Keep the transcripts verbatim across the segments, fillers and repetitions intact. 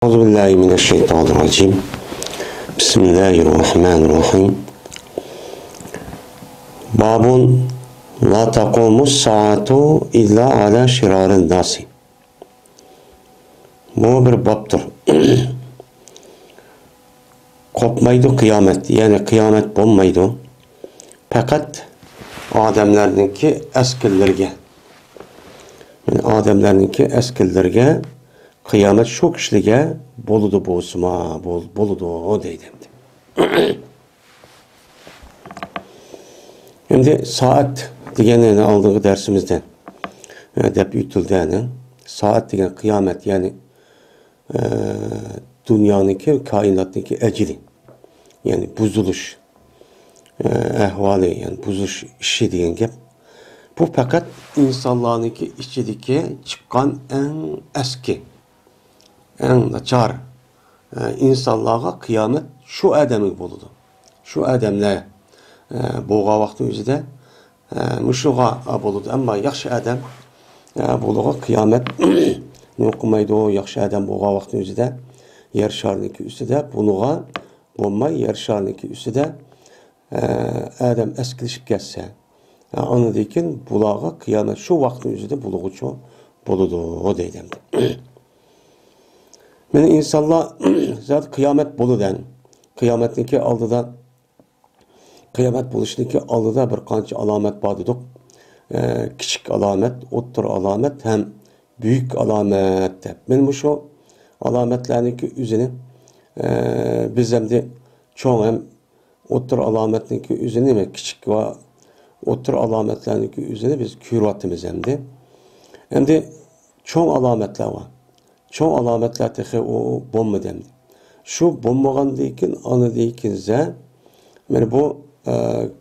أعوذ بالله من الشيطان الرجيم. بسم الله الرحمن الرحيم. باب لا تقوم الساعة إلا على شرار الناس. بۇ بىر بابتۇر. قوپمايدۇ قىيامەت، يەنى قىيامەت بولمايدۇ. پەقەت ئادەملەرنىڭكى ئەسكىلىرىگە، يەنى ئادەملەرنىڭكى ئەسكىلىرىگە قىيامەت شۇ كىشىلەرگە بولىدۇ بولسىما، بول-، بولىدۇ دەيدۇ ئەمدى. ئەمدى سائەت دېگەن يەنە ئالدىنقى دەرسىمىزدە، ئە، دەپ ئۆتۈلدى، يەنى سائەت دېگەن قىيامەت، يەنى، ئە، دۇنيانىڭكى، كائىناتنىڭكى ئەجىلى، يەنى بۇزۇلۇش، ئە، ئەھۋالى، يەنى بۇزۇلۇش ئىشى دېگەن گەپ. بۇ پەقەت ئىنسانلارنىڭكى ئىچىدىكى چىققان ئەڭ ئەسكى، ئەڭ ناچار، ئە، ئىنسانلارغا قىيامەت شۇ ئادەمگە بولىدۇ. شۇ ئادەملەر، ئە، بولغان ۋاقىتنىڭ ئۆزىدە، ئە، مۇشۇغا، ئە، بولىدۇ. ئەمما ياخشى ئادەم، ئە، بۇلىغا قىيامەت نېمە قىلمايدۇ. ياخشى ئادەم بولغان ۋاقىتنىڭ ئۆزىدە يەر شارىنىڭكى ئۈستىدە بۇنىغا بولماي، يەر شارىنىڭكى ئۈستىدە، ئە، ئادەم ئەسكىلىشىپ كەتسە، ئە، ئاندىن كېيىن بۇلارغا قىيامەت شۇ ۋاقىتنىڭ ئۆزىدە بولغۇچۇ بولىدۇ دەيدۇ ئەمدى. مانا ئىنسانلار زادى قىيامەت بولىدۇ. قىيامەتنىڭكى ئالدىدا، قىيامەت بولۇشنىڭكى ئالدىدا بىر قانچە ئالامەت بار دېدۇق. ئە، كىچىك ئالامەت، ئوتتۇرا ئالامەت ھەم بۈيۈك ئالامەت دەپ. مانا مۇشۇ ئالامەتلەرنىڭكى ئۆزىنى، ئە، بىز ئەمدى چوڭ ھەم ئوتتۇرا ئالامەتنىڭكى ئۆزىنى ۋە كىچىك ۋە ئوتتۇرا ئالامەتلەرنىڭكى ئۆزىنى بىز كۆرۈۋاتىمىز ئەمدى. ئەمدى چوڭ ئالامەتلەر بار. چوڭ ئالامەتلەر تېخى ئۇ، ئۇ بولمىدى ئەمدى. شۇ بولمىغاندىن كېيىن، ئاندىن كېيىن زە، مانا بۇ، ئە،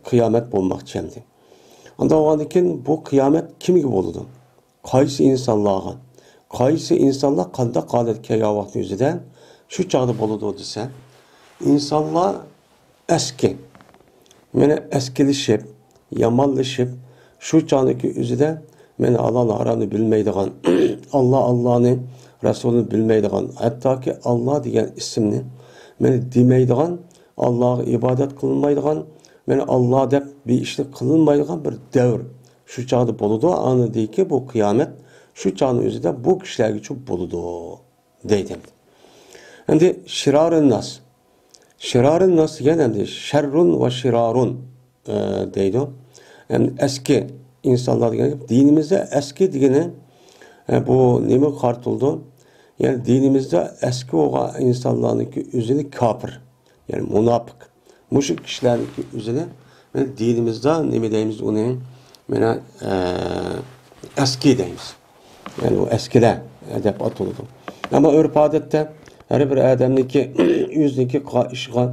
قىيامەت بولماقچى ئەمدى. ئانداق بولغاندىن كېيىن بۇ قىيامەت كىمگە بولىدۇ؟ قايسى ئىنسانلارغا؟ قايسى ئىنسانلار قانداق ھالەتكە كەلگەن ۋاقىتنىڭ ئۆزىدە شۇ چاغدا بولىدۇ دېسە، ئىنسانلار ئەسكى، مانا ئەسكىلىشىپ، يامانلىشىپ، شۇ چاغدىكى ئۆزىدە مانا ھالال ھارامنى بىلمەيدىغان، ئاللا ئاللانى، رەسۇلنى بىلمەيدىغان، ھەتتاكى ئاللا دېگەن ئىسىمنى مانا دېمەيدىغان، ئاللاغا ئىبادەت قىلمايدىغان، مانا ئاللا دەپ بىر ئىشنى قىلمايدىغان بىر دەۋر شۇ چاغدا بولىدۇ. ئاندىن كېيىن بۇ قىيامەت شۇ چاغنىڭ ئۆزىدە بۇ كىشىلەرگىچۇ بولىدۇ دەيدۇ. ئەمدى شىرارىن ناس. شىرارىن ناس دېگەن ئەمدى شەررۇن ۋە شىرارۇن، ئە، دەيدۇ. ئەمدى ئەسكى ئىنسانلار دېگەن گەپ. دىنىمىزدە ئەسكى دېگىنى، ئە، بۇ نېمىگە قارىتىلىدۇ؟ يەنى دىنىمىزدە ئەسكى بولغان ئىنسانلارنىڭكى ئۆزىنى كاپىر، يەنى مۇناپىق. مۇشۇ كىشىلەرنىڭكى ئۆزىنى، مانا دىنىمىزدا نېمە دەيمىز ئۇنى؟ مانا، ئە، ئەسكى دەيمىز. يەنى ئۇ ئەسكىلەر دەپ ئاتىلىدۇ. ئەمما ئۆرپ-ئادەتتە ھەر بىر ئادەمنىڭكى ئۆزىنىڭكى قىلغان ئىشىغا،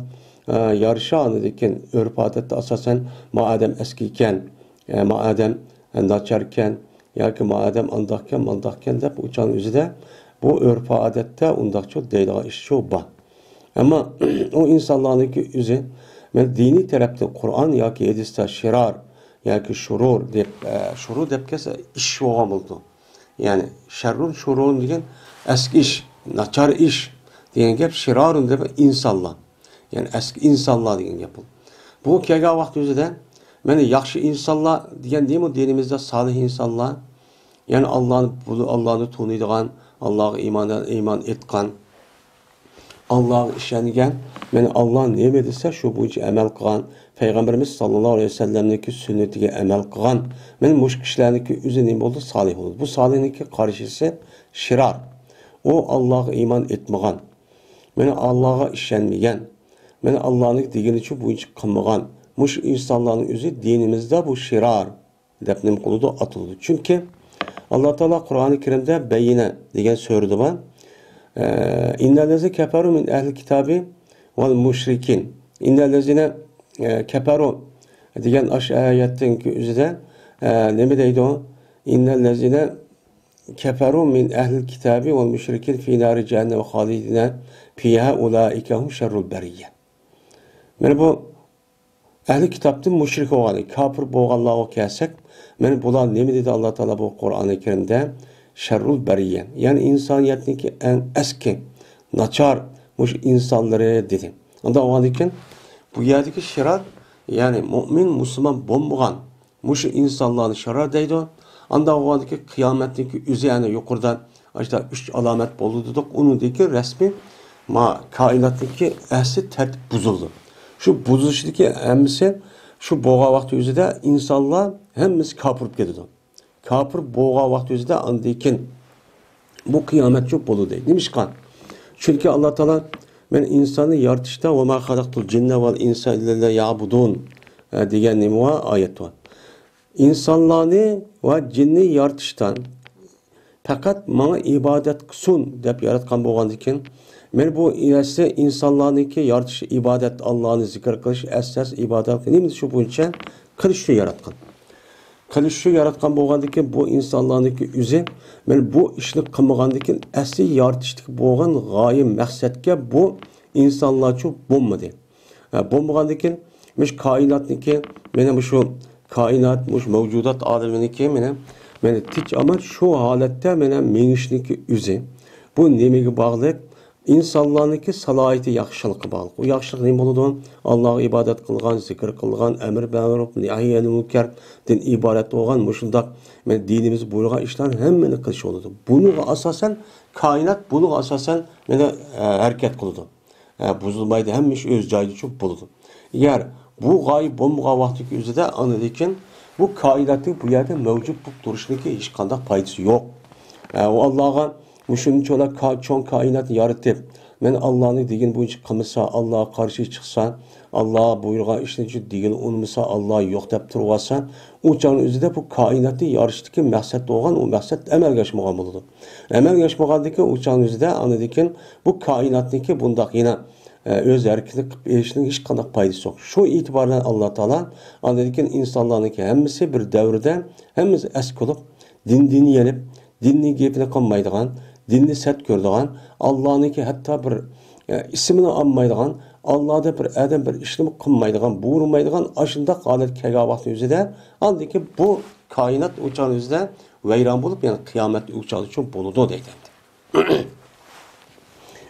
ئە، يارىشا، ئاندىن كېيىن ئۆرپ-ئادەتتە ئاساسەن ما ئادەم ئەسكى ئىكەن، ئە، ما ئادەم ناچار ئىكەن ياكى ما ئادەم ئانداق ئىكەن، مانداق ئىكەن دەپ ئۇ چاغنىڭ ئۆزىدە بۇ ئۆرپ-ئادەتتە ئۇنداقچۇ دەيدىغان ئىشچۇ بار. ئەمما ئۇ ئىنسانلارنىڭكى ئۆزى، مەن دىنىي تەرەپتىن قۇرئان ياكى ھەدىستە شىرار ياكى شۇرۇر دەپ، ئە، شۇرۇر دەپ كەلسە ئىش بولغان بولىدۇ. يەنى شەررۇن شۇرۇرۇن دېگەن ئەسكى ئىش، ناچار ئىش دېگەن گەپ، شىرارۇن دەپ ئىنسانلار. يەنى ئەسكى ئىنسانلار دېگەن گەپ بۇ. بۇ كەلگەن ۋاقىت ئۆزىدە، مانا ياخشى ئىنسانلار دېگەن نېمە دىنىمىزدە سالىھ ئىنسانلار؟ يەنى ئاللانى، بۇ ئاللانى تونۇيدىغان، ئاللاغا ئىمان، ئىمان ئېيتقان، ئاللاغا ئىشەنگەن، مانا ئاللا نېمە دېسە شۇ بويىچە ئەمەل قىلغان، پەيغەمبىرىمىز ساللاللاھۇ ئەلەيھى ۋەسەللەمنىڭكى سۈننىتىگە ئەمەل قىلغان، مانا مۇشۇ كىشىلەرنىڭكى ئۆزى نېمە بولدى؟ سالىھ بولدى. بۇ سالىھنىڭكى قارشىسى شىرار. ئۇ ئاللاغا ئىمان ئېيتمىغان، مانا ئاللاغا ئىشەنمىگەن، مانا ئاللانىڭ دېگىنىچە بويىچە قىلمىغان، مۇشۇ ئىنسانلارنىڭ ئۆزى دىنىمىزدا بۇ شىرار دەپ نېمە قىلىدۇ؟ ئاتىلىدۇ. چۈنكى ئاللا تائالا قۇرئانى كەرىمدە بەييىنە دېگەن سۈرىدە بار. ئە، ئىننەللەزىنە كەفەرۇ مىن ئەھلىل كىتابى ۋەل مۇشرىكىن. ئىننەللەزىنە، ئە، كەفەرۇ دېگەن ئاشۇ ئايەتنىڭ ئۆزىدە، ئە، نېمە دەيدۇ؟ ئىننەللەزىنە كەفەرۇ مىن ئەھلىل كىتابى ۋەل مۇشرىكىن فى نارى جەھەننەمە خالىدىنە فىھا ئۇلائىكە ھۇم شەررۇل بەرىييە. مانا بۇ ئەھلى كىتابتىن مۇشرىك بولغان، كاپىر بولغانلارغا كەلسەك، مانا بۇلار نېمە دېدى ئاللا تائالا بۇ قۇرئانى كەرىمدە؟ شەررۇل بەرىيە، يەنى ئىنسانىيەتنىڭكى ئەڭ ئەسكى، ناچار مۇشۇ ئىنسانلىرى دېدى. ئۇنداق بولغاندىكىن بۇ يەردىكى شىرار، يەنى مۇئمىن، مۇسۇلمان بولمىغان مۇشۇ ئىنسانلارنى شىرار دەيدۇ. ئانداق بولغاندىكىن قىيامەتنىڭكى ئۆزى، يەنى يۇقىرىدا ئاشۇنداق ئۈچ ئالامەت بولىدۇ دېدۇق. ئۇنىڭدىكى رەسمىي ما كائىناتنىڭكى ئەسلى تەرتىپ بۇزۇلىدۇ. شۇ بۇزۇلۇشىدىكى ھەممىسى شۇ بولغان ۋاقتى ئۆزىدە ئىنسانلار ھەممىسى كاپىر بولۇپ كېتىدۇ. كاپىر بولغان ۋاقتى ئۆزىدە ئاندىن كېيىن بۇ قىيامەتچۇ بولىدۇ. نېمىشقا؟ چۈنكى ئاللا تائالا، «مەن ئىنساننى يارىتىشتا، ۋە ما خەلەقتۇل جىننە ۋەل ئىنسا ئىللا لىيەبۇدۇن» دېگەن نېمە بار؟ ئايەت بار. «ئىنسانلارنى ۋە جىننى يارىتىشتا پەقەت ماڭا ئىبادەت قىلسۇن دەپ ياراتقان بولغاندىكىن، مەن بۇ ئەسلى ئىنسانلارنىڭكى يارىتىش، ئىبادەت، ئاللانى زىكىر قىلىش، ئەسلى ئىبادەت نېمە شۇ بويىچە قىلىش ئۈچۈن ياراتقان. قىلىش ئۈچۈن ياراتقان بولغاندىكىن بۇ ئىنسانلارنىڭكى ئۆزى، مەن بۇ ئىشنى قىلمىغاندىكىن ئەسلى يارىتىشتىكى بولغان غايە مەقسەتكە بۇ ئىنسانلارچۇ بولمىدى.» ھە، بولمىغاندىكىن، مۇشۇ كائىناتنىكى، مانا مۇشۇ كائىنات، مۇشۇ مەۋجۇدات ئالىمىنىكى، مانا، مانا تىنچ ئامان شۇ ھالەتتە، مانا مېڭىشنىكى ئۆزى. بۇ نېمىگە باغلىق؟ ئىنسانلارنىكى سالاھىيىتى، ياخشىلىققا باغلىق. ئۇ ياخشىلىق نېمە بولىدۇ؟ ئاللاغا ئىبادەت قىلغان، زىكىر قىلغان، ئەمر مەرۇپ، نەھيى ئەنىل مۇنكەردىن ئىبارەت بولغان مۇشۇنداق، مانا دىنىمىز بۇيرۇغان ئىشلارنى ھەممىنى قىلىش بولىدۇ. بۇنىڭغا ئاساسەن، كائىنات بۇنىڭغا ئاساسەن، مانا، ھەرىكەت قىلىدۇ. ھە، بۇزۇلمايدۇ، ھەممە ئىش ئۆز جايىدا چوپ بولىدۇ. ئەگەر بۇ غايە بولمىغان ۋاقتىدىكى ئۆزىدە، ئاندىن كېيىن بۇ كائىناتنىڭ بۇ يەردە مەۋجۇت بولۇپ تۇرۇشنىڭكى ھېچقانداق پايدىسى يوق. ھە، ئۇ ئاللاغا مۇشۇنچىلا كا-، چوڭ كائىناتنى يارىتىپ، مەن ئاللانىڭ دېگىنى بويىچە قىلمىسا، ئاللاغا قارشى چىقسا، ئاللا بۇيرۇغان ئىشنى دېگىنى ئۇنىمىسا، ئاللا يوق دەپ تۇرۇۋالسا، ئۇ چاغنىڭ ئۆزىدە بۇ كائىناتنى يارىتىشتىكى مەقسەت بولغان، ئۇ مەقسەت ئەمەلگە ئاشمىغان بولىدۇ. ئەمەلگە ئاشمىغاندىكىن ئۇ چاغنىڭ ئۆزىدە ئاندىن كېيىن بۇ كائىناتنىڭكى بۇنداق يەنە، ئە، ئۆز ھەرىكىتىنى قىلىپ بېرىشنىڭ ھېچقانداق پايدىسى يوق. شۇ ئېتىبار بىلەن ئاللا تائالا ئاندىن كېيىن ئىنسانلارنىڭكى ھەممىسى بىر دەۋردە ھەممىسى ئەسكى بولۇپ، دىن دىنى يېنىپ، دىننىڭ گېپىنى قىلمايدىغان، دىننى سەت كۆرىدىغان، ئاللانىڭكى ھەتتا بىر، ئە، ئىسمىنى ئالمايدىغان، ئاللا دەپ بىر ئادەم بىر ئىشنىمۇ قىلمايدىغان، بۇيرۇمايدىغان ئاشۇنداق ھالەتكە كەلگەن ۋاقىتنىڭ ئۆزىدە ئاندىن كېيىن بۇ كائىنات ئۇ چاغنىڭ ئۆزىدە ۋەيران بولۇپ، يەنى قىيامەت ئۇ چاغدا چوڭ بولىدۇ دەيدۇ.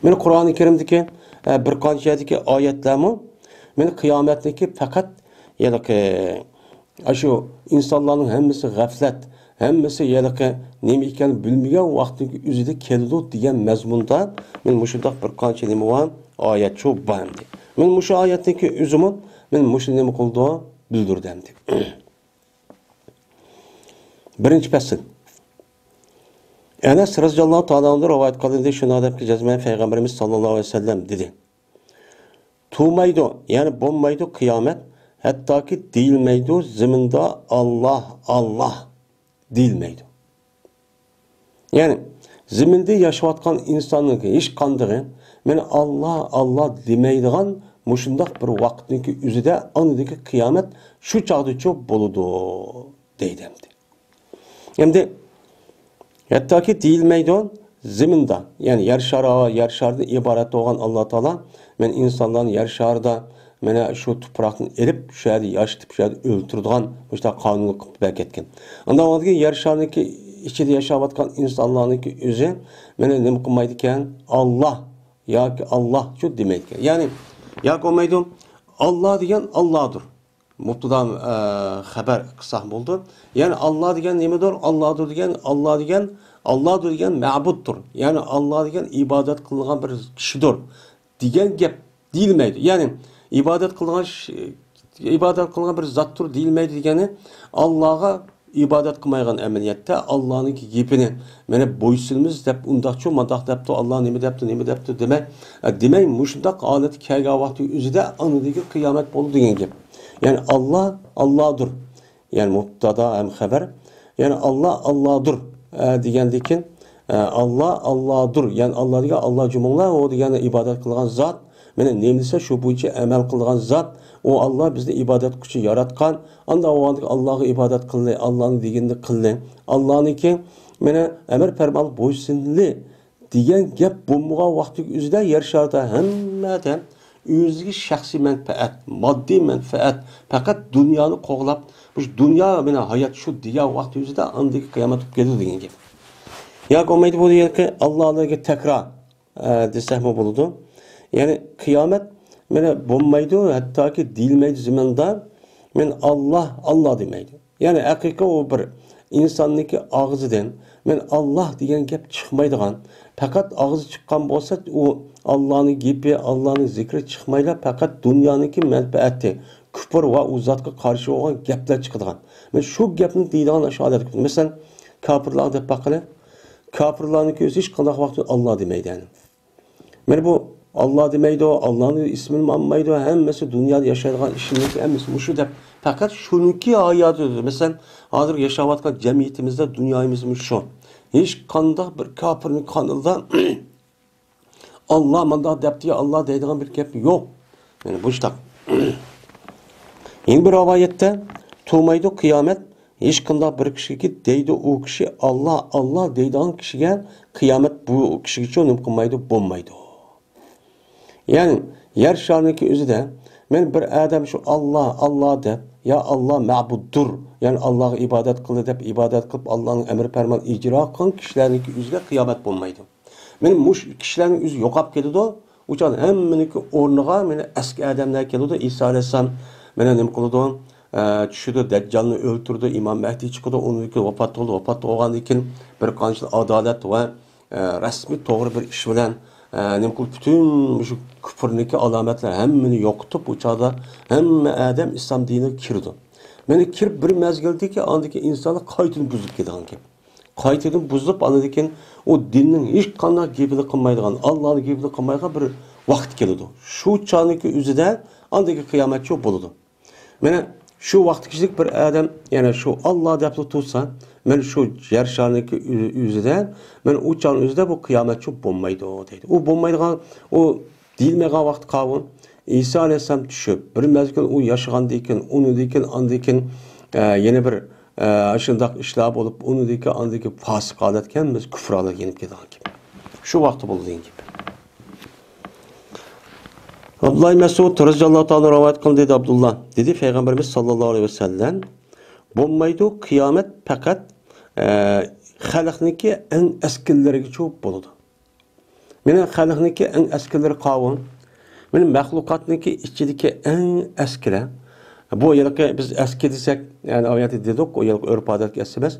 مانا قۇرئانى كەرىمدىكى، ئە، بىر قانچە يەردىكى ئايەتلەرمۇ مانا قىيامەتنىكى پەقەت ھېلىقى، ئاشۇ ئىنسانلارنىڭ ھەممىسى غەپلەت، ھەممىسى ھېلىقى نېمە ئىكەنلىكىنى بىلمىگەن ۋاقىتنىڭ ئۆزىدە كېلىدۇ دېگەن مەزمۇندا مانا مۇشۇنداق بىر قانچە نېمە بار، ئايەت شۇ بار ئەمدى. مانا مۇشۇ ئايەتنىڭكى ئۆزىمۇ مانا مۇشۇ نېمە قىلىدۇ، بىلدۈردى ئەمدى. بىرىنچى پەسىل. ئەنەس رەزىياللاھۇ تائالا ئەنھۇ رىۋايەت قىلىندى، شۇنداق دەپكى، جەزمەن پەيغەمبىرىمىز ساللاللاھۇ ئەلەيھى ۋەسەللەم دېدى: «تۇرمايدۇ، يەنى بولمايدۇ قىيامەت، ھەتتاكى دېيىلمەيدۇ زېمىندا، ئاللا، ئاللا دېيىلمەيدۇ.» يەنى زېمىندا ياشاۋاتقان ئىنساننىڭ ھېچقاندىقى مانا ئاللا، ئاللا دېمەيدىغان مۇشۇنداق بىر ۋاقىتنىڭكى ئۆزىدە ئاندىكى قىيامەت شۇ چاغدىچۇ بولىدۇ دەيدۇ ئەمدى. ئەمدى ھەتتاكى دېيىلمەيدۇ، زېمىندا، يەنى يەر شارى، يەر شارىدىن ئىبارەت بولغان ئاللا تائالا، مەن ئىنسانلارنى يەر شارىدا، مانا شۇ تۇپراقتىن ئېلىپ، شۇ يەردە ياشىتىپ، شۇ يەردە ئۆلتۈرىدىغان مۇشۇنداق قانۇن قىلىپ بەرگەن. ئاندىن كېيىن يەر شارىنىڭكى ئىچىدە ياشاۋاتقان ئىنسانلارنىڭكى ئۆزى مانا نېمە قىلمايدىكەن؟ ئاللا ياكى ئاللاچۇ دېمەيدىكەن. يەنى ياكى بولمايدۇ، ئاللا دېگەن ئاللادۇر. مۇبتىدا، ئە، خەبەر قىلساق بولىدۇ. يەنى ئاللا دېگەن نېمىدۇر؟ ئاللادۇر دېگەن، ئاللا دېگەن، ئاللادۇر دېگەن مەبۇدتۇر. يەنى ئاللا دېگەن ئىبادەت قىلىنغان بىر كىشىدۇر دېگەن گەپ دېيىلمەيدۇ. يەنى ئىبادەت قىلىنغان ش-، ئىبادەت قىلىنغان بىر زاتتۇر دېيىلمەيدۇ دېگەنى، ئاللاغا ئىبادەت قىلمايدىغان ئەمەلىيەتتە ئاللانىڭكى گېپىنى، مانا بويسۇنىمىز دەپ، ئۇنداقچۇ، مانداق دەپتۇ، ئاللا نېمە دەپتۇ، نېمە دەپتۇ دېمەي، ئە، دېمەي، مۇشۇنداق ھالەتكە كەلگەن ۋاقتى ئۆزىدە ئاندىن كېيىن قىيامەت بولىدۇ دېگەن گەپ. يەنى ئاللا ئاللادۇر. يەنى مۇبتادا ھەم خەبەر. يەنى ئاللا ئاللادۇر، ئە، دېگەندىن كېيىن، ئە، ئاللا ئاللادۇر. يەنى ئاللا دېگەن ئاللا جۇمۇڭلار، ئۇ دېگەنى ئىبادەت قىلغان زات. مانا نېمە دېسە شۇ بويىچە ئەمەل قىلغان زات. ئۇ ئاللا بىزنى ئىبادەت قىلغۇچى ياراتقان. ئانداق بولغاندىكىن ئاللاغا ئىبادەت قىلدى، ئاللانىڭ دېگىنىنى قىلدى. ئاللانىڭكى مانا ئەمر پەرمانغا بويسۇنىلى دېگەن گەپ بولمىغان ۋاقتىنىڭ ئۆزىدە يەر شارىدا ھەممە ئادەم ئۆزىگە شەخسىي مەنپەئەت، ماددىي مەنپەئەت، پەقەت دۇنيانى قوغلاپ، مۇشۇ دۇنيا مېنىڭ ھايات شۇ دېگەن ۋاقتى ئۆزىدە ئاندىكى قىيامەت بولۇپ كېلىدۇ دېگەن گەپ. ياكى بولمايدۇ بۇ دېگەنكى ئاللالارغا تەكرار. ئە، دېسەكمۇ بولىدۇ. يەنى قىيامەت مانا بولمايدۇ، ھەتتاكى دېيىلمەيدۇ زېمىندا، مەن ئاللا، ئاللا دېمەيدۇ. يەنى ھەقىقەت ئۇ بىر ئىنساننىڭكى ئاغزىدىن مەن ئاللا دېگەن گەپ چىقمايدىغان، پەقەت ئاغزى چىققان بولسا، ئۇ ئاللانىڭ گېپى، ئاللانىڭ زىكرى چىقمايلا، پەقەت دۇنيانىڭكى مەنپەئەتى، كۇپۇر ۋە ئۇ زاتقا قارشى بولغان گەپلەر چىقىدىغان. مەن شۇ گەپنى دەيدىغان شۇ ھالەتكە كەلدى. مەسىلەن، كاپىرلارغا دەپ باققىلى. كاپىرلارنىڭكى ئۆزى ھېچقانداق ۋاقىتتا ئاللا دېمەيدۇ، يەنى. مانا بۇ ئاللا دېمەيدۇ، ئاللانىڭ ئىسمىنى ئالمايدۇ، ھەممىسى دۇنيادا ياشايدىغان ئىشىنىڭكى ھەممىسى مۇشۇ دەپ، پەقەت شۇنىڭكى ھاياتىدا، مەسىلەن، ھازىر ياشاۋاتقان جەمئىيىتىمىزدە، دۇنيايىمىزمۇ شۇ. ھېچقانداق بىر كاپىرنىڭ قانىلىدا ئاللا مانداق دەپتۇ يا ئاللا دەيدىغان بىر گەپ يوق. يەنى بۇشتاق. يەنە بىر رىۋايەتتە، تۇرمايدۇ قىيامەت، ھېچقانداق بىر كىشىگە دەيدۇ، ئۇ كىشى ئاللا، ئاللا دەيدىغان كىشىگە قىيامەت بۇ كىشىگىچۇ نېمە قىلمايدۇ، بولمايدۇ. يەنى يەر شارىنىڭكى ئۆزىدە مەن بىر ئادەم شۇ ئاللا، ئاللا دەپ، يا ئاللا مەبۇددۇر، يەنى ئاللاغا ئىبادەت قىلدى دەپ ئىبادەت قىلىپ، ئاللانىڭ ئەمرى پەرمان ئىجرا قىلغان كىشىلەرنىڭكى ئۆزىگە قىيامەت بولمايدۇ. مانا مۇشۇ كىشىلەرنىڭ ئۆزى يوقاپ كېتىدۇ. ئۇ چاغدا ھەممىنىڭكى ئورنىغا مانا ئەسكى ئادەملەر كېلىدۇ. ئىسا ئەلەيھىسسالام مانا نېمە قىلىدۇ؟ ئە، چۈشىدۇ، دەججالنى ئۆلتۈرىدۇ، ئىمام مەھدى چىقىدۇ، ئۇنىڭدىن كېيىن ۋاپات بولىدۇ. ۋاپات بولغاندىن كېيىن بىر قانچە ئادالەت ۋە، ئە، رەسمىي توغرا بىر ئىش بىلەن، ئە، نېمە قىلىپ، پۈتۈن مۇشۇ كۇپۇرنىڭكى ئالامەتلەر ھەممىنى يوقىتىپ، ئۇ چاغدا ھەممە ئادەم ئىسلام دىنىگە كىرىدۇ. مانا كىرىپ بىر مەزگىلدىكى ئاندىكى ئىنسانلار قايتىدىن بۇزۇلۇپ كېتىدىغان گەپ. قايتىدىن بۇزۇلۇپ، ئاندىن كېيىن ئۇ دىننىڭ ھېچقانداق گېپىنى قىلمايدىغان، ئاللانىڭ گېپىنى قىلمايدىغان بىر ۋاقىت كېلىدۇ. شۇ چاغنىڭكى ئۆزىدە ئاندىكى قىيامەتچۇ بولىدۇ. مانا شۇ ۋاقىتقىچىلىك بىر ئادەم يەنە شۇ ئاللا دەپلا تۇرسا، مانا شۇ يەر شارىنىڭكى ئۆ-، ئۆزىدە، مانا ئۇ چاغنىڭ ئۆزىدە بۇ قىيامەتچۇ بولمايدۇ دەيدۇ. ئۇ بولمايدىغان، ئۇ دېيىلمەيدىغان ۋاقىت قاۋۇ. ئىسا ئەلەيھىسسالام چۈشۈپ، بىر مەزگىل ئۇ ياشىغاندىن كېيىن، ئۇنىڭدىن كېيىن، ئاندىن كېيىن، ئە، يەنە بىر، ئە، ئاشۇنداق ئىشلار بولۇپ، ئۇنىڭدىن كېيىن، ئاندىن كېيىن پاسىق ھالەتكە ھەممىسى كۈفرانلىققا يېنىپ كېتىدىغان گەپ. شۇ ۋاقىتتا بولىدۇ دېگەن گەپ. ئابدۇللا ئىبن مەسئۇد رەزىياللاھۇ تائالا رىۋايەت قىلدى، دېدى ئابدۇللا. دېدى پەيغەمبىرىمىز ساللاللاھۇ ئەلەيھى ۋەسەللەم، بولمايدۇ، قىيامەت پەقەت، ئە، خەلقنىڭكى ئەڭ ئەسكىلىرىگىچۇ بولىدۇ. مېنىڭ خەلقنىڭكى ئەڭ ئەسكىلىرى قاۋۇ. مېنىڭ مەخلۇقاتنىڭكى ئىچىدىكى ئەڭ ئەسكىلە. بۇ ھېلىقى بىز ئەسكى دېسەك، يەنى ئايەتتە دېدۇق، ئۇ ھېلىقى ئۆرپ-ئادەتكە ئەس ئەمەس.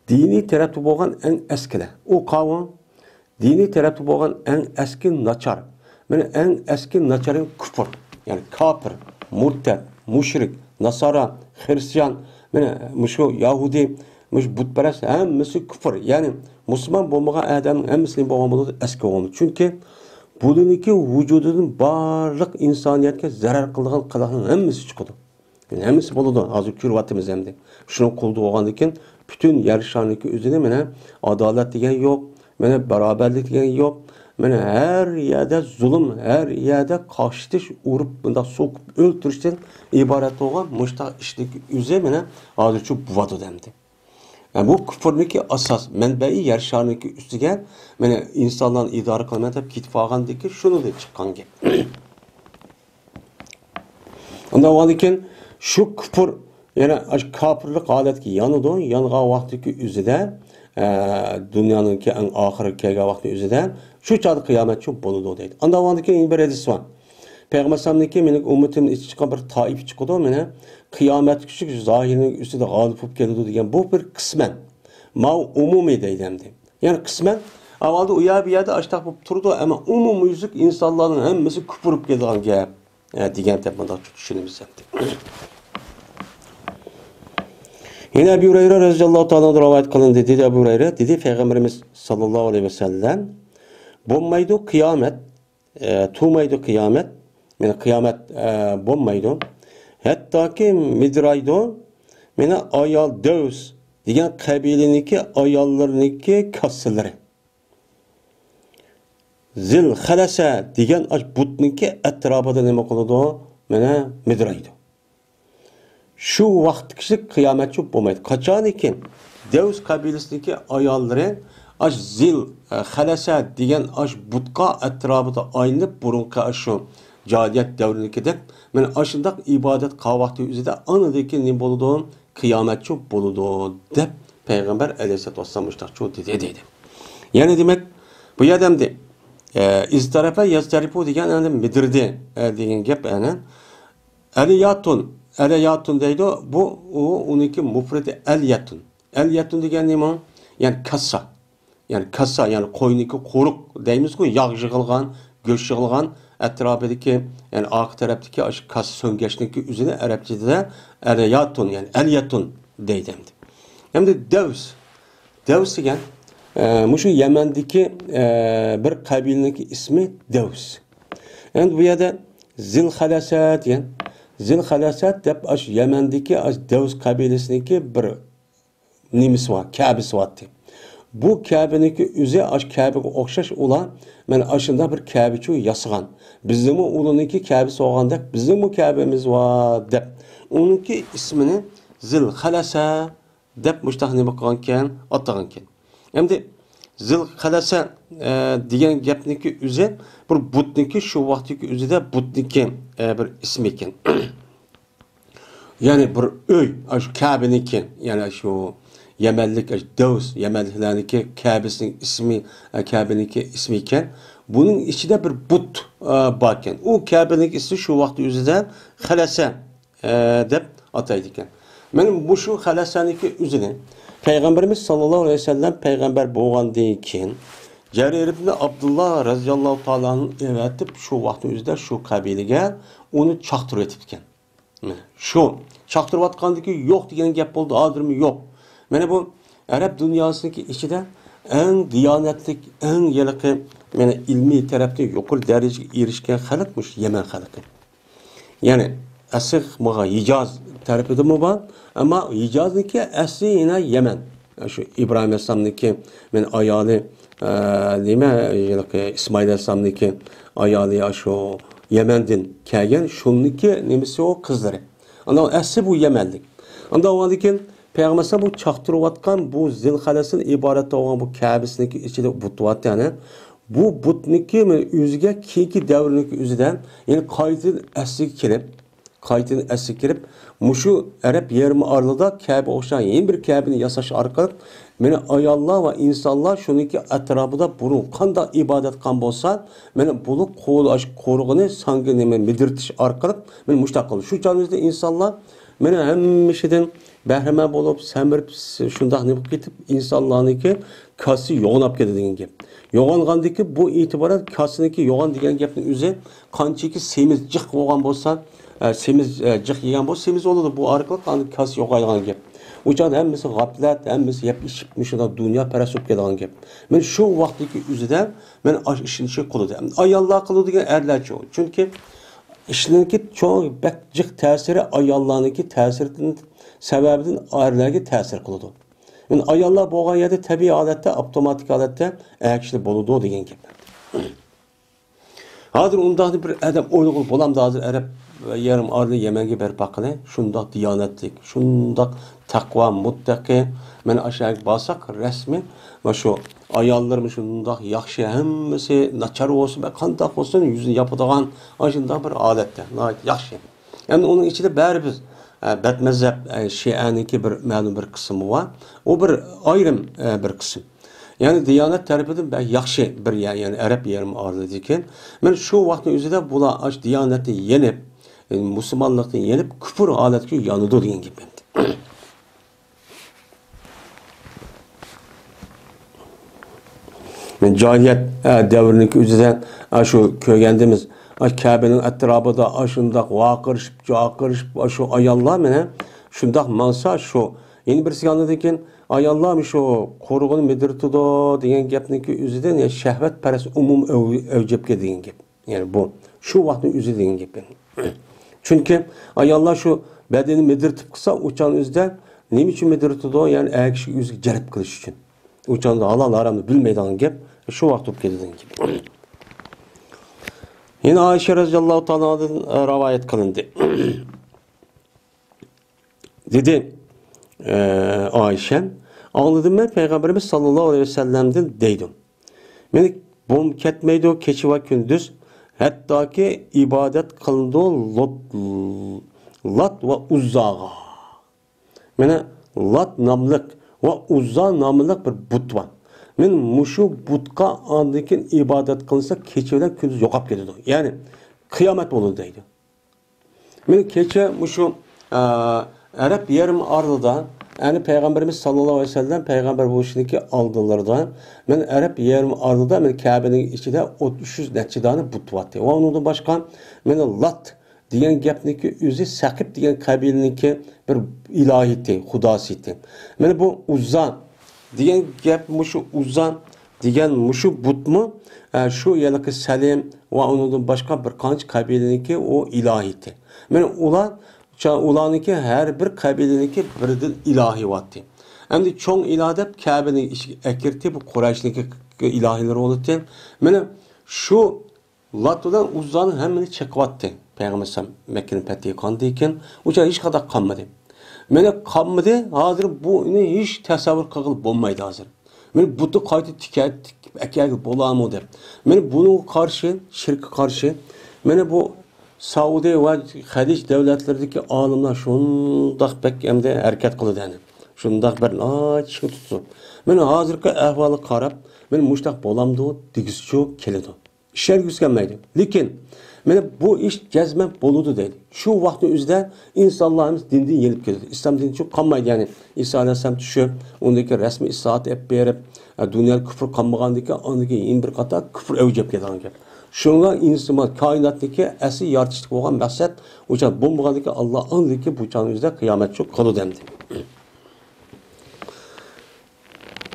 دىنىي تەرەپتە بولغان ئەڭ ئەسكىلە. ئۇ قاۋۇ. دىنىي تەرەپتە بولغان ئەڭ ئەسكى ناچار. مېنىڭ ئەڭ ئەسكى ناچارىم كۇپۇر. يەنى كاپىر، مۇرتەد، مۇشرىك، ناسارا، خىرىستىيان، مېنىڭ مۇشۇ يەھۇدىي، مۇشۇ بۇتپەرەس ھەممىسى كۇپۇر. يەنى مۇسۇلمان بولمىغان ئادەمنىڭ ھەممىسى نېمە بولغان بولىدۇ؟ ئەسكى بولغان بولىدۇ. چۈنكى بۇنىڭكى ۋۇجۇدىدىن بارلىق ئىنسانىيەتكە زەرەر قىلىدىغان قىلىقنىڭ ھەممىسى چىقىدۇ. ھەممىسى بولىدۇ. ھازىر كۆرۈۋاتىمىز ئەمدى. شۇنى قىلدى بولغاندىن كېيىن پۈتۈن يەر شارىنىڭكى ئۆزىنى مانا ئادالەت دېگەن يوق، مانا باراۋەرلىك دېگەن يوق. مانا ھەر يەردە زۇلۇم، ھەر يەردە قاقشىتىش، ئۇرۇپ، بۇنداق سوقۇپ ئۆلتۈرۈشتىن ئىبارەت بولغان مۇشتاق ئىشنىڭكى ئۆزى مانا ھازىرچۇ بولۇۋاتىدۇ ئەمدى. ھە، بۇ كۇپۇرنىڭكى ئاساس مەنبەيى يەر شارىنىڭكى ئۈستىگە، مانا، ئىنسانلارنى ئىدارە قىلىمەن دەپ كېتىپ قالغاندىكى شۇنىڭدىن چىققان گەپ. ئۇنداق بولغاندىكىن شۇ كۇپۇر يەنە ئاشۇ كاپىرلىق ھالەتكە يانىدۇ. يانغان ۋاقتىدىكى ئۆزىدە، ئە، دۇنيانىڭكى ئەڭ ئاخىرى كەلگەن ۋاقتىنىڭ ئۆزىدە شۇ چاغدا قىيامەتچۇ بولىدۇ دەيدۇ. ئانداق بولغاندىكىن يەنە بىر ھەدىس بار. پەيغەمبەر ئەلەيھىسسالامنىڭكى مېنىڭ ئۈممىتىمنىڭ ئىچىدىن چىققان بىر تائىپە چىقىدۇ، مانا قىيامەتكۈچە زاھىرنىڭ ئۈستىدە غالىب بولۇپ كېلىدۇ دېگەن بۇ بىر قىسمەن. ماۋۇ ئومۇمىي دەيدۇ ئەمدى. يەنى قىسمەن ئەھۋالدا ئۇ يەر بۇ يەردە ئاشتاق بولۇپ تۇرىدۇ، ئەمما ئومۇميۈزلۈك ئىنسانلارنىڭ ھەممىسى كۇپۇر بولۇپ كېتىدىغان گەپ، ئە، دېگەن دەپ مۇنداق چۈشىنىمىز ئەمدى. يەنە ئەبۇ ھۇرەيرە رەزىياللاھۇ تائالا ئەنھۇ رىۋايەت قىلىندى، دېدى ئەبۇ ھۇرەيرە، دېدى پەيغەمبىرىمىز ساللاللاھۇ ئەلەيھى ۋەسەللەم، بولمايدۇ قىيامەت، ئە، تۇرمايدۇ قىيامەت، يەنى قىيامەت، ئە، بولمايدۇ. ھەتتاكى مىدىرايدۇ، مانا ئايال دەۋس دېگەن قەبىلىنىڭكى ئاياللىرىنىڭكى كاسىلىرى. زىل خەلەسە دېگەن ئاش بۇتنىڭكى ئەتراپىدا نېمە قىلىدۇ؟ مانا مىدىرايدۇ. شۇ ۋاقىتقىچىلىك قىيامەتچۇ بولمايدۇ. قاچانكى دەۋس قەبىلىسىدىكى ئاياللىرى ئاش زىل، ئە، خەلەسە دېگەن ئاش بۇتقا ئەتراپىدا ئايلىنىپ، بۇرۇنقى ئاشۇ جاھىلىيەت دەۋرىنىڭكىدەك، مانا ئاشۇنداق ئىبادەت قىلغان ۋاقتى ئۆزىدە ئاندىن كېيىن نېمە بولىدۇ؟ قىيامەتچۇ بولىدۇ، دەپ پەيغەمبەر ئەلەيھىسسالاتۇ ۋەسسالام مۇشۇنداقچۇ دېدى، دەيدۇ. يەنى دېمەك، بۇ يەردە ئەمدى ئىزتەرەفە يەزتەرىپۇ دېگەن، يەنى مىدىردى، ئە، دېگەن گەپ، يەنى. ئەلىياتۇن، ئەلىياتۇن دەيدۇ. بۇ، ئۇ، ئۇنىڭكى مۇپرىتى ئەليەتۇن. ئەليەتۇن دېگەن نېمە؟ يەنى كاسسا. يەنى كاسسا، يەنى قوينىكى قورۇق دەيمىزغۇ، ياغ يىغىلغان، گۆش يىغىلغان، ئەتراپىدىكى، يەنى ئارقا تەرەپتىكى ئاشۇ كاسسا سۆڭگەچنىڭكى ئۆزىنى ئەرەبچىدە ئەلياتۇن، يەنى ئەليەتۇن دەيدۇ ئەمدى. ئەمدى دەۋس. دەۋس دېگەن، ئە، مۇشۇ يەمەندىكى، ئە، بىر قەبىلىنىڭكى ئىسمى دەۋس. ئەمدى بۇ يەردە زىل خەلەسە دېگەن، زىل خەلەسە دەپ ئاشۇ يەمەندىكى ئاشۇ دەۋس قەبىلىسىنىڭكى بىر نېمىسى بار، كەبىسى بارتى. بۇ كەبىنىڭكى ئۆزى ئاشۇ كەبىگە ئوخشاش ئۇلار، مانا ئاشۇنداق بىر كەبىچۇ ياسىغان. بىزنىڭمۇ ئۇلارنىڭكى كەبىسى بولغاندەك، بىزنىڭمۇ كەبىمىز بار دەپ، ئۇنىڭكى ئىسمىنى زىل خەلەسە دەپ مۇشتاق نېمە قىلغانكەن، ئاتىغانكەن. ئەمدى زىل خەلەسە، ئە، دېگەن گەپنىڭكى ئۆزى بىر بۇتنىڭكى، شۇ ۋاقىتتىكى ئۆزىدە بۇتنىڭكى، ئە، بىر ئىسمى ئىكەن. يەنى بىر ئۆي، ئاشۇ كەبىنىڭكى، يەنى شۇ يەمەنلىك، ئاشۇ دەۋس، يەمەنلىكلەرنىڭكى كەبىسىنىڭ ئىسمى، ئە، كەبىنىڭكى ئىسمى ئىكەن. بۇنىڭ ئىچىدە بىر بۇت، ئە، باركەن. ئۇ كەبىنىڭكى ئىسمى شۇ ۋاقىت ئۆزىدە خەلەسە، ئە، دەپ ئاتايدىكەن. مانا مۇشۇ خەلەسەنىڭكى ئۆزىنى پەيغەمبىرىمىز ساللاللاھۇ ئەلەيھى ۋەسەللەم پەيغەمبەر بولغاندىن كېيىن، جەرىر ئىبن ئابدۇللا رەزىياللاھۇ تائالا ئەنھۇ ئەۋەتىپ، شۇ ۋاقىتنىڭ ئۆزىدە شۇ قەبىلىگە ئۇنى چاقتۇرۇۋېتىپتىكەن. مانا شۇ چاقتۇرۇۋاتقاندىكى يوق دېگەن گەپ بولدى، ھازىرمۇ يوق. مانا بۇ ئەرەب دۇنياسىنىڭكى ئىچىدە ئەڭ دىيانەتلىك، ئەڭ ھېلىقى، مانا ئىلمىي تەرەپتىن يۇقىرى دەرىجىگە ئېرىشكەن خەلق مۇشۇ يەمەن خەلقى. يەنى ئەسلى مانا ھىجاز تەرىپىدىمۇ بار، ئەمما ھىجازنىڭكى ئەسلى يەنە يەمەن. شۇ ئىبراھىم ئەلەيھىسسالامنىڭكى مەن ئايالى، ئە، نېمە، ھېلىقى ئىسمائىل ئەلەيھىسسالامنىڭكى ئايالى شۇ يەمەندىن كەلگەن، شۇنىڭكى نېمىسى ئۇ قىزلىرى. ئاندىن ئەسلى بۇ يەمەنلىك. ئاندىن ئۇنىڭدىن كېيىن پەيغەمبەر ئەلەيھىسسالام بۇ چاقتۇرۇۋاتقان بۇ زىلخەلەسىدىن ئىبارەت بولغان بۇ كەبىسىنىڭكى ئىچىدە بۇت بارتى، يەنى بۇ بۇتنىڭكى ئۆزىگە كېيىنكى دەۋرنىڭكى ئۆزىدە، يەنى قايتىدىن ئەسلىگە كېلىپ، قايتىدىن ئەسلىگە كېلىپ، مۇشۇ ئەرەب يېرىم ئارىلىدا كەبە ئوخشاش يېڭى بىر كەبىنى ياساش ئارقىلىق، مانا ئاياللار ۋە ئىنسانلار شۇنىڭكى ئەتراپىدا بۇرۇن قانداق ئىبادەت قىلغان بولسا، مانا بۇلۇق قول-، قورۇقىنى ساڭگا نېمە مىدىرتىش ئارقىلىق، مانا مۇشۇنداق قىلدى. شۇ چاغدا ئىنسانلار مانا ھەممە ئىشىدىن بەھرىمەن بولۇپ، سەمرىپ، شۇنداق نېمە بولۇپ كېتىپ، ئىنسانلارنىڭكى كاسىسى يوغىناپ كېتىدۇ دېگەن گەپ. يوغانغاندىكى بۇ ئېتىبارەن كاسىنىڭكى يوغان دېگەن گەپنىڭ ئۆزى قانچىكى سېمىز جىق بولغان بولسا، ئە، سېمىز، ئە، جىق يېگەن بولسا سېمىز بولىدۇ. بۇ ئارقىلىق ئاندىن كاسا يوغايدىغان گەپ. ئۇ چاغدا ھەممىسى غەپلەت، ھەممىسى يەپ ئىچىپ، مۇشۇنداق دۇنيا پەرەس بولۇپ كېتىدىغان گەپ. مەن شۇ ۋاقىتتىكى ئۆزىدە مەن ئاشۇ ئىشنى شۇ قىلىدۇ. ئاياللار قىلىدۇ دېگەن ئەرلەرچۇ. چۈنكى ئىشنىڭكى چوڭ بەك جىق تەسىرى ئاياللارنىڭكى تەسىرىدىن، سەۋەبىدىن ئەرلەرگە تەسىر قىلىدۇ. يەنى ئاياللار بولغان يەردە تەبىئىي ھالەتتە، ئاپتوماتىك ھالەتتە ئەر كىشىلەر بولىدۇ دېگەن گەپ. ھازىر ئۇنداقنى بىر ئادەم ئويلىغىلى بولامدۇ؟ ھازىر ئەرەب يېرىم ئارىلى يەمەنگە بېرىپ باققىلى. شۇنداق دىيانەتلىك، شۇنداق تەقۋا، مۇتتەقى. مانا ئاشۇ يەرگە بارساق رەسمىي، مانا شۇ ئاياللىرىمۇ شۇنداق ياخشى، ھەممىسى ناچار بولسۇن، قانداق بولسۇن، يۈزىنى ياپىدىغان، ئاشۇنداق بىر ھالەتتە، ناھايىتى ياخشى. ئەمدى ئۇنىڭ ئىچىدە بەرىبىر، ئە، بەدمەزھەپ، ئە، شىئەنىڭكى بىر مەلۇم بىر قىسمى بار. ئۇ بىر ئايرىم، ئە، بىر قىسىم. يەنى دىيانەت تەرىپىدىن بەك ياخشى بىر يەر، يەنى ئەرەب يېرىم ئارىلىدىكى. مانا شۇ ۋاقىتنىڭ ئۆزىدە بۇلار ئاشۇ دىيانەتنى يېنىپ، مۇسۇلمانلىقنى يېنىپ، كۇپۇر ھالەتكە يانىدۇ دېگەن گەپ ئەمدى. جاھىلىيەت، ئە، دەۋرىنىڭكى ئۆزىدە، ئە، شۇ كۆرگەندىمىز، ئە، كەبىنىڭ ئەتراپىدا ئاشۇنداق ۋارقىرىشىپ، جارقىرىشىپ، ئاشۇ ئاياللار مانا شۇنداق ماڭسا، شۇ يەنە بىرسى ئاندىن كېيىن ئاياللار شۇ قورۇقىنى مىدىرتىدۇ دېگەن گەپنىڭكى ئۆزىدىن، يەنى شەھۋەتپەرەس ئومۇم ئەۋ-، ئەۋج ئېلىپ كېتىدۇ دېگەن گەپ. يەنى بۇ شۇ ۋاقىتنىڭ ئۆزى دېگەن گەپ. چۈنكى ئاياللار شۇ بەدىنىنى مىدىرتىپ قىلسا، ئۇ چاغنىڭ ئۆزىدە نېمە ئۈچۈن مىدىرتىدۇ؟ يەنى ئەر كىشىنى ئۆزىگە جەلپ قىلىش ئۈچۈن. ئۇ چاغدا ھالال ھارامنى بىلمەيدىغان گەپ، شۇ ۋاقىت بولۇپ كېتىدۇ دېگەن گەپ. يەنە ئائىشە رەزىياللاھۇ تائالا ئانھادىن، ئە، رىۋايەت قىلىندى. دېدى، ئە، ئائىشە، ئاڭلىدىم مەن پەيغەمبىرىمىز ساللاللاھۇ ئەلەيھى ۋەسەللەمدىن دەيدۇ. مېنى بوم كەتمەيدۇ كېچە ۋە كۈندۈز، ھەتتاكى ئىبادەت قىلىنىدۇ لوت، لات ۋە ئۇززاغا. مانا لات ناملىق ۋە ئۇززا ناملىق بىر بۇت بار. مەن مۇشۇ بۇتقا ئاندىن كېيىن ئىبادەت قىلسا، كېچە بىلەن كۈندۈز يوقاپ كېتىدۇ. يەنى قىيامەت بولىدۇ دەيدۇ. مەن كېچە مۇشۇ، ئە، ئەرەب يېرىم ئارىلىدا، يەنى پەيغەمبىرىمىز ساللاللاھۇ ئەلەيھى ۋەسەللەم پەيغەمبەر بولۇشىنىڭكى ئالدىلىرىدا، مەن ئەرەب يېرىم ئارىلىدا، مەن كەبىنىڭ ئىچىدە ئوت، ئۈچ يۈز نەچچە دانە بۇت بارتى. ۋە ئۇنىڭدىن باشقا، مەن لات دېگەن گەپنىڭكى ئۆزى سەقىپ دېگەن قەبىلىنىڭكى بىر ئىلاھىيىتى، خۇداسى ئىدى. مانا بۇ ئۇززا دېگەن گەپ، مۇشۇ ئۇززا دېگەن مۇشۇ بۇتمۇ، ئە، شۇ ھېلىقى سەلىم ۋە ئۇنىڭدىن باشقا بىر قانچە قەبىلىنىڭكى ئۇ ئىلاھىيىتى. مانا ئۇلار، چا-، ئۇلارنىڭكى ھەر بىر قەبىلىنىڭكى بىردىن ئىلاھى بارتى. ئەمدى چوڭ ئىلاھ دەپ كەبىنىڭ ئىچىگە ئەكىرتى، بۇ قۇرەيشنىڭكى ئىلاھىلىرى بولاتتى. مانا شۇ لات بىلەن ئۇززانىڭ ھەممىنى چېقىۋەتتى. پەيغەمبەر ئەلەيھىسسالام مەككىنى پەتھى قىلغاندىن كېيىن ئۇچان ھېچقانداق قالمىدى. مانا قالمىدى، ھازىر بۇنى ھېچ تەسەۋۋۇر قىلغىلى بولمايدۇ ھازىر. مانا بۇتنى قايتا تىكە-، تىكىپ ئەكەلگىلى بولامۇ دەپ. مانا بۇنىڭغا قارشى، شىرككە قارشى، مانا بۇ سەئۇدى ۋە خەلىج دۆلەتلىرىدىكى ئالىملار شۇنداق بەك ئەمدى ھەرىكەت قىلىدۇ يەنى. شۇنداق بىر ناھايىتى چىڭ تۇتۇپ. مانا ھازىرقى ئەھۋالغا قاراپ، مانا مۇشۇنداق بولامدۇ دېگۈسىچۇ كېلىدۇ. ئىشەنگۈسى كەلمەيدۇ. لېكىن، مانا بۇ ئىش جەزمەن بولىدۇ دەيدۇ. شۇ ۋاقىتنىڭ ئۆزىدە ئىنسانلار ھەممىسى دىندىن يېنىپ كېتىدۇ. ئىسلام دىنى چۈشۈپ قالمايدۇ، يەنى ئىسا ئەلەيھىسسالام چۈشۈپ، ئۇندىن كېيىن رەسمىي ئىسلاھات ئېلىپ بېرىپ، ئە، دۇنيادا كۇفر قالمىغاندىن كېيىن، ئاندىن كېيىن يەنە بىر قاتار كۇفر ئەۋج ئېلىپ كېتىدىغان گەپ. شۇڭا ئىنسان كائىناتنىكى ئەسلى يارىتىشلىق بولغان مەقسەت ئۇ چاغ بولمىغاندىن كېيىن، ئاللا ئاندىن كېيىن بۇ چاغنىڭ ئۆزىدە قىيامەت چۈشۈپ قالىدۇ ئەمدى.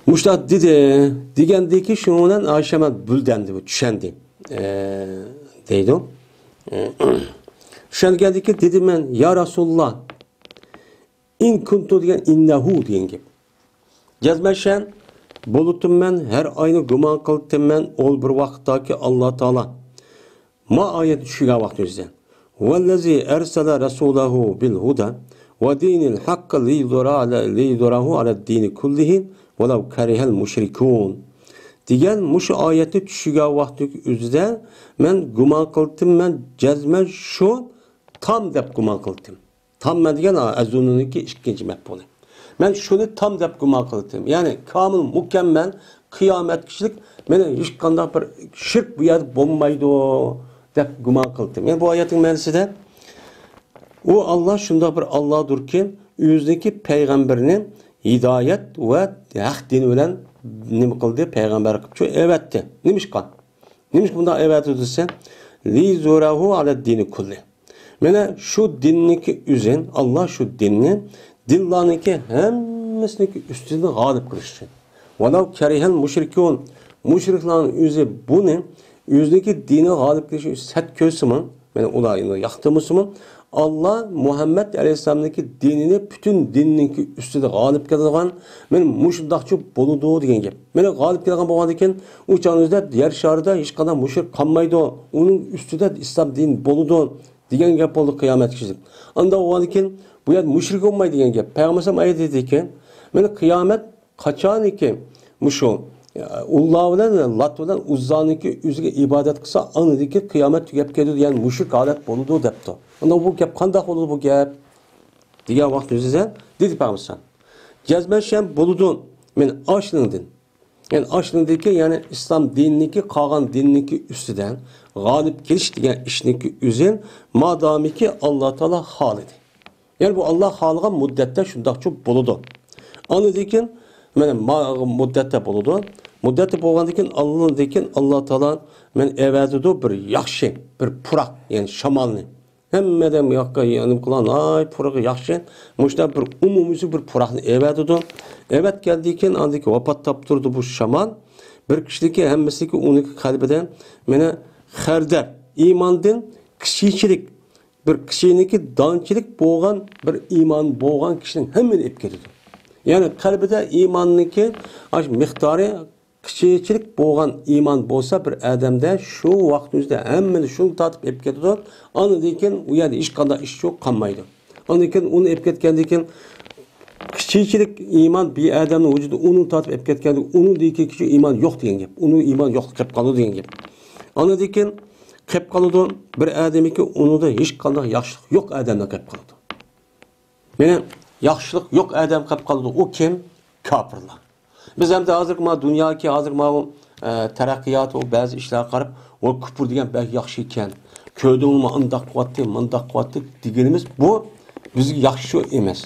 مۇشۇنداق دېدى، دېگەندىكى شۇنىڭ بىلەن ئايشەمەت بىلدى ئەمدى، بۇ چۈشەندى، ئە، دەيدۇ. ئە، چۈشەنگەندىكى دېدى مەن، يا رەسۇلاللا، ئىن كۇنتۇ دېگەن ئىننەھۇ دېگەن گەپ. جەزمەن شەن بولۇتتۇم مەن، ھەر ئاينى گۇمان قىلتىم مەن، ئول بىر ۋاقىتتاكى ئاللا تائالا ما ئايەتنى چۈشۈرگەن ۋاقتىمىزدە. ۋەللەزى ئەرسەلە رەسۇلەھۇ بىل ھۇدە ۋە دىنىل ھەققى لىيۇزھىرە-، لىيۇزھىرەھۇ ئەلەددىنى كۇللىھى ۋەلەۋ كەرىھەل مۇشرىكۇن. دېگەن مۇشۇ ئايەتنى چۈشۈرگەن ۋاقتى ئۆزىدە مەن گۇمان قىلتىم، مەن جەزمەن شۇ تام دەپ گۇمان قىلتىم. تاممە دېگەن ئەزۇننىڭكى ئىككىنچى مەپئۇلى. مەن شۇنى تام دەپ گۇمان قىلدىم. يەنى كامىل، مۇكەممەل قىيامەتكىچىلىك مانا ھېچقانداق بىر شىرك بۇ يەردە بولمايدۇ دەپ گۇمان قىلدىم. يەنى بۇ ئايەتنىڭ مەنىسىدە ئۇ ئاللا شۇنداق بىر ئاللادۇركى، ئۆزىنىڭكى پەيغەمبىرىنى ھىدايەت ۋە ھەق دىن بىلەن نېمە قىلدى؟ پەيغەمبەر قىلىپ شۇ ئەۋەتتى. نېمىشقا؟ نېمىشقا بۇنداق ئەۋەتىدۇ دېسە، لىيۇزھىرەھۇ ئەلەددىنى كۇللى. مانا شۇ دىننىڭكى ئۆزى، ئاللا شۇ دىننى دىنلارنىڭكى ھەممىسىنىڭكى ئۈستىدىن غالىب قىلىش ئۈچۈن. ۋەلەۋ كەرىھەل مۇشرىكۇن. مۇشرىكلارنىڭ ئۆزى بۇنى ئۆزىنىڭكى دىنىغا غالىب قىلىش ئۈچۈن سەت كۆرسىمۇ، مانا ئۇلار ئۇنى ياقتۇرمىسىمۇ، ئاللا مۇھەممەد ئەلەيھىسسالامنىڭكى دىنىنى پۈتۈن دىننىڭكى ئۈستىدە غالىب كېلىدىغان، مانا مۇشۇنداقچۇ بولىدۇ دېگەن گەپ. مانا غالىب كېلىدىغان بولغاندىن كېيىن، ئۇ چاغنىڭ ئۆزىدە يەر شارىدا ھېچقانداق مۇشرىك قالمايدۇ. ئۇنىڭ ئۈستىدە ئىسلام دىنى بولىدۇ دېگەن گەپ بولدى قىيامەتكىچىلىك. ئانداق بولغاندىن كېيىن، بۇ يەردە مۇشرىك بولمايدۇ دېگەن گەپ. پەيغەمبەر ئەلەيھىسسالام ئايەت دېدىكى، مانا قىيامەت قاچانكى مۇشۇ، ئە، ئۇللا بىلەن لات بىلەن ئۇززانىڭكى ئۆزىگە ئىبادەت قىلسا، ئاندىكى قىيامەت تۈگەپ كېتىدۇ، يەنى مۇشرىك ھالەت بولىدۇ دەپتۇ. ئاندىن بۇ گەپ قانداق بولىدۇ بۇ گەپ؟ دېگەن ۋاقىت ئۆزىدە دېدى پەيغەمبەر ئەلەيھىسسالام، جەزمەن شەن بولىدۇ، مەن ئاشنىڭدىن. يەنى ئاشنىڭدىكى، يەنى ئىسلام دىنىنىڭكى قالغان دىننىڭكى ئۈستىدە غالىب كېلىش دېگەن ئىشنىڭكى ئۆزى مادامىكى ئاللا تائالا خالىدى. يەنى بۇ ئاللا خالىغان مۇددەتتە شۇنداقچۇ بولىدۇ. ئاندىن كېيىن، مانا، ما-، مۇددەتتە بولىدۇ. مۇددەتتە بولغاندىن كېيىن، ئاللادىن كېيىن ئاللا تائالا مانا ئەۋەتىدۇ بىر ياخشى، بىر پۇراق، يەنى شامالنى. ھەممە ئادەم ياققا يېنىپ قالغان، ئاي، پۇرىقى ياخشى. مۇشۇنداق بىر ئومۇميۈزلۈك بىر پۇراقنى ئەۋەتىدۇ. ئەۋەتكەندىن كېيىن، ئاندىن كېيىن ۋاپات تاپتۇرىدۇ بۇ شامان. بىر كىشىدىكى ھەممىسىدىكى ئۇنىڭكى قەلبىدە مانا خەردەل، ئىماندىن كىچىكىچىلىك، بىر كىشىنىڭكى دانچىلىك بولغان بىر ئىمان بولغان كىشىنىڭ ھەممىنى ئېلىپ كېتىدۇ. يەنى قەلبىدە ئىماننىڭكى ئاشۇ مىقدارى كىچىكىچىلىك بولغان ئىمان بولسا بىر ئادەمدە شۇ ۋاقىتنىڭ ئۆزىدە ھەممىنى شۇنى تارتىپ ئېلىپ كېتىدۇ. ئاندىن كېيىن ئۇ يەردە ھېچقانداق ئىش يوق قالمايدۇ. ئاندىن كېيىن ئۇنى ئېلىپ كەتكەندىن كېيىن كىچىكىچىلىك ئىمان بىر ئادەمنىڭ ۋۇجۇدىدا ئۇنى تارتىپ ئېلىپ كەتكەندىن ئۇنىڭدىن كېيىن كىچىك ئىمان يوق دېگەن گەپ. ئۇنىڭ ئىمان يوق قېلىپ قالىدۇ دېگەن گەپ. ئاندىن كېيىن قېلىپ قالىدۇ، بىر ئادەمنىڭكى ئۇنىڭدا ھېچقانداق ياخشىلىق يوق ئادەمدە قېلىپ قالىدۇ. مانا ياخشىلىق يوق ئادەم قېلىپ قالىدۇ. ئۇ كىم؟ كاپىرلار. بىز ئەمدى ھازىرقى ما دۇنياكى ھازىرقى ما ئۇ، ئە، تەرەققىيات، ئۇ بەزى ئىشلارغا قاراپ، ۋە كۇپۇر دېگەن بەك ياخشى ئىكەن، كۆردۈڭمۇ، ئۇنداق قىلىۋاتتى، مۇنداق قىلىۋاتتى دېگىنىمىز، بۇ بىزگە ياخشى ئەمەس.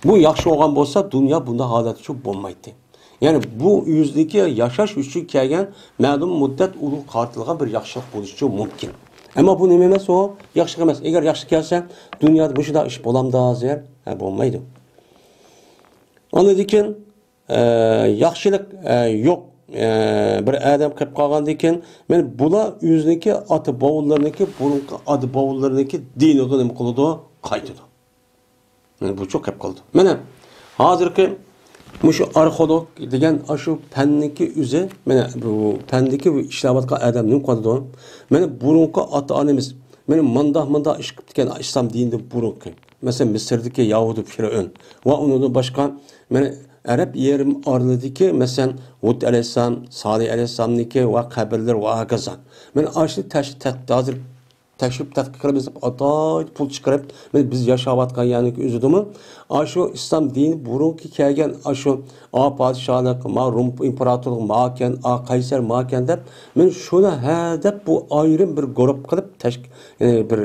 بۇ ياخشى بولغان بولسا، دۇنيا بۇنداق ھالەتتە بولمايتتى. يەنى بۇ ئۆزىنىڭكى ياشاش ئۈچۈن كەلگەن مەلۇم مۇددەت ئۇنىڭغا قارىتىلغان بىر ياخشىلىق بولۇشى مۇمكىن. ئەمما بۇ نېمە ئەمەس ئۇ؟ ياخشىلىق ئەمەس. ئەگەر ياخشى كەلسە، دۇنيادا مۇشۇنداق ئىش بولامدۇ ھازىر؟ ھە، بولمايدۇ. ئاندىن كېيىن، ئە، ياخشىلىق، ئە، يوق، ئە، بىر ئادەم قېلىپ قالغاندىن كېيىن، مانا بۇلار ئۆزىنىڭكى ئاتا-بوۋىلىرىنىڭكى، بۇرۇنقى ئاتا-بوۋىلىرىنىڭكى دىنىغا نېمە قىلىدۇ؟ قايتىدۇ. مانا بۇ چوقۇپ قالىدۇ. مانا ھازىرقى مۇشۇ ئارخېئولوگ دېگەن ئاشۇ پەننىڭكى ئۆزى، مانا بۇ پەندىكى ئىشلەۋاتقان ئادەم نېمە قىلىدۇ؟ مانا بۇرۇنقى ئاتا-ئانىمىز مانا مۇنداق، مۇنداق ئىش قىپتىكەن ئىسلام دىنىدىن بۇرۇنقى. مەسىلەن، مىسىردىكى يەھۇدىي فىرئەۋن ۋە ئۇنىڭدىن باشقا، مانا ئەرەب يېرىم ئارىلىدىكى، مەسىلەن، ھۇد ئەلەيھىسسالام، سالىھ ئەلەيھىسسالامنىڭكى ۋە قەبرىلىرى ۋە ھاكازا. مانا ئاشۇ تەش-، تەت-، ھازىر تەكشۈرۈپ تەتقىق قىلىمىز دەپ، ئاتايىن پۇل چىقىرىپ، مانا بىز ياشاۋاتقان يەرنىڭ ئۆزىدىمۇ ئاشۇ ئىسلام دىنى بۇرۇنقى كەلگەن ئاشۇ ئا پادىشاھلىق، ما روم ئىمپېراتورلۇق ماكەن، ئا قەيسەر ماكەن دەپ، مانا شۇنى ھە دەپ بۇ ئايرىم بىر گۇرۇپ قىلىپ تەشك-، يەنى بىر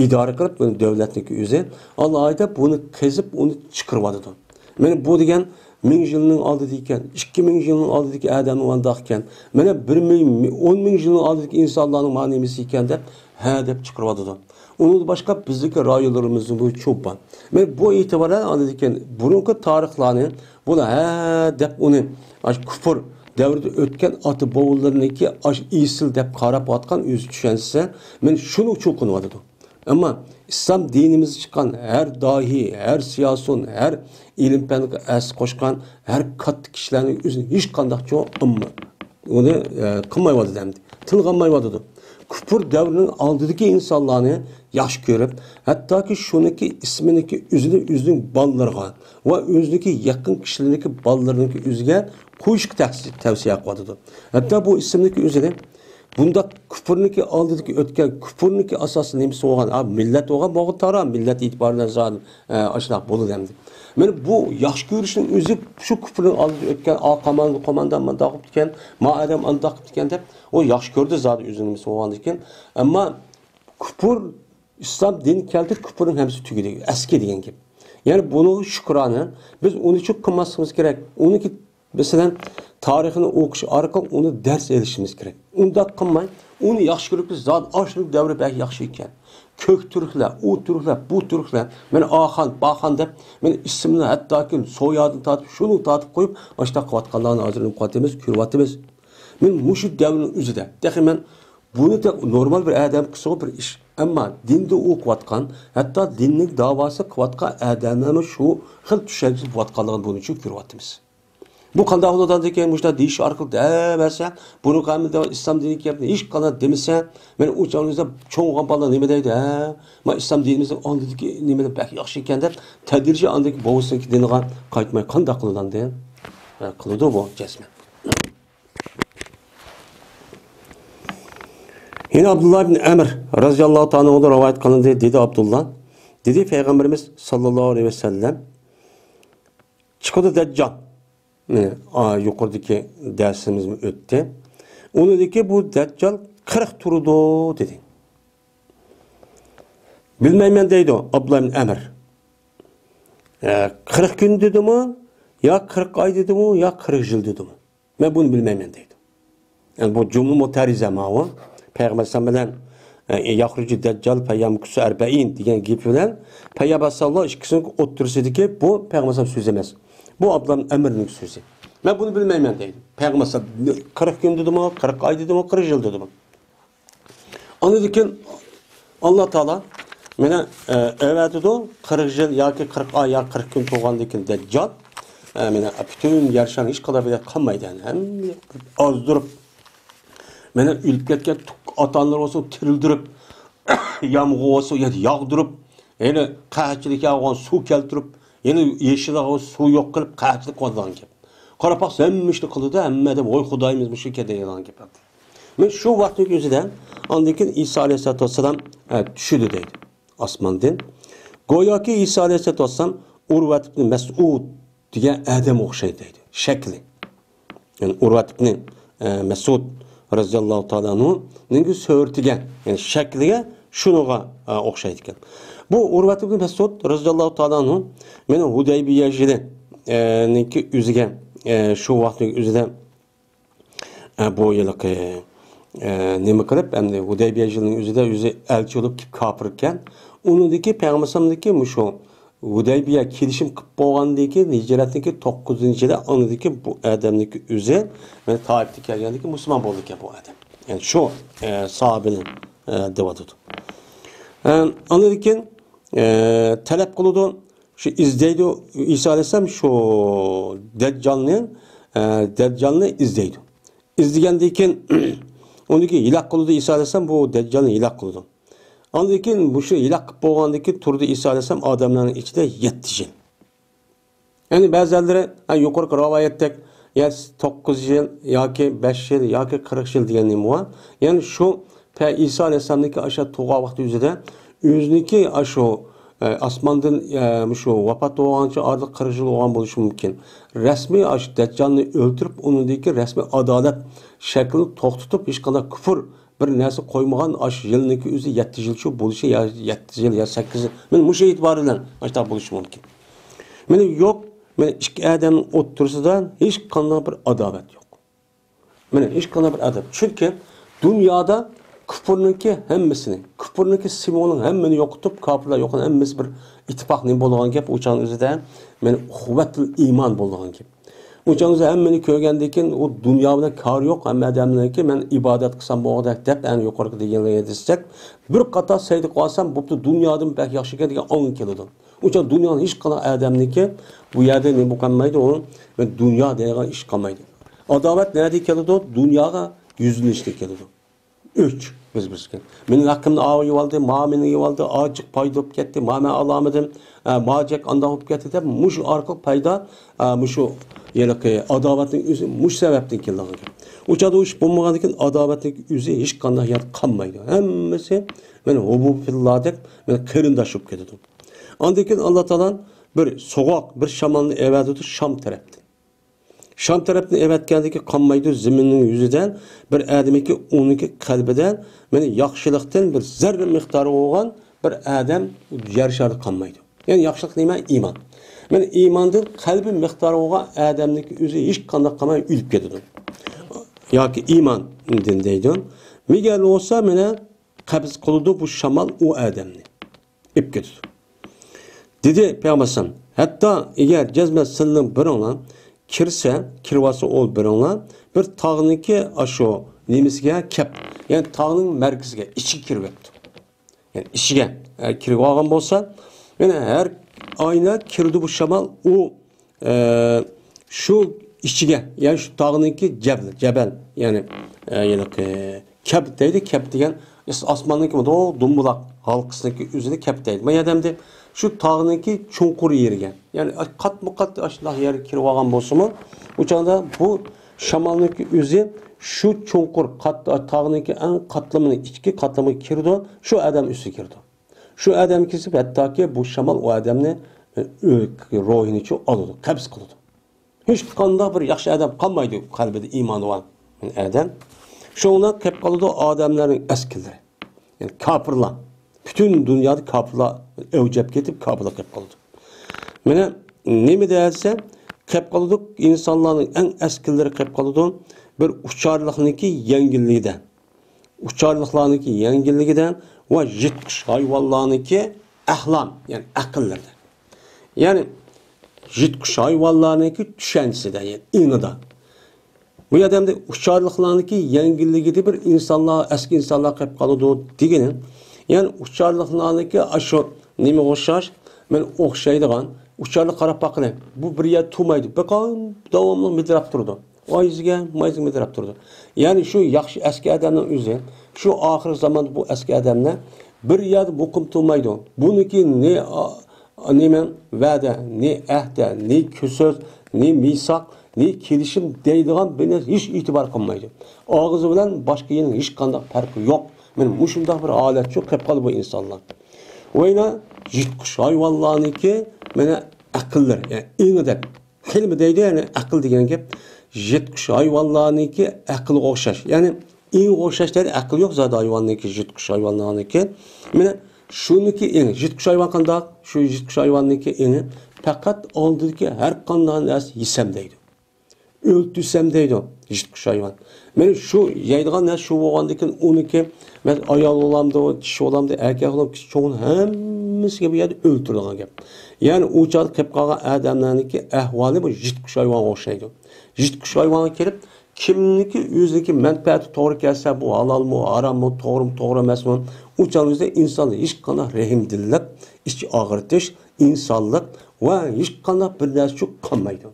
ئىدارە قىلىپ، بۇنى دۆلەتنىڭكى ئۆزى ئالاھىدە بۇنى قېزىپ، ئۇنى چىقىرىۋاتىدۇ. مانا بۇ دېگەن مىڭ يىلنىڭ ئالدىدا ئىكەن، ئىككى مىڭ يىلنىڭ ئالدىدىكى ئادەمنىڭ مانداق ئىكەن، مانا بىر مىڭ، ئون مىڭ يىلنىڭ ئالدىدىكى ئىنسانلارنىڭ مانا نېمىسى ئىكەن دەپ، ھە دەپ چىقىرىۋاتىدۇ. ئۇنىڭدىن باشقا بىزدىكى رايونلىرىمىزدىمۇ شۇ بار. مانا بۇ ئېتىبارەن ئاندىن كېيىن بۇرۇنقى تارىخلارنى بۇلار ھە دەپ ئۇنى ئاشۇ كۇپۇر دەۋرىدە ئۆتكەن ئاتا بوۋىلىرىنىڭكى ئاشۇ ئېسىل دەپ قاراپۋاتقان ئۆزى چۈشەنسە، مانا شۇنىڭ چوقۇنۇۋاتىدۇ. ئەمما ئىسلام دىنىمىزدا چىققان ھەر داھىي، ھەر سىياسىيون، ھەر ئىلىم-پەنگە ھەسسە قوشقان ھەر كاتتا كىشىلەرنىڭ ئۆزىنى ھېچقانداقچۇ ئۇنى، ئە، قىلمايۋاتىدۇ ئەمدى. تىلغا ئالمايۋاتىدۇ. كۇپۇر دەۋرىنىڭ ئالدىدىكى ئىنسانلارنى ياخشى كۆرۈپ، ھەتتاكى شۇنىڭكى ئىسمىنىڭكى ئۆزىنى ئۆزىنىڭ بالىلىرىغا ۋە ئۆزىنىڭكى يېقىن كىشىلىرىنىڭكى بالىلىرىنىڭكى ئۆزىگە قويۇشقا تەس-، تەۋسىيە قىلىۋاتىدۇ. ھەتتا بۇ ئىسىمنىڭكى ئۆزىنى بۇنداق كۇپۇرنىڭكى ئالدىدىكى ئۆتكەن كۇپۇرنىڭكى ئاساسىي نېمىسى بولغان؟ ھا، مىللەت بولغان، بولغان تارا، مىللەت ئېتىبارى بىلەن زادى، ئە، ئاشۇنداق بولىدۇ ئەمدى. مانا بۇ ياخشى كۆرۈشنىڭ ئۆزى شۇ كۇپۇرنىڭ ئالدىدا ئۆتكەن، ئا، قامان-، قوماندان مۇنداق قىپتىكەن، ما ئادەم ئانداق قىپتىكەن دەپ، ئۇ ياخشى كۆردى زادى ئۆزىنىڭ نېمىسى بولغاندىكىن. ئەمما كۇپۇر، ئىسلام دىنى كەلدى، كۇپۇرنىڭ ھەممىسى تۈگىدى، ئەسكى دېگەن گەپ. يەنى بۇنىڭغا شۈكرانە، بىز ئۇنى چوقۇم قىلماسلىقىمىز كېرەك. ئۇنىڭكى مەسىلەن، تارىخىنى ئوقۇش ئارقىلىق ئۇنى دەرس ئېلىشىمىز كېرەك. ئۇنداق قىلماي، ئۇنى ياخشى كۆرۈپ، بىز زادى ئاشۇ دەۋر بەك ياخشى ئىكەن. كۆك تۈركلەر، ئۇ تۈركلەر، بۇ تۈركلەر، مانا ئاخان، پاخان دەپ، مانا ئىسىمنى ھەتتاكى سويادىن تارتىپ، شۇنى تارتىپ قويۇپ، ئاشۇنداق قىلىۋاتقانلارنى ھازىر ئۇنىمۇ قىلىۋاتىمىز، كۆرۈۋاتىمىز. مانا مۇشۇ دەۋرنىڭ ئۆزىدە، تېخى مەن بۇنى تېخى نورمال بىر ئادەم قىلسىغۇ بىر ئىش. ئەمما دىندا ئوقۇۋاتقان، ھەتتا دىننىڭ داۋاسى قىلىۋاتقان ئادەملەرمۇ شۇ خىل چۈشەنچىدە بولۇۋاتقانلىقىنى بۇنىڭ ئۈچۈن كۆرۈۋاتىمىز. بۇ قانداق بولىدۇ دېگەن مۇشۇنداق دېيىش ئارقىلىق دەۋەرسە، بۇرۇنقى ھەممە ئىسلام دىنى گەپنى ھېچ قانداق دېمىسە، مەن ئۇ چاغدا چوڭ بولغان بالىلار نېمە دەيدۇ؟ ھە، ما ئىسلام دىنىمىزنىڭ ئالدىدىكى نېمىلەر بەك ياخشى ئىكەن دەپ، تەدرىجىي ئاندىكى بوۋىسىنىڭكى دىنىغا قايتماي قانداق قىلىدۇ ئاندىن؟ ھە، قىلىدۇ بۇ جەزمەن. يەنە ئابدۇللا ئىبن ئەمر رەزىياللاھۇ تائالا ئەنھۇدىن رىۋايەت قىلىندى، دېدى ئابدۇللا، دېدى پەيغەمبىرىمىز ساللاللاھۇ ئەلەيھى ۋەسەللەم، چىقىدۇ دەججال. مانا، ئا، يۇقىرىدىكى دەرسىمىزمۇ ئۆتتى. ئۇنىڭدىكى بۇ دەججال قىرىق تۇرىدۇ، دېدى. بىلمەيمەن، دەيدۇ ئابدۇللا ئىبن ئەمر. ئە، قىرىق كۈن دېدىمۇ، يا قىرىق ئاي دېدىمۇ، يا قىرىق يىل دېدىمۇ؟ مەن بۇنى بىلمەيمەن دەيدۇ. يەنى بۇ جۈملە مۇتەرىزە ماۋۇ. پەيغەمبەر ئەلەيھىسسالام بىلەن، ئە، يەخرۇجۇ دەججال فەييامكۇسۇ ئەربەئىن دېگەن گېپى بىلەن پەيغەمبەر ئەلەيھىسسالام ئىككىسىنىڭ ئوتتۇرىسىدىكى بۇ پەيغەمبەر ئەلەيھىسسالام سۆزى ئەمەس. بۇ ئابدۇللا ئەمرنىڭ سۆزى. مەن بۇنى بىلمەيمەن دەيدۇ. پەيغەمبەر ئەلەيھىسسالام قىرىق كۈن دېدىمۇ، قىرىق ئاي دېدىمۇ، قىرىق يىل دېدىمۇ؟ ئاندىن كېيىن ئاللا تائالا مانا، ئە، ئەۋەتىدۇ، قىرىق يىل ياكى قىرىق ئاي ياكى قىرىق كۈن تۇرغاندىن كېيىن دەججال، ئە، مانا پۈتۈن يەر شارىنى ھېچقانداق بىر يەر قالمايدۇ، يەنى ھەممە ئازدۇرۇپ، مانا ئۆلۈپ كەتكەن تۇغ-، ئاتا-ئانىلار بولسا تىرىلدۈرۈپ، يامغۇر بولسا يەنە ياغدۇرۇپ، يەنە قەھەتچىلىك ياغقان سۇ كەلتۈرۈپ، يەنە يېشىللىق سۇ يوق قىلىپ قەھەتچىلىك قىلىدىغان گەپ. قارا باقسا ھەممە ئىشنى قىلىدۇ، ھەممە ئادەم ۋاي خۇدايىم مۇشۇ كەتتى دەيدىغان گەپ. مەن شۇ ۋاقىتنىڭ ئۆزىدە ئاندىن كېيىن ئىسا ئەلەيھىسسالاتۇ ۋەسسالام، ئە، چۈشىدۇ دەيدۇ ئاسماندىن. گوياكى ئىسا ئەلەيھىسسالاتۇ ۋەسسالام ئۇرۋەت ئىبن مەسئۇد دېگەن ئادەمگە ئوخشايدۇ دەيدۇ. شەكلى. يەنى ئۇرۋەت ئىبنى، ئە، مەسئۇد رەزىياللاھۇ تائالا ئەنھۇنىڭ سۈرىتىگە، يەنى شەكلىگە، شۇنىڭغا، ئە، ئوخشايدىكەن. بۇ ئۇرۋەت ئىبنى مەسئۇد رەزىياللاھۇ تائالا ئەنھۇ مېنىڭ ھۇدەيبىيە يىلى، ئە، نىڭكى ئۆزىگە، ئە، شۇ ۋاقىتنىڭ ئۆزىدە، ئە، بۇ ھېلىقى، ئە، نېمە قىلىپ، ئەمدى ھۇدەيبىيە يىلىنىڭ ئۆزىدە ئۆزى ئەلچى بولۇپ كېلىپ كاپىر ئىكەن. ئۇنىڭدىكى پەيغەمبەرمىزدىكى مۇشۇ ھۇدەيبىيە كېلىشىم قىلىپ بولغاندىن كېيىن، ھىجرەتنىڭكى توققۇزىنچى يىلى، ئاندىكى بۇ ئادەمنىڭكى ئۆزى، مانا، تائىپقا كەلگەندىن كېيىن مۇسۇلمان بولىدىكەن بۇ ئادەم. يەنى شۇ، ئە، ساھابىنى، ئە، دەۋاتىدۇ. ئە، ئاندىن كېيىن، ئە، تەلەپ قىلىدۇ، شۇ ئىزدەيدۇ، ئىسا ئەلەيھىسسالام شۇ دەججالنى، ئە، دەججالنى ئىزدەيدۇ. ئىزدىگەندىن كېيىن، ئۇنىڭكى ھىلاك قىلىدۇ، ئىسا ئەلەيھىسسالام بۇ دەججالنى ھىلاك قىلىدۇ. ئاندىن كېيىن مۇشۇ ھىلاك قىلىپ بولغاندىن كېيىن تۇرىدۇ ئىسا ئەلەيھىسسالام ئادەملەرنىڭ ئىچىدە يەتتە يىل. يەنى بەزىلەرلىرى، ھە، يۇقىرىقى رىۋايەتتەك، يا توققۇز يىل ياكى بەش يىل ياكى قىرىق يىل دېگەن نېمە بار؟ يەنى شۇ پە-، ئىسا ئەلەيھىسسالامنىڭكى ئاشۇ تۇغان ۋاقتى ئۆزىدە ئۆزىنىڭكى ئاشۇ، ئە، ئاسماندىن، ئە، مۇشۇ ۋاپات بولغانچە ئارىلىق قىرىق يىل بولغان بولۇشى مۇمكىن. رەسمىي ئاشۇ دەججالنى ئۆلتۈرۈپ، ئۇنىڭدىكى رەسمىي ئادالەت شەكلىنى توختىتىپ، ھېچقانداق كۇفر بىر نەرسە قويمىغان ئاشۇ يىلنىڭكى ئۆزى يەتتە يىل شۇ بولۇشى يا يەتتە يىل يا سەككىز يىل. مانا مۇشۇ ئېتىبارى بىلەن ئاشۇنداق بولۇشى مۇمكىن. مانا يوق، مانا ئىككى ئادەمنىڭ ئوتتۇرىسىدا ھېچقانداق بىر ئاداۋەت يوق. مانا ھېچقانداق بىر ئاداۋەت. چۈنكى دۇنيادا كۇفرنىڭكى ھەممىسىنى، كۇفرنىڭكى سىمۋولىنىڭ ھەممىنى يوقىتىپ، كاپىرلار يوقىتىپ، ھەممىسى بىر ئىتتىپاق نېمە بولىدىغان گەپ، ئۇ چاغنىڭ ئۆزىدە مانا ئۇخۋەتۇل ئىمان بولىدىغان گەپ. ئۇ چاغدا ھەممىنى كۆرگەندىن كېيىن، ئۇ دۇنيا بىلەن كارى يوق، ھەممە ئادەملەرنىڭكى مەن ئىبادەت قىلسام بولغۇدەك دەپ، ئەنە يۇقىرىقى دېگەنلەرگە دېسەك، بىر قاتار سەجدە قىلسام بوپتۇ، دۇنيادىن بەك ياخشى ئىكەن دېگەن ئاڭغا كېلىدۇ. ئۇ چاغ دۇنيانىڭ ھېچقانداق ئادەمنىڭكى بۇ يەردە نېمە قالمايدۇ، ئۇ دۇنيا دەيدىغان ئىش قالمايدۇ. ئاداۋەت نەدىن كېلىدۇ؟ دۇنياغا يۈزلىنىشتىن كېلىدۇ. ئۆچ بىز-بىرسىگە. مېنىڭ ھەققىمنى ئاۋۇ يېۋالدى، ما مېنى يېۋالدى، ئاجىق پايدا بولۇپ كەتتى، ما مەن ئالالمىدىم، ئە، ما جەك ئانداق بولۇپ كەتتى دەپ، مۇشۇ ئارقىلىق پايدا، ئە، مۇشۇ ھېلىقى ئاداۋەتنىڭ ئۆزى مۇشۇ سەۋەبتىن كېلىدىغان گەپ. ئۇ چاغدا ئۇ ئىش بولمىغاندىن كېيىن ئاداۋەتنىڭ ئۆزى ھېچقانداق يەردە قالمايدۇ. ھەممىسى مانا ھۇببۇ فىللا دەپ، مانا قېرىنداش بولۇپ كېتىدۇ. ئاندىن كېيىن ئاللا تائالا بىر سوغۇق، بىر شامالنى ئەۋەتىدۇ شام تەرەپتىن. شام تەرەپتىن ئەۋەتكەندىكى قالمايدۇ، زېمىننىڭ يۈزىدە بىر ئادەمنىڭكى، ئۇنىڭكى قەلبىدە مانا ياخشىلىقتىن بىر زەررە مىقدارى بولغان بىر ئادەم يەر شارىدا قالمايدۇ. يەنى ياخشىلىق نېمە؟ ئىمان. مانا ئىماندىن قەلبى مىقدارى بولغان ئادەمنىڭكى ئۆزى ھېچقانداق قىلماي ئۆلۈپ كېتىدۇ. ياكى ئىماندىن دەيدۇ. مېگەر بولسا مانا قەبز قىلىدۇ بۇ شامال ئۇ ئادەمنى. ئېلىپ كېتىدۇ. دېدى پەيغەمبەر ئەلەيھىسسالام، ھەتتا ئەگەر جەزمەن سىلىنىڭ بىرىڭلار كىرسە، كىرىۋالسا ئۇ بىرىڭلار بىر تاغنىڭكى ئاشۇ نېمىسىگە كەپ، يەنى تاغنىڭ مەركىزىگە، ئىچىگە كىرىۋەپتۇ. يەنى ئىچىگە، ئە، كىرىۋالغان بولسا، يەنى ھەر ئاينا كىرىدۇ بۇ شامال، ئۇ ئە، شۇ ئىچىگە، يەنى شۇ تاغنىڭكى جەبل، جەبەل، يەنى، ئە، يەنى، ئە، كەب دەيدۇ، كەب دېگەن ئاس-، ئاسماننىڭكى مۇنداق دومبىلاق ھالقىسىنىڭكى ئۆزىنى كەب دەيدۇ. ما يەردە ئەمدى شۇ تاغنىڭكى چوڭقۇر يېرىگە، يەنى قاتمۇ قات ئاشۇنداق يەرگە كىرىۋالغان بولسىمۇ، ئۇ چاغدا بۇ شامالنىڭكى ئۆزى شۇ چوڭقۇر قات-، تاغنىڭكى ئەڭ قاتلىمىنىڭ ئىچكى قاتلىمىغا كىرىدۇ، شۇ ئادەم ئۈستىگە كىرىدۇ. شۇ ئادەم كېسىپ، ھەتتاكى بۇ شامال ئۇ ئادەمنى، ئۆ-، روھىنىچۇ ئالىدۇ، قەبز قىلىدۇ. ھېچقانداق بىر ياخشى ئادەم قالمايدۇ قەلبىدە ئىمانى بار ئادەم. شۇڭا قېلىپ قالىدۇ ئادەملەرنىڭ ئەسكىلىرى. يەنى كاپىرلار. پۈتۈن دۇنيادا كاپىرلار ئەۋج ئېلىپ كېتىپ، كاپىرلار قېلىپ قالىدۇ. مانا نېمە دېسە، قېلىپ قالىدۇ، ئىنسانلارنىڭ ئەڭ ئەسكىلىرى قېلىپ قالىدۇ بىر ئۇچارلىقنىڭكى يەڭگىللىكىدە. ئۇچارلىقلارنىڭكى يەڭگىللىكىدە ۋە يىرتقۇچ ھايۋانلارنىڭكى ئەھلام، يەنى ئەقىللىرىدە. يەنى يىرتقۇچ ھايۋانلارنىڭكى چۈشەنچىسىدە، يەنى ئېڭىدا. بۇ يەردە ئەمدى ئۇچارلىقلارنىڭكى يەڭگىللىكىدە بىر ئىنسانلار، ئەسكى ئىنسانلار قېلىپ قالىدۇ دېگىنى. يەنى ئۇچارلىقلارنىڭكى ئاشۇ نېمىگە ئوخشاش، مانا ئوخشايدىغان، ئۇچارلىق قاراپ باققىلى. بۇ بىر يەردە تۇرمايدۇ. بىر داۋاملىق مىدىراپ تۇرىدۇ. ئايزىگە، مايزىگە مىدىراپ تۇرىدۇ. يەنى شۇ ياخشى ئەسكى ئادەمنىڭ ئۆزى، شۇ ئاخىرقى زاماندا بۇ ئەسكى ئادەملەر بىر يەردە مۇقىم تۇرمايدۇ. بۇنىڭكى نى، ئا، نېمە، ۋەدە، نى ئەھدە، نى سۆز، نى مىساق، نى كېلىشىم دەيدىغان بىر نەرسە ھېچ ئېتىبار قىلمايدۇ. ئاغزى بىلەن باشقا يېرىنىڭ ھېچقانداق پەرقى يوق. مانا مۇشۇنداق بىر ھالەتچۇ قېلىپ قالدى بۇ ئىنسانلار. ۋەينا يىرتقۇچ ھايۋانلارنىڭكى مانا ئەقىللىرى، يەنى ئېڭى دەپ. خىلمۇ دەيدۇ، يەنى ئەقىل دېگەن گەپ. يىرتقۇچ ھايۋانلارنىڭكى ئەقلىگە ئوخشاش. يەنى ئېڭىغا ئوخشاش دەيدۇ، ئەقلى يوق زادى ھايۋاننىڭكى، يىرتقۇچ ھايۋانلارنىڭكى. مانا شۇنىڭكى ئېڭى، يىرتقۇچ ھايۋان قانداق؟ شۇ يىرتقۇچ ھايۋاننىڭكى ئېڭى پەقەت ئالدىدىكى ھەر قانداق نەرسە يېسەم دەيدۇ. ئۆلتۈرسەم دەيدۇ يىرتقۇچ ھايۋان. مانا شۇ يەيدىغان نەرسە شۇ بولغاندىكىن ئۇنىڭكى، مەسىلەن، ئايال بولامدۇ، كىشى بولامدۇ، ئەركەك بولامدۇ، كىچىك چوڭ ھەممىسىگە بۇ يەردە ئۆلتۈرىدىغان گەپ. يەنى ئۇ چاغدا قېلىپ قالغان ئادەملەرنىڭكى ئەھۋالى بۇ يىرتقۇچ ھايۋانغا ئوخشايدۇ. يىرتقۇچ ھايۋانغا كىرىپ، كىمنىڭكى ئۆزىنىڭكى مەنپەئەتى توغرا كەلسە، بۇ ھالالمۇ، ھاراممۇ، توغرىمۇ، توغرا ئەمەسمۇ، ئۇ چاغنىڭ ئۆزىدە ئىنساندا ھېچقانداق رەھىمدىللىق، ئىچ ئاغرىتىش، ئىنسانلىق ۋە ھېچقانداق بىر نەرسە قالمايدۇ.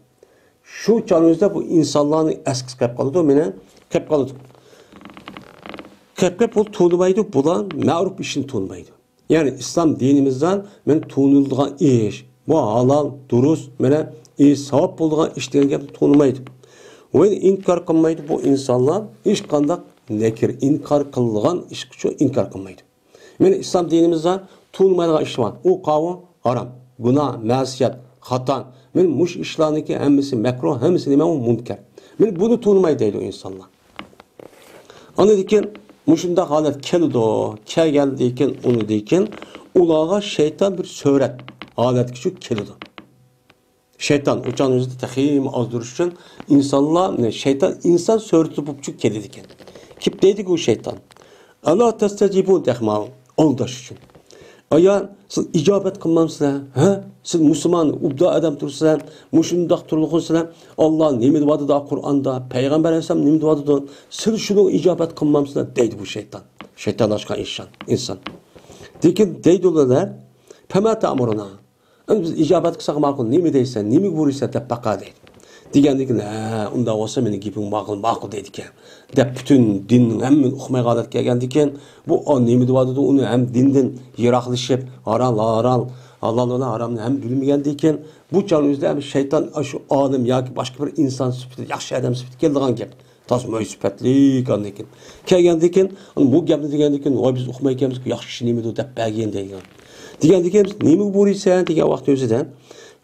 شۇ چاغنىڭ ئۆزىدە بۇ ئىنسانلارنىڭ ئەسكىسى قېلىپ قالىدۇ، مانا، قېلىپ قالىدۇ. قېلىپ قېلىپ بۇ تونۇمايدۇ، بۇلار مەرۇپ ئىشنى تونۇمايدۇ. يەنى ئىسلام دىنىمىزدا مانا تونۇلىدىغان ئىش، بۇ ھالال، دۇرۇس، مانا ئىش، ساۋاب بولىدىغان ئىش دېگەن گەپنى تونۇمايدۇ. ۋە ئىنكار قىلمايدۇ بۇ ئىنسانلار، ھېچقانداق نەكىر، ئىنكار قىلىدىغان ئىشقىچۇ ئىنكار قىلمايدۇ. مانا ئىسلام دىنىمىزدا تونۇمايدىغان ئىش بار. ئۇ قاۋۇ ھارام، گۇناھ، مەسىيەت، خاتا. مانا مۇشۇ ئىشلارنىڭكى ھەممىسى مەكرۇھ، ھەممىسى نېمە؟ ئۇ مۇنكەر. مانا بۇنى تونۇمايدۇ دەيدۇ ئىنسانلار. ئاندىن كېيىن مۇشۇنداق ھالەت كېلىدۇ. كەلگەندىن كېيىن، ئۇنىڭدىن كېيىن ئۇلارغا شەيتان بىر سۈرەت ھالەتكىچۇ كېلىدۇ. شەيتان ئۇ چاغنىڭ ئۆزىدە تېخىمۇ ئازدۇرۇش ئۈچۈن ئىنسانلار، شەيتان ئىنسان سۈرىتىدە بولۇپچۇ كېلىدىكەن. كېلىپ دەيدىكى ئۇ شەيتان، «ئەلا تەستەجىبۇن» دەخماۋۇ، ئالداش ئۈچۈن. «ئايا، سىز ئىجابەت قىلمامسىلەر؟ ھە؟ سىز مۇسۇلمان، ئوبدان ئادەم تۇرسىلەر، مۇشۇنداق تۇرلۇقسىلەر، ئاللا نېمە دەۋاتىدۇ قۇرئاندا، پەيغەمبەر ئەلەيھىسسالام نېمە دەۋاتىدۇ، سىز شۇنىڭغا ئىجابەت قىلمامسىلەر؟» دەيدۇ بۇ شەيتان. شەيتان ئاشقان ئىنسان، ئىنسان. لېكىن دەيدۇ ئۇلار، «پەما تەئمۇرۇنا؟» ئەمدى بىز ئىجابەت قىلساق ماقۇل، نېمە دەيسەن، نېمىگە بۇيرۇيسەن دەپ باقاي دەيدۇ. دېگەندىكىن، ھە، ئۇنداق بولسا مېنىڭ گېپىم ماقۇل، ماقۇل دەيدىكەن. دەپ پۈتۈن دىننىڭ ھەممىنى ئۇقماي ھالەتكە كەلگەندىكىن، بۇ، ئا، نېمە دەۋاتىدۇ، ئۇنى ھەم دىندىن يىراقلىشىپ، ھارام، ھارام، ھالال بىلەن ھارامنى ھەم بىلمىگەندىكىن، بۇ چاغنىڭ ئۆزىدە ھەم شەيتان شۇ ئالىم ياكى باشقا بىر ئىنسان سۈپىتىدە، ياخشى ئادەم سۈپىتىدە كېلىدىغان گەپ. تازا مۆي سۈپەتلىك ئاندىن كېيىن. كەلگەندىن كېيىن، بۇ گەپنى دېگەندىن كېيىن، ۋاي، بىز ئۇقماي ئىكەنمىز، ياخشى كىشى نېمىدۇ دەپ بەرگىن دەيدىغان. دېگەندىن كېيىن، بىز نېمىگە بۇيرۇيسەن دېگەن ۋاقىت ئۆزىدە،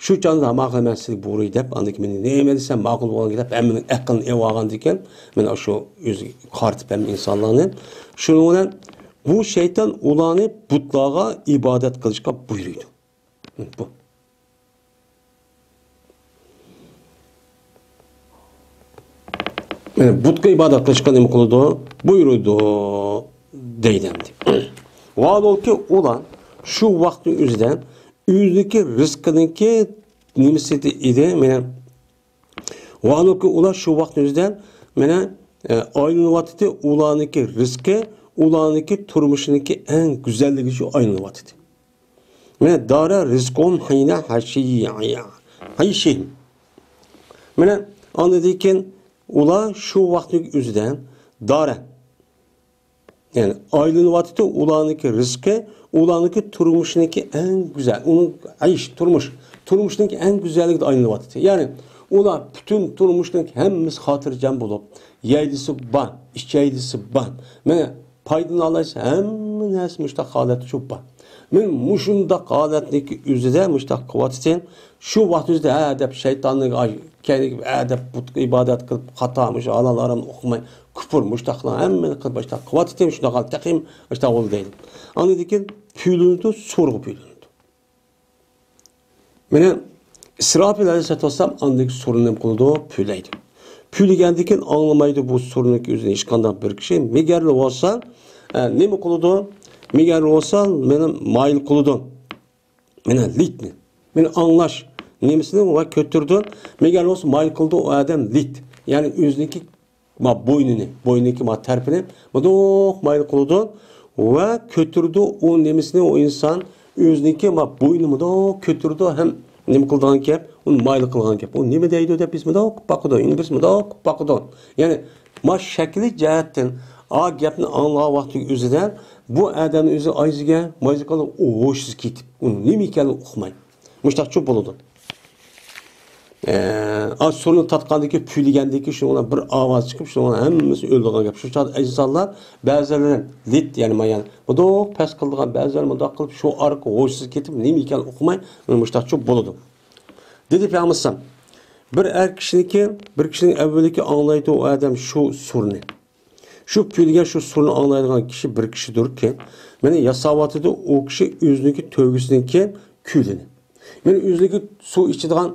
شۇ چاغدا ھامان مەن سىزگە بۇيرۇي دەپ، ئاندىن كېيىن مېنى نېمە دېسەم ماقۇل بولغان دەپ، ھەممىنىڭ ئەقلىنى ئېلىۋالغاندىن كېيىن، مەن شۇ ئۆزىگە قارىتىپ ھەممە ئىنسانلارنى. شۇنىڭ بىلەن بۇ شەيتان ئۇلارنى بۇتلارغا ئىبادەت قىلىشقا بۇيرۇيدۇ. بۇ. يەنى بۇتقا ئىبادەت قىلىشقا نېمە قىلىدۇ؟ بۇيرۇيدۇ دەيدۇ ئەمدى. ۋاھالۇكى ئۇلار شۇ ۋاقىتنىڭ ئۆزىدە ئۆزىنىڭكى رىزقىنىڭكى نېمىسى ئىدى؟ مانا، ۋاھالۇكى ئۇلار شۇ ۋاقىتنىڭ ئۆزىدە، مانا، ئە، ئايلىنىۋاتىدۇ، ئۇلارنىڭكى رىزقى، ئۇلارنىڭكى تۇرمۇشىنىڭكى ئەڭ گۈزەللىكى شۇ ئايلىنىۋاتىدۇ. مانا، دارا رىزقۇم ھىينە ھەشىييە-، ھەيشىم. مانا، ئاندىن كېيىن ئۇلار شۇ ۋاقىتنىڭ ئۆزىدە دارا، يەنى ئايلىنىۋاتىدۇ، ئۇلارنىڭكى رىزقى، ئۇلارنىڭكى تۇرمۇشىنىڭكى ئەڭ گۈزەل، ئۇنىڭ ئەيش، تۇرمۇش، تۇرمۇشنىڭكى ئەڭ گۈزەللىكىدە ئايلىنىۋاتىدۇ. يەنى ئۇلار پۈتۈن تۇرمۇشنىڭ ھەممىسى خاتىرجەم بولۇپ، يەيدىسى بار، ئىچەيدىسى بار. مانا، پايدىلىنالايسىز، ھەممە نەرسە مۇشۇنداق ھالەتتە شۇ بار. مەن مۇشۇنداق ھالەتنىڭكى ئۆزىدە مۇشۇنداق قىلىۋاتىسەن، شۇ ۋاقىت ئۆزىدە ھە دەپ شەيتاننىڭ ئاي-، كەينىگە ھە دەپ بۇتقا ئىبادەت قىلىپ، خاتا، مۇشۇ ھالال ھارامنى ئۇقماي، كۇپۇر، مۇشۇنداقلار ھەممىنى قىلىپ، مۇشۇنداق قىلىۋاتىسەن، شۇنداق ھالەت تېخىمۇ مۇشۇنداق بولدى دەيدۇ. ئاندىن كېيىن پۈۋلىنىدۇ، سورغا پۈۋلىنىدۇ. مانا، ئىسراپىل ئەلەيھىسسالاتۇ ۋەسسالام ئاندىن سورۇننى نېمە قىلىدۇ؟ پۈۋلەيدۇ. پۈۋلىگەندىن كېيىن ئاڭلىمايدۇ بۇ سورۇننىڭكى ئۆزىنى ھېچقانداق بىر كىشى. مىگەرلا بولسا، ئە، نېمە قىلىدۇ؟ مىگەرلا بولسا، مېنى مايىل قىلىدۇ. مانا، لىتنى. مانا، ئاڭلاش نېمىسىنى ۋە كۆتۈرىدۇ. مىگەرلا بولسا، مايىل قىلىدۇ ئۇ ئادەم لىت. يەنى ئۆزىنىڭكى ما بوينىنى، بوينىنىڭكى ما تەرىپىنى مۇنداق مايىل قىلىدۇ ۋە كۆتۈرىدۇ ئۇ نېمىسىنى، ئۇ ئىنسان ئۆزىنىڭكى ما بوينىنى مۇنداق كۆتۈرىدۇ ھەم نېمە قىلىدىغان گەپ، ئۇنى مايىل قىلغان گەپ. ئۇ نېمە دەيدۇ دەپ بىز مۇنداق باقىدۇ، ئەمدى بىز مۇنداق باقىدۇ. يەنى ما شەكلى جەھەتتىن ئا گەپنى ئاڭلىغان ۋاقتى ئۆزىدە بۇ ئادەمنى ئۆزى ئايزىگە، مايزىقىنى ئۇ ھوشسىز كېتىپ، ئۇنىڭ نېمە ئىكەنلىكىنى ئۇقمايدۇ. مۇشتاقچۇ بولىدۇ. ئە، ئا، سۇنى تارتقاندىكى، پۈۋلىگەندىكى شۇنىڭ بىر ئاۋاز چىقىپ، شۇنىڭ ھەممىسى ئۆلىدىغان گەپ. شۇ چاغدا ئىنسانلار بەزىلىرى لىت، يەنى مايان، مۇنداق پەس قىلىدىغان، بەزىلىرى مۇنداق قىلىپ، شۇ ئارقا ھوشسىز كېتىپ، نېمە ئىكەنلىكىنى ئۇقماي، مۇشتاقچۇ بولىدۇ. دېدى پەيغەمبەر ئەلەيھىسسالام، بىر ئەر كىشىنىڭكى، بىر كىشىنىڭ ئەۋۋىلىكى ئاڭلايدۇ ئۇ ئادەم شۇ سۇرنى. شۇ پۈيلىگەن شۇ سۇرنى ئاڭلايدىغان كىشى بىر كىشىدۇركى، مانا ياساۋاتىدۇ، ئۇ كىشى ئۆزىنىڭكى تۆگىسىنىڭكى كۈلىنى. مانا ئۆزىنىڭكى سۇ ئىچىدىغان،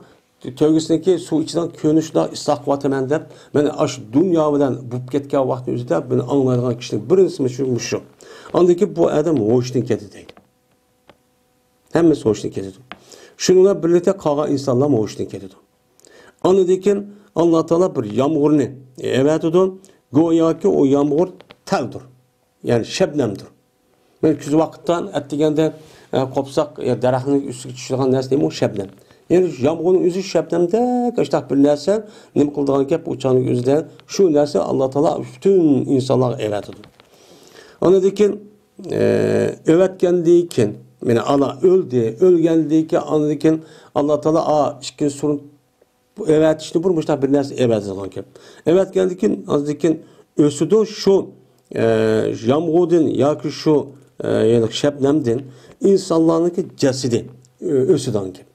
تۆگىسىنىڭكى سۇ ئىچىدىغان كۈلىنى شۇنداق ئىسلاھ قىلىۋاتىمەن دەپ، مانا ئاشۇ دۇنيا بىلەن بولۇپ كەتكەن ۋاقىتنىڭ ئۆزىدە بۇنى ئاڭلايدىغان كىشىنىڭ بىرىنچىسى مۇشۇ، مۇشۇ. ئاندىن كېيىن بۇ ئادەم ھوشىدىن كېتىدۇ دەيدۇ. ھەممىسى ھوشىدىن كېتىدۇ. شۇنىڭ بىلەن بىرلىكتە قالغان ئىنسانلارمۇ ھوشىدىن كېتىدۇ. ئاندىن كېيىن ئاللا تائالا بىر يامغۇرنى ئەۋەتىدۇ. گوياكى ئۇ يامغۇر تەلدۇر. يەنى شەبنەمدۇر. مەن كۈز ۋاقىتتا ئەتىگەندە، ئە، قوپساق، يا دەرەخنىڭ ئۈستىگە چۈشىدىغان نەرسە نېمە؟ ئۇ شەبنەم. يەنى يامغۇرنىڭ ئۆزى شەبنەمدەك، ئاشۇنداق بىر نەرسە، نېمە قىلىدىغان گەپ ئۇ چاغنىڭ ئۆزىدە. شۇ نەرسە ئاللا تائالا پۈتۈن ئىنسانلارغا ئەۋەتىدۇ. ئاندىن كېيىن، ئە، ئەۋەتكەندىن كېيىن، مانا ئالا ئۆلدى، ئۆلگەندىن كېيىن، ئاندىن كېيىن ئاللا تائالا، ئا، ئىككىنچى سۇرۇن بۇ ئەۋەتىشتىن بۇرۇن مۇشۇنداق بىر نەرسە ئەۋەتىدىغان گەپ. ئەۋەتكەندىن كېيىن، ئاندىن كېيىن ئۆسىدۇ شۇ، ئە، يامغۇردىن ياكى شۇ، ئە، يەنى شەبنەمدىن ئىنسانلارنىڭكى جەسىتى، ئۆ-، ئۆسىدىغان گەپ.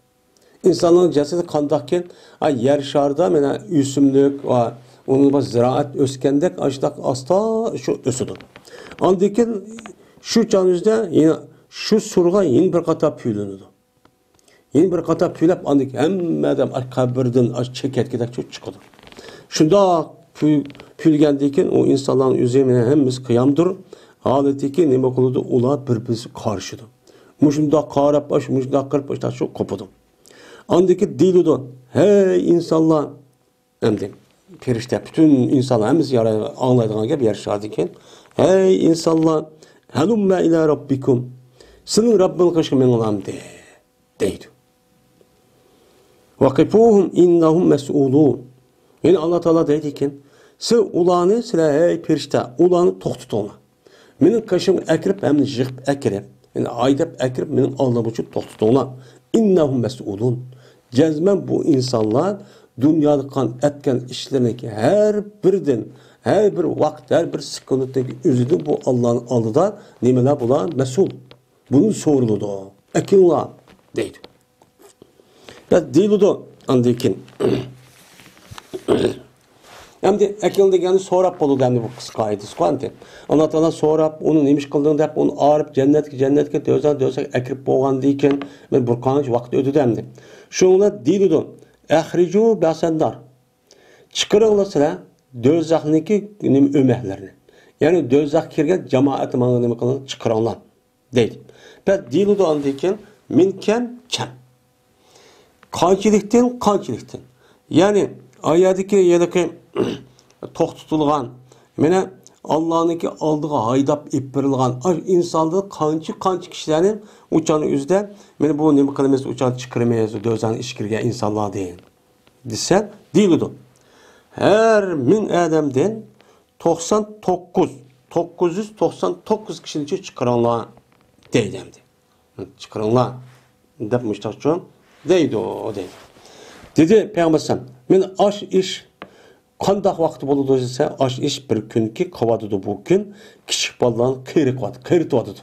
ئىنسانلارنىڭ جەسىتى قانداقكەن؟ ئا، يەر شارىدا مانا ئۆسۈملۈك ۋە ئۇنىڭ بىر زىرائەت ئۆسكەندەك ئاشۇنداق ئاستا شۇ ئۆسىدۇ. ئاندىن كېيىن شۇ چاغنىڭ ئۆزىدە يەنە شۇ سۇرغا يەنە بىر قاتار پۈيلىنىدۇ. يەنە بىر قاتار پۈيلەپ، ئاندىن كېيىن ھەممە ئادەم ئاش قەبرىدىن ئاش چېكەتكىدەك چىقىدۇ. شۇنداق پۈ-، پۈيلىگەندىن كېيىن ئۇ ئىنسانلارنىڭ ئۆزى مانا ھەممىسى قىيامدۇر ھالىتىكى نېمە قىلىدۇ؟ ئۇلار بىر-بىرسىگە قارىشىدۇ. مۇشۇنداق قاراپ، ئاش مۇشۇنداق قىلىپ، ئاش شۇ قوپىدۇ. ئاندىن كېيىن دېيىلىدۇ، ھەي ئىنسانلار! ئەمدى پەرىشتە، پۈتۈن ئىنسانلار ھەممىسى يارا-، ئاڭلايدىغان گەپ يەر شارىدىكەن. ھەي ئىنسانلار، ھەلۇممە ئىلە رەببىكۇم. سىلىڭ رەببىڭىزگە مېڭىڭلار دەيدۇ. ۋەقىفۇھۇم ئىننەھۇم مەسئۇلۇن. يەنى ئاللا تائالا دەيدىكەن، سىز ئۇلارنى، سىلەر ھەي پەرىشتە، ئۇلارنى توختىتىڭلار. مېنىڭ قېشىمغا ئەكىرىپ، ھەممىنى يىغىپ ئەكىرىپ، يەنى ھەيدەپ ئەكىرىپ، مېنىڭ ئالدىمغا توختىتىڭلار. ئىننەھۇم مەسئۇلۇن. جەزمەن بۇ ئىنسانلار دۇنيادا قىلغان ئەتكەن ئىشلىرىنىڭكى ھەر بىرىدىن، ھەر بىر ۋاقىت، ھەر بىر سېكۇنتتىكى ئۆزىدىن بۇ ئاللانىڭ ئالدىدا نېمىلەر بۇلار؟ مەسئۇل. بۇنى سورىلىدۇ. ئەكىڭلار دەيدۇ. بەس دېيىلىدۇ ئاندىن كېيىن. ئەمدى ئەكىڭ دېگەننى سوراپ بولىدۇ ئەمدى بۇ قىسقا ئايىتىسىكۇ ئەمدى. ئاللا تائالا سوراپ، ئۇنى نېمە ئىش قىلدىڭ دەپ، ئۇنى ئايرىپ جەننەتكە، جەننەتكە، دوزاخ، دوزاخقا ئەكىرىپ بولغاندىن كېيىن، بىر قانچە ۋاقىت ئۆتىدۇ ئەمدى. شۇنىڭ بىلەن دېيىلىدۇ، ئەخرىجۇ بەسەننار. چىقىرىڭلار سىلەر دوزاخنىڭكى نېمە ئۆمەكلىرىنى. يەنى دوزاخقا كىرگەن جامائەتنى ماڭا نېمە قىلىڭ، چىقىرىڭلار. دەيدۇ. بەس دېيىلىدۇ ئاندىن كېيىن، مىن كەم؟ كەم. قانچىلىكتىن؟ قانچىلىكتىن. يەنى ئايەدىكى ھېلىقى توختىتىلغان، مانا ئاللانىڭكى ئالدىغا ھايداپ ئېلىپ بېرىلغان ئاشۇ ئىنسانلار قانچە، قانچە كىشىلەرنى ئۇ چاغنىڭ ئۆزىدە، مانا بۇ نېمە قىلىمىز، ئۇ چاغدا چىقىرىمىز، دوزاخنىڭ ئىچىگە كىرگەن ئىنسانلاردىن دېسە، دېيىلىدۇ. ھەر مىڭ ئادەمدىن توقسان توققۇز، توققۇز يۈز توقسان توققۇز كىشىنى چىقىرىڭلار دەيدۇ ئەمدى. چىقىرىڭلار دەپ مۇشتاقچۇ دەيدۇ، دەيدۇ. دېدى پەيغەمبەر ئەلەيھىسسالام، مانا ئاش ئىش قانداق ۋاقىت بولىدۇ دېسە، ئاش ئىش بىر كۈنكى قىلىۋاتىدۇ بۇ كۈن، كىچىك بالىلارنى قېرىتىۋاتىدۇ، قېرىتىۋاتىدۇ.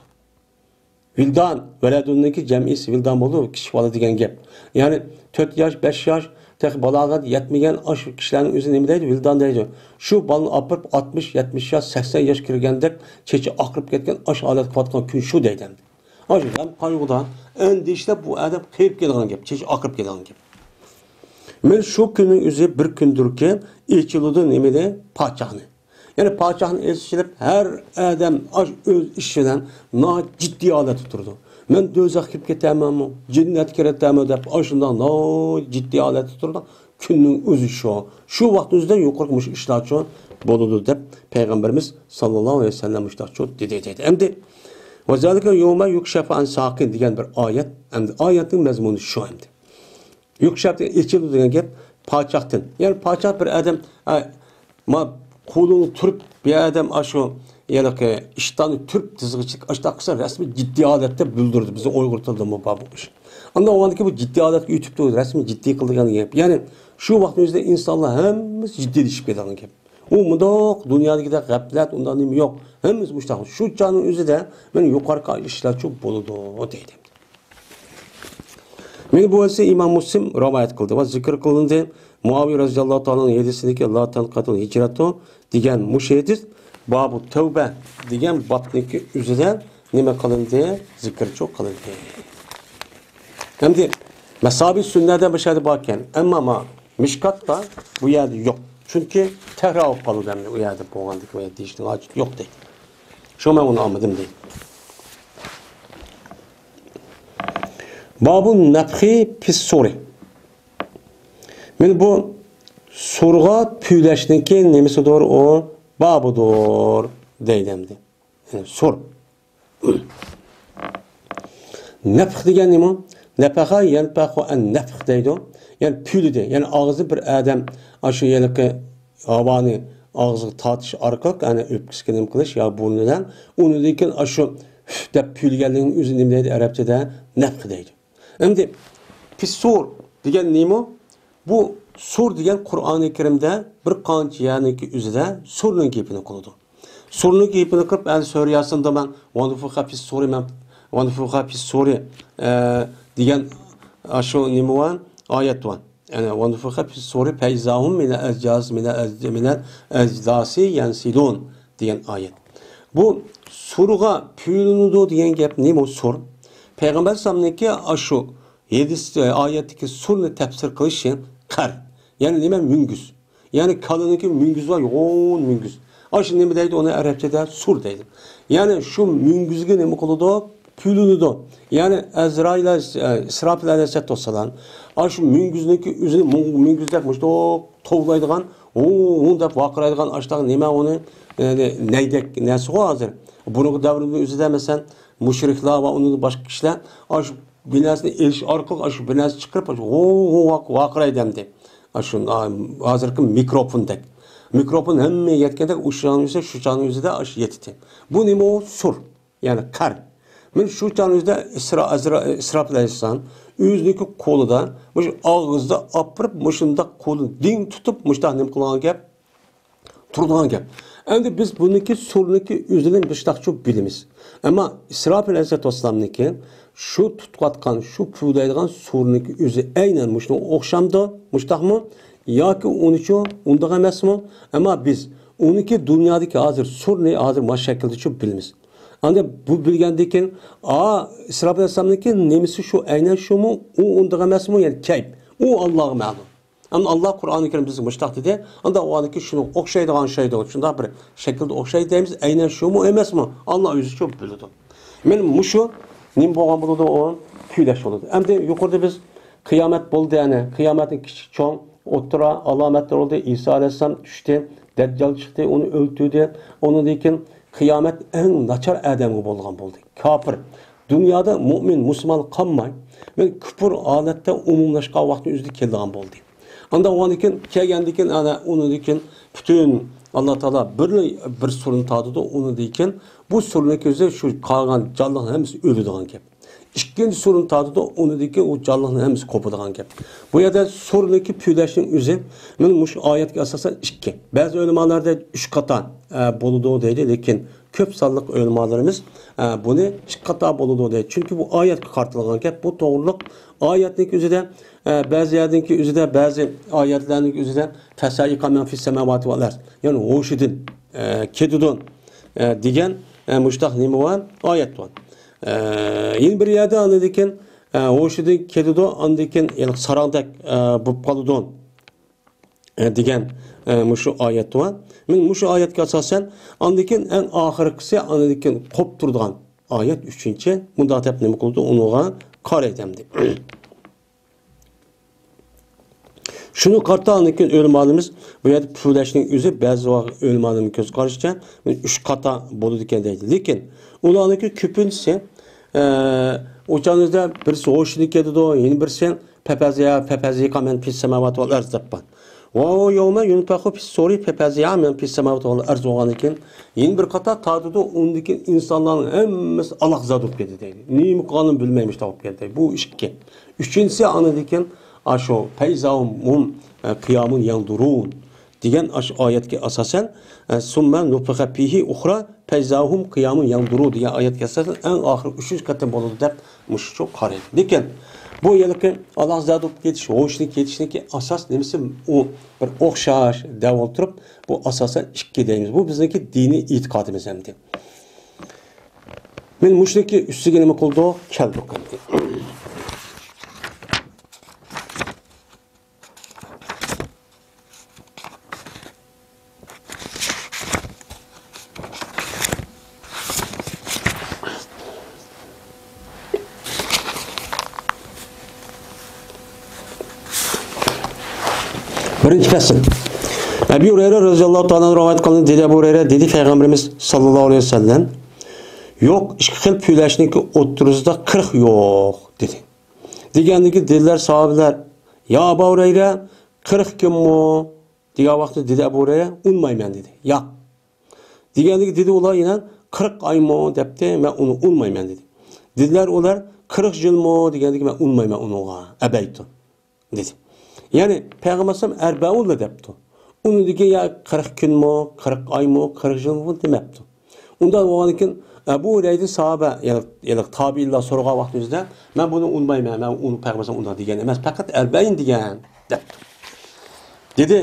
ۋىلدان، ۋەلەدۇننىڭكى جەمئىسى ۋىلدان بولىدۇ، كىچىك بالا دېگەن گەپ. يەنى تۆت ياش، بەش ياش، تېخى بالاغەت يەتمىگەن ئاشۇ كىشىلەرنىڭ ئۆزىنى نېمە دەيدۇ؟ ۋىلدان دەيدۇ. شۇ بالىنى ئاپىرىپ ئاتمىش، يەتمىش ياش، سەكسەن ياش كىرگەندەك چېچى ئاقىرىپ كەتكەن ئاشۇ ھالەتكە كەلگەن كۈن شۇ دەيدۇ ئەمدى. ئاشۇ غەم قايغۇدا، ئەندىشىدە بۇ ئادەم قېرىپ كېتىدىغان گەپ، چېچى ئاقىرىپ كېتىدىغان گەپ. مەن شۇ كۈننىڭ ئۆزى بىر كۈندۇركى ئېچىلىدۇ نېمىدە؟ پاچاقنى. يەنى پاچاقنى ئېچىلىپ، ھەر ئادەم ئاش ئۆز ئىشى بىلەن ناھايىتى جىددىي ھالەتتە تۇرىدۇ. مەن دوزاخقا كىرىپ كېتەرمەنمۇ، جەننەتكە كىرىپ كېتەرمەن دەپ ئاشۇنداق ناھايىتى جىددىي ھالەتتە تۇرىدۇ. كۈننىڭ ئۆزى شۇ. شۇ ۋاقىتنىڭ ئۆزىدە يۇقىرىقى مۇشۇ ئىشلارچۇ بولىدۇ دەپ پەيغەمبىرىمىز ساللاللاھۇ ئەلەيھى ۋەسەللەم مۇشۇنداقچۇ دېدى، دېدى. ئەمدى ۋەزالىكە يومە يۇكشەفۇ ئەن ساقىن دېگەن بىر ئايەت. ئەمدى ئايەتنىڭ مەزمۇنى شۇ ئەمدى. يۇكشەپتىن ئېچىلىدۇ دېگەن گەپ، پاچاقتىن. يەنى پاچاق بىر ئادەم، ئە، ما قولىنى تۈرۈپ، بىر ئادەم ئاشۇ، ھېلىقى ئىشتاننى تۈرۈپ تىزىغا چېلىپ، ئاشۇنداق قىلسا رەسمىي جىددىي ھالەتتە بىلدۈرىدۇ. بىزنىڭ ئۇيغۇر تىلىدىمۇ بار بۇ ئىش. ئاندىن ئۇ بۇ جىددىي ھالەتكە ئۆتۈپتۇ، رەسمىي جىددىي قىلىدىغان گەپ. يەنى شۇ ۋاقىتنىڭ ئۆزىدە ئىنسانلار ھەممىسى جىددىيلىشىپ كېتىدىغان گەپ. ئۇ مۇنداق دۇنيادىكىدەك غەپلەت، ئۇنداق نېمە يوق. ھەممىسى مۇشۇنداق. شۇ چاغنىڭ ئۆزىدە مەن يۇقىرىقى ئىشلارچۇ بولىدۇ دەيدۇ. مانا بۇ ھەدىسنى ئىمام مۇسلىم رىۋايەت قىلدى ۋە زىكىر قىلىندى. مۇئاۋىيە رەزىياللاھۇ تائالا ئانھۇ ھەدىسىدىكى لا تەنقەتۇ ھىجرەتۇ دېگەن مۇشۇ ھەدىس بابۇ تەۋبە دېگەن بابنىڭكى ئۆزىدە نېمە قىلىندى؟ زىكىرچۇ قىلىندى. ئەمدى مەسابىھ سۈننەدە بۇ يەردە باركەن، ئەمما ما مىشكاتتا بۇ يەردە يوق. چۈنكى تەكرار بولۇپ قالىدۇ ئەمدى ئۇ يەردە بولغاندىكىن، ئۇ يەردە دېيىشنىڭ ھاجىتى يوق دەيدۇ. شۇڭا مەن ئۇنى ئالمىدىم دەيدۇ. بابۇ نەپخى پىس سۇرى. مانا بۇ سۇرغا پۈۋلەشنىڭكى نېمىسىدۇر ئۇ؟ بابىدۇر دەيدۇ ئەمدى. يەنى سۇر. نەپخ دېگەن نېمە؟ نەپەخە يەنپەخۇ ئەن نەپخ دەيدۇ. يەنى پۈۋلىدى. يەنى ئاغزى بىر ئادەم ئاشۇ ھېلىقى ھاۋانى ئاغزىغا تارتىش ئارقىلىق، يەنى ئۆپكىسىگە نېمە قىلىش يا بۇرنى بىلەن، ئۇنىڭدىن كېيىن ئاشۇ پۈف دەپ پۈۋلىگەنلىكىنىڭ ئۆزى نېمە دەيدۇ؟ ئەرەبچىدە نەپخ دەيدۇ. ئەمدى پىسسۇر دېگەن نېمە؟ بۇ سۇر دېگەن قۇرئانى كەرىمدە بىر قانچە يەرنىڭكى ئۆزىدە سۇرنىڭ گېپىنى قىلىدۇ. سۇرنىڭ گېپىنى قىلىپ، ئەنە سۈرە ياسىندا مەن ۋەنفۇخە پىسسۇرى، مەن ۋەنفۇخە پىسسۇرى، ئە، دېگەن ئاشۇ نېمە بار؟ ئايەت بار. يەنى ۋەنفۇخە پىسسۇرى فەئىزاھۇم مىنەل ئەجداسى، مىنەل ئەج-، مىنەل ئەجداسى يەنسىلۇن دېگەن ئايەت. بۇ سۇرغا پۈۋلىنىدۇ دېگەن گەپ نېمە سۇر؟ پەيغەمبەر ئەلەيھىسسالامنىڭكى ئاشۇ ھەدىس، ئايەتتىكى سۇرنى تەپسىر قىلىشى قەر. يەنى نېمە؟ مۈڭگۈز. يەنى كالىنىڭكى مۈڭگۈزى بار، يوغان مۈڭگۈز. ئاشۇ نېمە دەيدۇ؟ ئۇنى ئەرەبچىدە سۇر دەيدۇ. يەنى شۇ مۈڭگۈزگە نېمە قىلىدۇ؟ پۈۋلىنىدۇ. يەنى ئەزرائىل ئەلەيھىس-، ئە، ئىسراپىل ئەلەيھىسسالاتۇ ۋەسسالام ئاشۇ مۈڭگۈزنىڭكى ئۆزىنى مۇڭ-، مۈڭگۈزدەك مۇشۇنداق توۋلايدىغان، ھۇ، ھۇ دەپ ۋارقىرايدىغان ئاشۇنداق نېمە ئۇنى، ئە، نەيدەك نەرسىغۇ ھازىر. بۇرۇنقى دەۋرنىڭ ئۆزىدە مەسىلەن، مۇشرىكلار ۋە ئۇنىڭدىن باشقا كىشىلەر ئاشۇ بىر نەرسىنى ئېلىش ئارقىلىق ئاشۇ بىر نەرسە چىقىرىپ، ئاشۇ ھۇ، ھۇ ۋارق-، ۋارقىرايدۇ ئەمدى. ئاشۇ، ئا، ھازىرقى مىكروفوندەك. مىكروفون ھەممىگە يەتكەندەك، ئۇ چاغنىڭ ئۆزىدە، شۇ چاغنىڭ ئۆزىدە ئاشۇ يېتىتتى. بۇ نېمە ئۇ؟ سۇر. يەنى قەر. مانا شۇ چاغنىڭ ئۆزىدە ئىسرا-، ئەزرا-، ئىسراپىل ئەلەيھىسسالام ئۆزىنىڭكى قولىدا، مۇشۇ ئاغزىدا ئاپىرىپ، مۇشۇنداق قولىنى دىڭ تۇتۇپ، مۇشۇنداق نېمە قىلغان گەپ؟ تۇرىدىغان گەپ. ئەمدى بىز بۇنىڭكى سۇرنىڭكى ئۆزىنى مۇشۇنداقچە بىلىمىز. ئەمما ئىسراپىل ئەلەيھىسسالاتۇ ۋەسسالامنىڭكى شۇ تۇتۇۋاتقان، شۇ پۈۋلەيدىغان سۇرنىڭكى ئۆزى ئەينەن مۇشۇنىڭغا ئوخشامدۇ؟ مۇشۇنداقمۇ؟ ياكى ئۇنىچۇ ئۇنداق ئەمەسمۇ؟ ئەمما بىز ئۇنىڭكى دۇنيادىكى ھازىر سۇرنى ھازىر مانا شەكىلدىچۇ بىلىمىز. ئەمدى بۇ بىلگەندىن كېيىن، ئا، ئىسراپىل ئەلەيھىسسالامنىڭكى نېمىسى شۇ، ئەينەن شۇمۇ؟ ئۇ ئۇنداق ئەمەسمۇ؟ يەنى كەيپ. ئۇ ئاللاغا مەلۇم. ئەمما ئاللا قۇرئانى كەرىم بىزگە مۇشتاق دېدى. ئاندا ئۇ ئانىكى شۇنىڭغا ئوخشايدىغان شەيدۇ. شۇنداق بىر شەكىلدە ئوخشايدۇ دەيمىز. ئەينەن شۇمۇ ئەمەسمۇ؟ ئاللا ئۆزى چوپ بىلىدۇ. مانا مۇشۇ نېمە بولغان بولىدۇ؟ ئۇ پۈۋلەش بولىدۇ. ئەمدى يۇقىرىدا بىز قىيامەت بولدى، يەنى قىيامەتنىڭ كىچىك چوڭ ئوتتۇرا ئالامەتلىرى بولدى. ئىسا ئەلەيھىسسالام چۈشتى، دەججال چىقتى، ئۇنى ئۆلتۈردى. ئۇنىڭدىن كېيىن قىيامەت ئەڭ ناچار ئادەمگە بولغان بولدى. كاپىر. دۇنيادا مۇئمىن، مۇسۇلمان قالماي، مەن كۇپۇر ھالەتتە ئومۇملاشقان ۋاقىتنىڭ ئۆزىدە كېلىدىغان بولدى. ئاندا ئۇنىڭدىن كېيىن، كەلگەندىن كېيىن، ئانا، ئۇنىڭدىن كېيىن پۈتۈن ئاللا تائالا بىر، بىر سۇرنى تارتىدۇ، ئۇنىڭدىن كېيىن بۇ سۇرنىڭ كۆزى شۇ قالغان جانلىقنىڭ ھەممىسى ئۆلىدىغان گەپ. ئىككىنچى سۇرنى تارتىدۇ، ئۇنىڭدىن كېيىن ئۇ جانلىقنىڭ ھەممىسى قوپىدىغان گەپ. بۇ يەردە سۇرنىڭكى پۈۋلەشنىڭ ئۆزى، مانا مۇشۇ ئايەتكە ئاساسەن ئىككى. بەزى ئۆلىمالاردا ئۈچ قاتا، ئە، بولىدۇ دەيدۇ، لېكىن كۆپ سانلىق ئۆلىمالىرىمىز، ئە، بۇنى ئىككى قاتا بولىدۇ دەيدۇ. چۈنكى بۇ ئايەتكە قارىتىلغان گەپ، بۇ توغرىلىق ئايەتنىڭكى ئۆزىدە، ئە، بەزى يەردىكى ئۆزىدە، بەزى ئايەتلەرنىڭكى ئۆزىدە فەسەئىقە مەن فىس سەماۋاتى ۋەل ئەرز. يەنى ھوشىدىن، ئە، كېتىدۇ، ئە، دېگەن، ئە، مۇشتاق نېمە بار؟ ئايەت بار. ئە، يەنە بىر يەردە ئاندىن كېيىن، ئە، ھوشىدىن كېتىدۇ، ئاندىن كېيىن يەنى ساراڭدەك، ئە، بولۇپ قالىدۇ. ئە، دېگەن، ئە، مۇشۇ ئايەت بار. مەن مۇشۇ ئايەتكە ئاساسەن، ئاندىن كېيىن ئەڭ ئاخىرقىسى، ئاندىن كېيىن قوپۇپ تۇرىدىغان ئايەت ئۈچىنچى، مۇنداق دەپ نېمە قىلىدۇ، ئۇنىڭغا قارايدۇ ئەمدى. شۇنى قارىتا، ئاندىن كېيىن ئۆلىمالىرىمىز بۇ يەردە پۈۋلەشنىڭ ئۆزى بەزى ۋاق-، ئۆلىمالىرىمىز كۆز قارىشىچە ئۈچ قاتا بولىدىكەن دەيدۇ. لېكىن ئۇلارنىڭكى كۆپىنچىسى، ئە، ئۇ چاغنىڭدا بىرسى ھوشىدىن كېتىدۇ، يەنە بىرسى فەپەزىئە، فەپەزىئە مەن فىس سەماۋاتى ۋەل ئەرز دەپ بار. ۋە يەۋمە يۇنفەخۇ فىس سۇرى فەپەزىئە مەن فىس سەماۋاتى ۋەل ئەرز بولغاندىن كېيىن، يەنە بىر قاتا تارتىدۇ، ئۇندىن كېيىن ئىنسانلارنىڭ ھەممىسى ئالاقزادە بولۇپ كېتىدۇ دەيدۇ. نېمە قىلغانلىرىنى بىلمەيمىز بولۇپ كېتىدۇ. بۇ ئىككى. ئۈچىنچىسى ئاندىن كېيىن ئاشۇ فەئىزاھۇم، ئە، قىيامۇن يەنزۇرۇن. دېگەن ئاشۇ ئايەتكە ئاساسەن، ئە، «سۇممە نۇفىخە فىھى ئۇخرا فەئىزا ھۇم قىيامۇن يەنزۇرۇن» دېگەن ئايەتكە ئاساسەن، ئەڭ ئاخىرى ئۈچىنچى قېتىم بولىدۇ دەپ مۇشۇ قارايدۇ. لېكىن بۇ ھېلىقى ئالاھزادە بولۇپ كېتىش، ھوشىدىن كېتىشنىڭكى ئاساس نېمىسى؟ ئۇ بىر ئوخشاش دەپ ئولتۇرۇپ، بۇ ئاساسەن ئىككى دەيمىز. بۇ بىزنىڭكى دىنىي ئېتىقادىمىز ئەمدى. مەن مۇشۇنىڭكى ئۈستىگە نېمە قىلدۇق؟ كەلدۇق ئەمدى. بىرىنچى پەسىل. ئەبۇ ھۇرەيرە رەزىياللاھۇ تائالا ئەنھۇ رىۋايەت قىلىندى، دېدى ئەبۇ ھۇرەيرە، دېدى پەيغەمبىرىمىز ساللاللاھۇ ئەلەيھى ۋەسەللەم، «يوق، ئىككى خىل پۈۋلەشنىڭكى ئوتتۇرىسىدا قىرىق يوق» دېدى. دېگەندىكىن دېدىلەر ساھابىلەر، «يا ئەبا ھۇرەيرە، قىرىق كۈنمۇ؟» دېگەن ۋاقىتتا دېدى ئەبۇ ھۇرەيرە، «ئۇنىمايمەن» دېدى. «ياق.» دېگەندىكىن دېدى ئۇلار يەنە، «قىرىق ئايمۇ؟» دەپتى، «مەن ئۇنى ئۇنىمايمەن» دېدى. دېدىلەر ئۇلار، «قىرىق يىلمۇ؟» دېگەندىكىن، «مەن ئۇنىمايمەن ئۇنىڭغا، ئەبەيتۇ» دېدى. يەنى پەيغەمبەر ئەلەيھىسسالام «ئەربەئۇن» دەپتۇ. ئۇنىڭدىن كېيىن يا قىرىق كۈنمۇ، قىرىق ئايمۇ، قىرىق يىلمۇ دېمەپتۇ. ئۇنداق بولغاندىكىن، ئەبۇ ھۇرەيرە ساھابە، يەنى، يەنى تابىئىنلار سورىغان ۋاقتىمىزدا، «مەن بۇنى ئۇنىمايمەن، مەن ئۇنى پەيغەمبەر ئۇنداق دېگەن ئەمەس، پەقەت ئەربەئۇن دېگەن» دەپتۇ. دېدى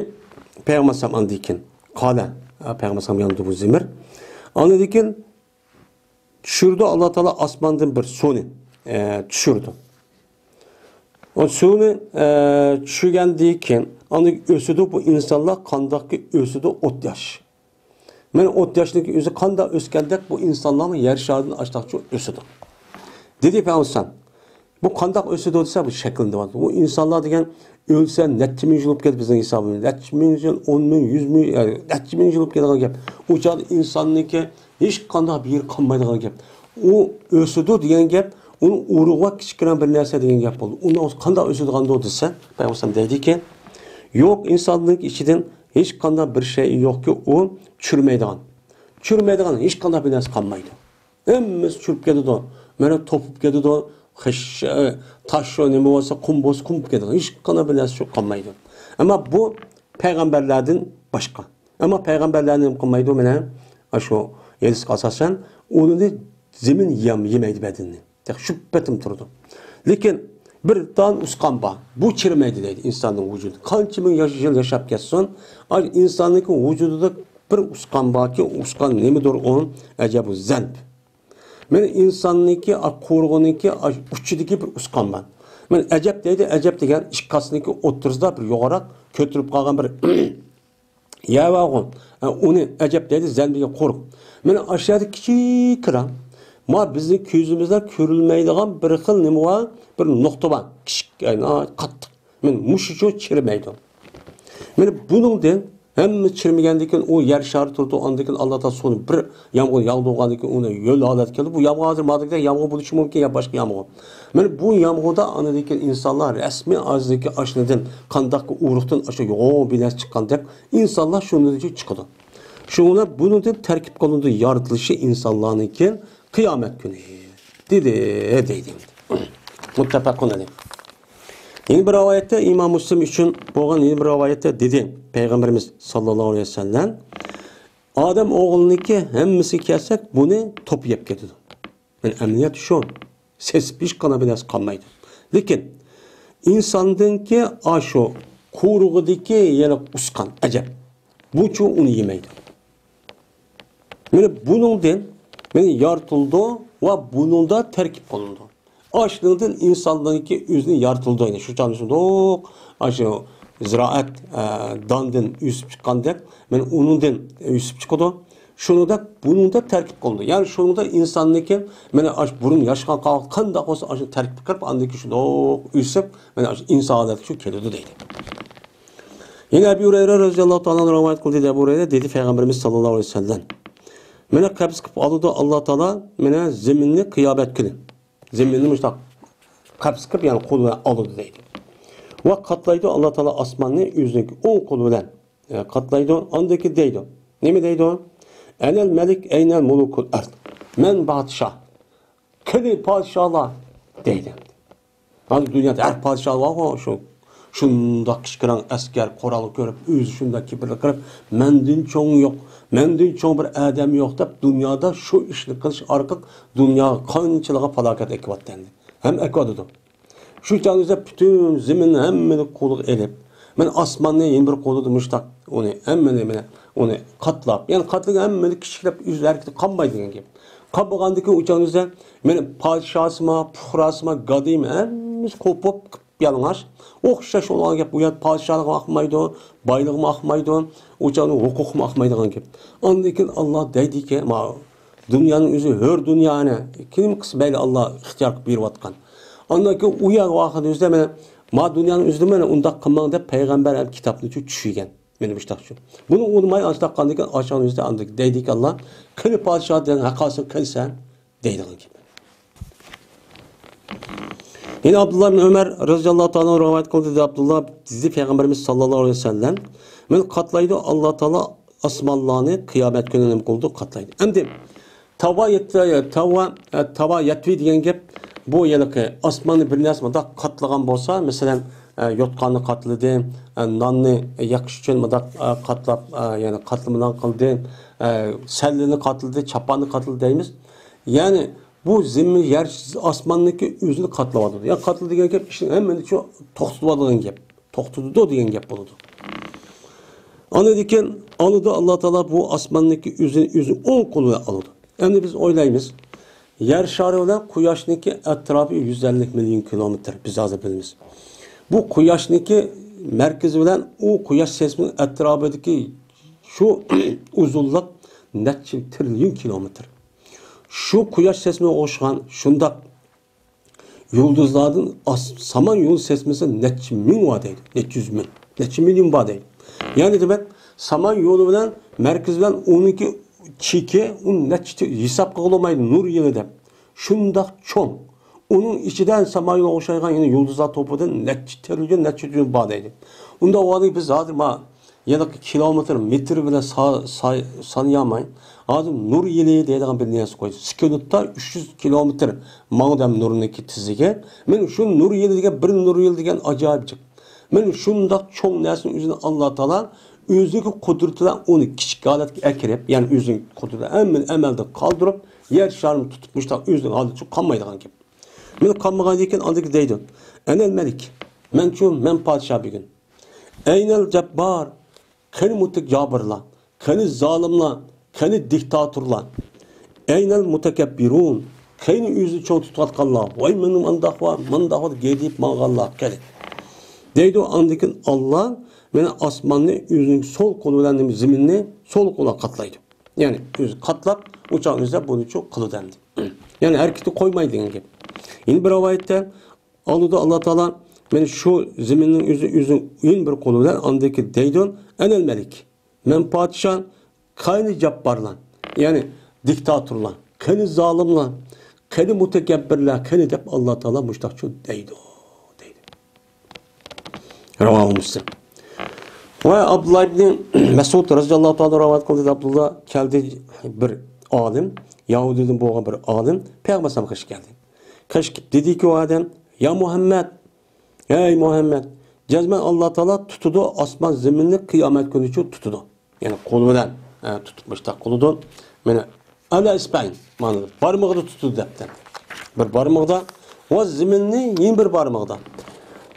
پەيغەمبەر ئەلەيھىسسالام ئاندىن كېيىن. قالە، پەيغەمبەر ئەلەيھىسسالام ياندى بۇ زىمىر. ئاندىن كېيىن چۈشۈردى ئاللا تائالا ئاسماندىن بىر سۇنى، ئە، چۈشۈردى. ئۇ سۇنى، ئە، چۈشۈرگەندىن كېيىن، ئاندىن ئۆسىدۇ بۇ ئىنسانلار، قانداقكى ئۆسىدۇ ئوت ياش. مانا ئوت ياشنىڭكى ئۆزى قانداق ئۆسكەندەك، بۇ ئىنسانلارمۇ يەر شارىدىن ئاشتاقچۇ ئۆسىدۇ. دېدى پەيغەمبەر، بۇ قانداق ئۆسىدۇ دېسە، بۇ شەكىللىنىۋاتىدۇ. بۇ ئىنسانلار دېگەن ئۆلسە نەچچە مىڭ يىل بولۇپ كېتىدۇ بىزنىڭ ھېسابىمىزدا. نەچچە مىڭ يىل، ئون مىڭ، يۈز مىڭ، يەنى نەچچە مىڭ يىل بولۇپ كېتىدىغان گەپ. ئۇ چاغدا ئىنساننىڭكى ھېچقانداق بىر يېرى قالمايدىغان گەپ. ئۇ ئۆسىدۇ دېگەن گەپ، ئۇنىڭ ئۇرۇقى بار كىچىككىنە بىر نەرسە دېگەن گەپ بولدى. ئۇنداق بولسا قانداق ئۆسىدىغاندۇ دېسە، پەيغەمبەر دەيدىكى، يوق، ئىنساننىڭ ئىچىدىن ھېچقانداق بىر شەيئى يوقكى، ئۇ چۈرمەيدىغان. چۈرمەيدىغان ھېچقانداق بىر نەرسە قالمايدۇ. ھەممىسى چۈرۈپ كېتىدۇ. مانا توپۇپ كېتىدۇ. خىش، تاش شۇ نېمە بولسا، قۇم بولسا، قۇمۇپ كېتىدۇ. ھېچقانداق بىر نەرسە شۇ قالمايدۇ. ئەمما بۇ پەيغەمبەرلەردىن باشقا. ئەمما پەيغەمبەرلەرنى نېمە قىلمايدۇ؟ مانا ئاشۇ ھەدىسكە ئاساسەن، ئۇنى زېمىن يەم-، يېمەيدۇ بەدىنىنى. تېخى شۇ پېتىم تۇرىدۇ. لېكىن بىر دانە ئۇسقان بار. بۇ چىرىمەيدۇ دەيدۇ ئىنساننىڭ ۋۇجۇدى. قانچە مىڭ ياش-، يىل ياشاپ كەتسۇن، ئاي، ئىنساننىڭكى ۋۇجۇدىدا بىر ئۇسقان باركى، ئۇ ئۇسقان نېمىدۇر ئۇ؟ ئەجەبۇ زەنب. مانا ئىنساننىڭكى، ئا، قۇرۇقىنىڭكى، ئا، ئۇچىدىكى بىر ئۇسقان بار. مانا ئەجەب دەيدۇ، ئەجەب دېگەن ئىككى كاسىنىڭكى ئوتتۇرىسىدا بىر يوغانراق كۆتۈرۈپ قالغان بىر يەۋاغۇ. ئۇنى ئەجەب دەيدۇ، زەنبىگە قۇرۇق. مانا ئاشۇ يەردە كىچىككىنە، ما بىزنىڭ كۆزىمىزدە كۆرۈلمەيدىغان بىر خىل نېمە بار، بىر نۇقتا بار. كىچىك، ئەي، ناھايىتى قاتتىق. مانا مۇشۇچۇ چىرىمەيدۇ. مانا بۇنىڭدىن ھەممە چىرىمىگەندىن كېيىن ئۇ يەر شارى تۇرىدۇ، ئاندىن كېيىن ئاللا تائالا سۇنى بىر يامغۇر ياغدۇرغاندىن كېيىن ئۇنى ھۆل ھالەتكە كېلىدۇ. بۇ يامغۇر ھازىر مادىكىدەك يامغۇر بولۇشى مۇمكىن يا باشقا يامغۇر. مانا بۇ يامغۇردا ئاندىن كېيىن ئىنسانلار رەسمىي ئاغزىدىكى ئاشلىدىن قانداق ئۇرۇقتىن ئاشۇ يوغان بىر نەرسە چىققاندەك ئىنسانلار شۇنىڭدىن چىقىدۇ. شۇڭا بۇنىڭدىن تەركىب قىلىنىدۇ يارىتىلىشى ئىنسانلارنىڭكى قىيامەت كۈنى. دېدى، دەيدۇ. مۇتتەپەقۇن ئەلەيھ. يەنە بىر رىۋايەتتە، ئىمام مۇسلىم ئۈچۈن بولغان يەنە بىر رىۋايەتتە دېدى پەيغەمبىرىمىز ساللاللاھۇ ئەلەيھى ۋەسەللەم، ئادەم ئوغلىنىڭكى ھەممىسىگە كەلسەك، بۇنى توپا يەپ كېتىدۇ. يەنى ئەمەلىيەت شۇ. سېسىپ ھېچقانداق بىر نەرسە قالمايدۇ. لېكىن ئىنساندىنكى ئاشۇ قۇرۇقىدىكى يەنە ئۇسقان، ئەجەب. بۇچۇ ئۇنى يېمەيدۇ. مانا بۇنىڭدىن مانا يارىتىلىدۇ ۋە بۇنىڭدا تەركىب قىلىنىدۇ. ئاشۇنىڭدىن ئىنساننىڭكى ئۆزىنى يارىتىلىدۇ. يەنى شۇ چاغدا شۇنداق ئاشۇ زىرائەت، ئە، داندىن ئۆسۈپ چىققاندەك، مانا ئۇنىڭدىن ئۆسۈپ چىقىدۇ. شۇنىڭدەك بۇنىڭدا تەركىب قىلىنىدۇ. يەنى شۇنىڭدا ئىنساننىڭكى مانا ئاشۇ بۇرۇن ياشىغان قاۋاق قانداق بولسا، ئاشۇ تەركىبكە كىرىپ، ئاندىن كېيىن شۇنداق ئۆسۈپ، مانا ئاشۇ ئىنسان ھالەتكە شۇ كېلىدۇ دەيدۇ. يەنە ئەبۇ ھۇرەيرە رەزىياللاھۇ تائالا ئەنھۇ رىۋايەت قىلدى، ئەبۇ ھۇرەيرە دېدى، پەيغەمبىرىمىز ساللاللاھۇ ئەلەيھى ۋەسەللەم، مانا قەبز قىلىپ ئالىدۇ ئاللا تائالا، مانا زېمىننى قىيامەت كۈنى. زېمىننى مۇشۇنداق قەبز قىلىپ، يەنى قولى بىلەن ئالىدۇ دەيدۇ. ۋە قاتلايدۇ ئاللا تائالا ئاسماننى ئۆزىنىڭكى ئوڭ قولى بىلەن، ئە، قاتلايدۇ. ئاندىن كېيىن دەيدۇ. نېمە دەيدۇ؟ «ئەنەل مەلىك ئەينەل مۇلۇكۇل ئەرد.» مەن پادىشاھ. قېنى پادىشاھلار؟ دەيدۇ. ھازىر دۇنيادا ھەر پادىشاھ بارغۇ، شۇ شۇنداق كىچىككىنە ئەسكەر قورالنى كۆرۈپ، ئۆزى شۇنداق كىبىرلىك قىلىپ، «مەندىن چوڭ يوق، مەندىن چوڭ بىر ئادەم يوق» دەپ، دۇنيادا شۇ ئىشنى قىلىش ئارقىلىق دۇنياغا قانچىلىغان پالاكەت ئەكىۋاتتى ئەمدى. ھەم ئەكىۋاتىدۇ. شۇ چاغدا پۈتۈن زېمىننى ھەممىنى قولىغا ئېلىپ، مەن ئاسماننى يەنە بىر قولىدا مۇشتاق ئۇنى ھەممىنى مانا ئۇنى قاتلاپ، يەنى قاتلىغان ھەممىنى كىچىكلەپ ئۆز ھەرىكىتى قالمايدۇ دېگەن گەپ. قالمىغاندىكىن ئۇ چاغدا مەن پادىشاسىما، پۇقراسىما، گادىيما ھەممىسى قوپۇپ يالىڭاچ. ئوخشاش بولغان گەپ، ئۇ يەردە پادىشاھلىقمۇ ئاقمايدۇ، بايلىقمۇ ئاقمايدۇ، ئۇ چاغدا ھوقۇقمۇ ئاقمايدىغان گەپ. ئاندىن كېيىن ئاللا دەيدىكى، ما دۇنيانىڭ ئۆزى ھۆر دۇنيانى، كىم قىلسا مەيلى ئاللا ئىختىيار قىلىپ بېرىۋاتقان. ئاندىن كېيىن ئۇ يەر ۋاقىت ئۆزىدە مانا، ما دۇنيانىڭ ئۆزىدە مانا ئۇنداق قىلماڭ دەپ پەيغەمبەر ھەم كىتابنى چۈشۈرگەن. مانا مۇشتاق شۇ. بۇنى ئۇنىماي ئاشتاق قاندىكىن ئاشۇنىڭ ئۆزىدە ئاندىن دەيدىكى ئاللا، قېنى پادىشاھ دېگەن ھەققاسىنى قىلسەن دەيدىغان گەپ. يەنە ئابدۇللا ئىبن ئۆمەر رەزىياللاھۇ تائالا رىۋايەت قىلدى، دېدى ئابدۇللا، دېدى پەيغەمبىرىمىز ساللاللاھۇ ئەلەيھى ۋەسەللەم، مانا قاتلايدۇ، ئاللا تائالا ئاسمانلارنى قىيامەت كۈنى نېمە قىلىدۇ؟ قاتلايدۇ. ئەمدى تاۋا يەت-، تاۋا، تاۋا يەتۋى دېگەن گەپ، بۇ ھېلىقى ئاسماننى بىر نەرسە مۇنداق قاتلىغان بولسا، مەسىلەن، يوتقاننى قاتلىدى، ناننى يېقىش ئۈچۈن مۇنداق قاتلاپ، يەنى قاتلىمىلار قىلدى، سەللىنى قاتلىدى، چاپاننى قاتلىدى دەيمىز. يەنى بۇ زېمىن، يەر، ئاسماننىڭكى ئۆزىنى قاتلاۋاتىدۇ. يا قاتلىدى دېگەن گەپ ئىشنىڭ ھەممىنى شۇ توختىتىۋاتىدىغان گەپ. توختىتىدۇ دېگەن گەپ بولىدۇ. ئاندىن كېيىن ئالىدۇ، ئاللا تائالا بۇ ئاسماننىڭكى ئۆزىنى ئۆزى ئوڭ قولى بىلەن ئالىدۇ. ئەمدى بىز ئويلايمىز، يەر شارى بىلەن قۇياشنىڭكى ئەتراپى يۈز ئەللىك مىليون كىلومېتىر، بىز ھازىر بىلىمىز. بۇ قۇياشنىڭكى مەركىزى بىلەن ئۇ قۇياش سىستېمىسىنىڭ ئەتراپىدىكى شۇ ئۇزۇنلۇق نەچچە تىرىليون كىلومېتىر. شۇ قۇياش سىستېمىسىغا ئوخشىغان شۇنداق يۇلدۇزلاردىن ئاس-، سامان يۇلدۇز سىستېمىسى نەچچە مىڭ بار دەيدۇ. نەچچە يۈز مىڭ، نەچچە مىليون بار دەيدۇ. يەنى دېمەك، سامان يولى بىلەن مەركىزى بىلەن ئۇنىڭكى چېكى، ئۇ نەچچە ھېساب قىلغىلى بولمايدۇ، نۇر يىلى دەپ. شۇنداق چوڭ. ئۇنىڭ ئىچىدە سامان يولىغا ئوخشايدىغان يەنە يۇلدۇزلار توپىدىن نەچچە تىرىليون، نەچچە تىرىليون بار دەيدۇ. ئۇنداق ۋاقىتتا بىز ھازىر ما-، يەنە كىلومېتىر، مېتىر بىلەن سا-، سا-، سانىيالماي، ھازىر نۇر يىلى دەيدىغان بىر نەرسە قويدى. سېكۇنتتا ئۈچ يۈز كىلومېتىر ماڭدى ھەم نۇرنىڭكى تېزلىكى. مېنىڭ شۇ نۇر يىلى دېگەن، بىر نۇر يىلى دېگەن ئاجايىپ جىق. مېنىڭ شۇنداق چوڭ نەرسىنىڭ ئۆزىنى ئاللا تائالا ئۆزىنىڭكى قۇدرىتى بىلەن ئۇنى كىچىك ھالەتكە ئەكىرىپ، يەنى ئۆزىنىڭ قۇدرىتى بىلەن ھەممىنى ئەمەلدىن قالدۇرۇپ، يەر شارىنى تۇتۇپ، مۇشۇنداق ئۆزىنىڭ ھالىتىچە قالمايدىغان گەپ. مېنى قالمىغاندىن كېيىن ئاندىن كېيىن دەيدۇ، «ئەنەل مەلىك، مەنچۇ، مەن پادىشاھ بۈگۈن. ئەينەل جەببار، قېنى مۇتەجابىرلار، قېنى زالىملار، قېنى دىكتاتورلار؟ ئەينەل مۇتەكەببىرۇن، قېنى ئۆزىنى چوڭ تۇتۇۋاتقانلار؟ ۋاي، مېنىڭ ئانداق ۋا مانداق ۋا گېدىپ ماڭغانلار قېنى؟» دەيدۇ. ئاندىن كېيىن ئاللا مانا ئاسماننى ئۆزىنىڭ سول قولى بىلەن، زېمىننى سول قولى بىلەن قاتلايدۇ. يەنى ئۆزى قاتلاپ، ئۇ چاغ ئۆزى بۇنى چۇ قىلىدۇ ئەمدى. يەنى ھەرىكىتى قويمايدۇ دېگەن گەپ. يەنە بىر رىۋايەتتە ئالىدۇ، ئاللا تائالا مانا شۇ زېمىننىڭ ئۆزى، ئۆزى يەنە بىر قولى بىلەن ئاندىن كېيىن دەيدۇ، «ئەنەل مەلىك، مەن پادىشاھ، قېنى جاببارلار، يەنى دىكتاتورلار، قېنى زالىملار، قېنى مۇتەكەببىرلەر، قېنى؟» دەپ ئاللا تائالا مۇشتاقچۇ دەيدۇ، دەيدۇ. رواه مسلم. ۋە ئابدۇللا ئىبنى مەسئۇد رەزىياللاھۇ تائالا رىۋايەت قىلدى. ئابدۇللا كەلدى، بىر ئالىم، يەھۇدىيدىن بولغان بىر ئالىم پەيغەمبەر ئەلەيھىسسالامغا قېشىپ كەلدى. قېشىپ كېلىپ دېدىكى ئۇ ئادەم، يا مۇھەممەد، ئەي مۇھەممەد، جەزمەن ئاللا تائالا تۇتىدۇ، ئاسمان زېمىننى قىيامەت كۈنىچۇ تۇتىدۇ. يەنى قولى بىلەن، ئە، تۇتۇپ مۇشتاق قىلىدۇ. مانا، ئەلە ئىسبەئىن، مانا بارمىقىدا تۇتىدۇ دەپتۇ. بىر بارمىقىدا ۋە زېمىننى يەنە بىر بارمىقىدا.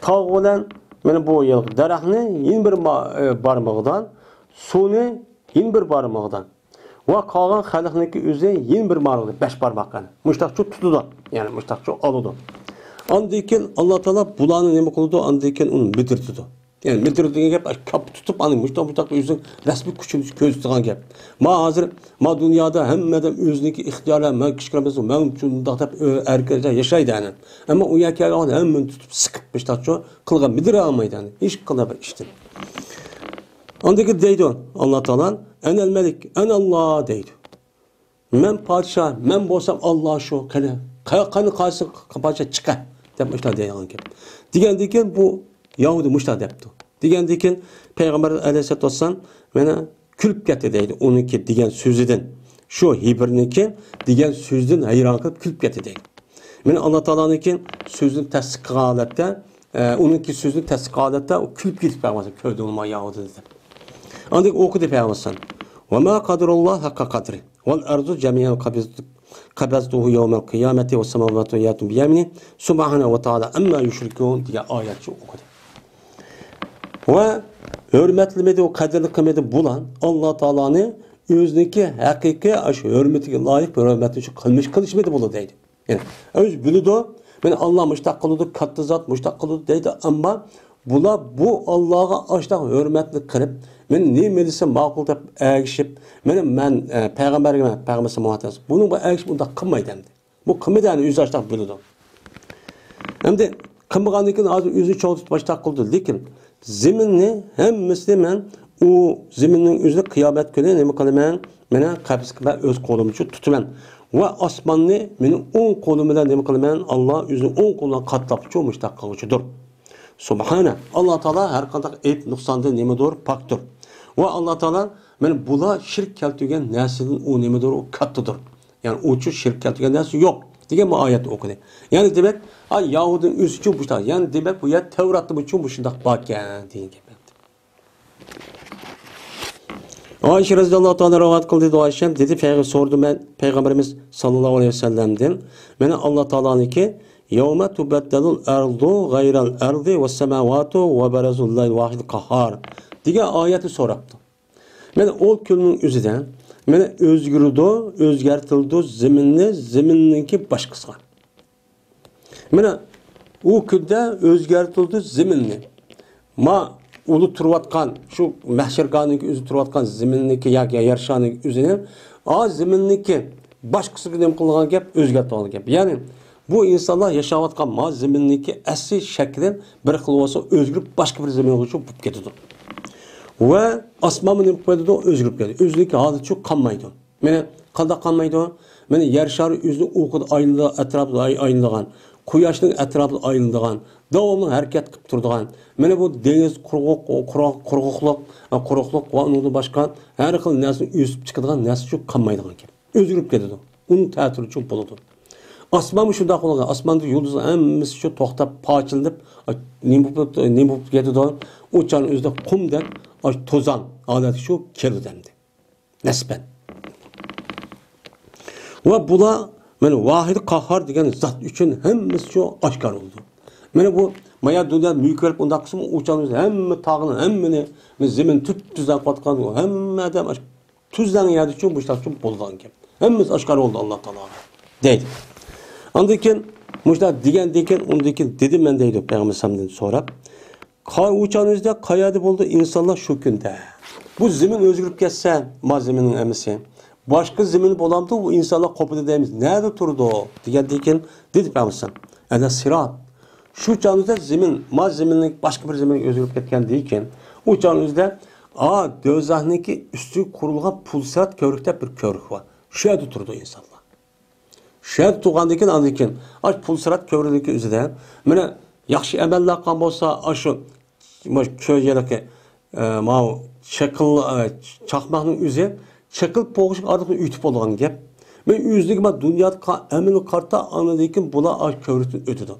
تاغ بىلەن مانا بۇ يىل دەرەخنى يەنە بىر ما-، ئە، بارمىقىدا، سۇنى يەنە بىر بارمىقىدا. ۋە قالغان خەلقنىڭكى ئۆزى يەنە بىر بارمىقىدا، بەش بارماق يەنى. مۇشتاقچۇ تۇتىدۇ، يەنى مۇشتاقچۇ ئالىدۇ. ئاندىن كېيىن ئاللا تائالا بۇلارنى نېمە قىلىدۇ؟ ئاندىن كېيىن ئۇنى مىدىرتىدۇ. يەنى مىدىر دېگەن گەپ، ئاشۇ كاپا تۇتۇپ، ئاندىن مۇشتاق، مۇشتاق ئۆزىنىڭ رەسمىي كۈچىنى كۆرسىتىدىغان گەپ. ما ھازىر، ما دۇنيادا ھەممە ئادەم ئۆزىنىڭكى ئىختىيارى، مەن كىچىكرەك بولسام، مەن شۇنداق دەپ ئۆ-، ئەركىن ياشايدۇ ئەنە. ئەمما ئۇ يەرگە كەلگەن ھەممىنى تۇتۇپ، سىقىپ، مۇشتاقچۇ قىلغان مىدىر ئالمايدۇ ئەنە. ھېچقانداق بىر ئىشتىن. ئاندىن كېيىن دەيدۇ ئاللا تائالا، «ئەنەل مەلىك، ئەنەللا» دەيدۇ. مەن پادىشاھ، مەن بولسام ئاللا شۇ، قېنى، قا-، قېنى قايسى پادىشاھ چىقە دەپ مۇشۇنداق دەيدىغان گەپ. دېگەندىن كېيىن بۇ يەھۇدىي مۇشۇنداق دەپتۇ. دېگەندىن كېيىن پەيغەمبەر ئەلەيھىسسالاتۇ ۋەسسالام مانا كۈلۈپ كەتتى دەيدۇ. ئۇنىڭكى دېگەن سۆزىدىن، شۇ ھېبىرنىڭكى دېگەن سۆزىدىن ھەيران قېلىپ كۈلۈپ كەتتى دەيدۇ. مانا ئاللا تائالانىڭكى سۆزىنى تەستىق قىلغان ھالەتتە ئە، ئۇنىڭكى سۆزىنى تەستىق ھالەتتە ئۇ كۈلۈپ كېتىپ پەيغەمبەر كۆردۈڭمۇ ياھۇدىنى دەپ. ئاندىن ئوقۇدى پەيغەمبەر، ۋە ما قەدىرۇللاھ ھەققە قەدرى ۋەل ئەرزۇ جەمىئەن قەبىز-، قەبەزتۇھۇ يەۋمەل قىيامەتى ۋەس سەماۋاتۇ يەتۇ بىيەمىنى سۇبھانەھۇ ۋە تائالا ئەمما يۇشرىكۇن دېگەن ئايەتنى ئوقۇدى. ۋە ھۆرمەتلىمىدى، ئۇ قەدىرلىك قىلمىدى بۇلار ئاللا تائالانى ئۆزىنىڭكى ھەقىقىي ئاشۇ ھۆرمىتىگە لايىق بىر ھۆرمەتلىنىشى قىلمىش قىلىشمىدى بۇلار دەيدۇ. يەنى ئۆزى بىلىدۇ، مېنى ئاللا مۇشتاق قىلىدۇ، كاتتا زات مۇشتاق قىلىدۇ دەيدۇ، ئەمما بۇلار بۇ ئاللاغا ئاشتاق ھۆرمەتنى قىلىپ، مېنى نېمە دېسە ماقۇل دەپ ئەگىشىپ، مېنى مەن، ئە، پەيغەمبەرگە مەن، پەيغەمبەر سەللەللاھۇ ئەلەيھى ۋەسەللەم بۇنىڭغا ئەگىشىپ ئۇنداق قىلمايدۇ ئەمدى. بۇ قىلمىدى، يەنى ئۆزى ئاشتاق بىلىدۇ. ئەمدى قىلمىغاندىن كېيىن ھازىر ئۆزىنى چوڭ تۇتۇپ ئاشتاق قىلدى. لېكىن زېمىننى ھەممىسىنى مەن ئۇ زېمىننىڭ ئۆزىنى قىيامەت كۈنى نېمە قىلىمەن؟ مانا قەبزە قىلىمەن، ئۆز قولۇمچۇ تۇتىمەن. ۋە ئاسماننى مېنىڭ ئوڭ قولۇم بىلەن نېمە قىلىمەن؟ ئاللا ئۆزىنىڭ ئوڭ قولى بىلەن قاتلاپچۇ مۇشتاق قىلغۇچىدۇر. سۇبھانە، ئاللا تائالا ھەر قانداق ئەيىب نۇقساندىن نېمىدۇر؟ پاكتۇر. ۋە ئاللا تائالا مانا بۇلار شىرك كەلتۈرگەن نەرسىدىن ئۇ نېمىدۇر؟ ئۇ كاتتىدۇر. يەنى ئۇچۇ شىرك كەلتۈرگەن نەرسە يوق دېگەن بۇ ئايەتنى ئوقۇدى. يەنى دېمەك، ئا، يەھۇدىنىڭ ئۆزىچۇ مۇشۇنداق. يەنى دېمەك، بۇ يەر تەۋراتتا بۇچۇ مۇشۇنداق باركەن دېگەن گەپ. ئائىشە رەزىياللاھۇ تائالا رىۋايەت قىلدى، دۇئا ئىشەم دېدى، پەيغەمبەر سورىدىم مەن پەيغەمبىرىمىز ساللاللاھۇ ئەلەيھى ۋەسەللەمدىن. مانا ئاللا تائالانىڭكى، يەۋمە تۇبەددەلۇل ئەرزۇ غەيرەل ئەرزى ۋەسسەماۋاتۇ ۋەبەرەزۇللاھىل ۋاھىدىل قەھھار دېگەن ئايەتنى سوراپتۇ. مانا ئۇ كۈننىڭ ئۆزىدە، مانا ئۆزگىرىدۇ، ئۆزگەرتىلىدۇ، زېمىننى زېمىننىڭكى باشقىسىغا. مانا ئۇ كۈندە ئۆزگەرتىلىدۇ زېمىننى. ما ئۇلار تۇرۇۋاتقان، شۇ مەھشەرگاھنىڭكى ئۆزى تۇرۇۋاتقان زېمىننىڭكى ياكى يەر شارىنىڭكى ئۆزىنى، ئا، زېمىننىڭكى باشقىسىغا نېمە قىلغان گەپ؟ ئۆزگەرتىۋالغان گەپ. يەنى بۇ ئىنسانلار ياشاۋاتقان ما زېمىننىڭكى ئەسلى شەكلى بىر خىل بولسا ئۆزگىرىپ، باشقا بىر زېمىنغىچۇ بولۇپ كېتىدۇ. ۋە ئاسمانمۇ نېمە قىلىپ كېتىدۇ؟ ئۆزگىرىپ كېتىدۇ. ئۆزىنىڭكى ھالىتىچۇ قالمايدۇ. مانا قانداق قالمايدۇ؟ مانا يەر شارى ئۆزىنىڭ ئوقىدا ئايلىنىدىغان، ئەتراپىدا ئاي-، ئايلىنىدىغان، قۇياشنىڭ ئەتراپىدا ئايلىنىدىغان، داۋاملىق ھەرىكەت قىلىپ تۇرىدىغان. مانا بۇ دېڭىز قۇرۇق، قۇرۇق، قۇرۇقلۇق، قۇرۇقلۇق ۋە ئۇنىڭدىن باشقا ھەر خىل نەرسىنىڭ ئۆسۈپ چىقىدىغان نەرسىچۇ قالمايدىغان گەپ. ئۆزگىرىپ كېتىدۇ. ئۇنىڭ تەسىرىچۇ بولىدۇ. ئاسمانمۇ شۇنداق بولىدۇ. ئاسماندا يۇلدۇزلار ھەممىسىچۇ توختاپ، پارچىلىنىپ، ئاي، نېمە بولۇپ، نېمە بولۇپ كېتىدۇ؟ ئۇ چاغنىڭ ئۆزىدە قۇمدەك، ئاي، توزان ھالەتكە شۇ كېلىدۇ ئەمدى. نەسبەن. ۋە بۇلار، مانا، ۋاھىد قاھھار دېگەن زات ئۈچۈن ھەممىسىچۇ ئاشكارا بولىدۇ. مانا بۇ، مايا دۇنيا مۈلكى بېرىپ ئۇنداق قىلسىمۇ، ئۇ چاغنىڭ ھەممە تاغنىڭ ھەممىنى، زېمىن تۈپتۈزلەپ قاتقان، ھەممە ئادەم ئاش-، تۈزلەڭ يەردىچۇ مۇشۇنداقچۇ بولىدىغان گەپ. ھەممىسى ئاشكارا بولدى ئاللا تائالاغا، دەيدۇ. ئاندىن كېيىن مۇشۇنداق دېگەندىن كېيىن، ئۇندىن كېيىن دېدىم مەن دەيدۇ پەيغەمبەر سەللەللاھۇ ئەلەيھى ۋەسەللەمدىن سوراپ، قا-، ئۇ چاغنىڭ ئۆزىدە قايەردە بولىدۇ ئىنسانلار شۇ كۈندە؟ بۇ زېمىن ئۆزگىرىپ كەتسە، ما زېمىننىڭ ھەممىسى. باشقا زېمىن بولامدۇ؟ ئۇ ئىنسانلار قوپىدۇ دەيمىز. نەدە تۇرىدۇ؟ دېگەندىن كېيىن دېدى پەيغەمبەر ئەلەيھىسسالام، ئەنە سىرات. شۇ چاغنىڭ ئۆزىدە زېمىن، ما زېمىننىڭ باشقا بىر زېمىنگە ئۆزگىرىپ كەتكەندىن كېيىن، ئۇ چاغنىڭ ئۆزىدە، ئا، دوزاخنىڭكى ئۈستىگە قۇرۇلغان پۇل سىرات كۆۋرۈك دەپ بىر كۆۋرۈك بار. شۇ يەردە تۇرىدۇ ئىنسانلار. شۇ يەردە تۇرغاندىن كېيىن، ئاندىن كېيىن، ئاش پۇل سىرات كۆۋرۈكنىڭكى ئۆزىدە، مانا، ياخشى ئەمەللەر قىلغان بولسا، ئاشۇ مانا شۇ يەردىكى، ئە، ماۋۇ چېقىل-، ئە، چاقماقنىڭ ئۆزى چېقىلىپ بولغۇچە ئارىلىقتا ئۆتۈپ بولىدىغان گەپ. مەن ئۆزىدىكى مانا دۇنيادا قا-، ئەمىلى قارتا، ئاندىن كېيىن بۇلار ئاشۇ كۆۋرۈكتىن ئۆتىدۇ.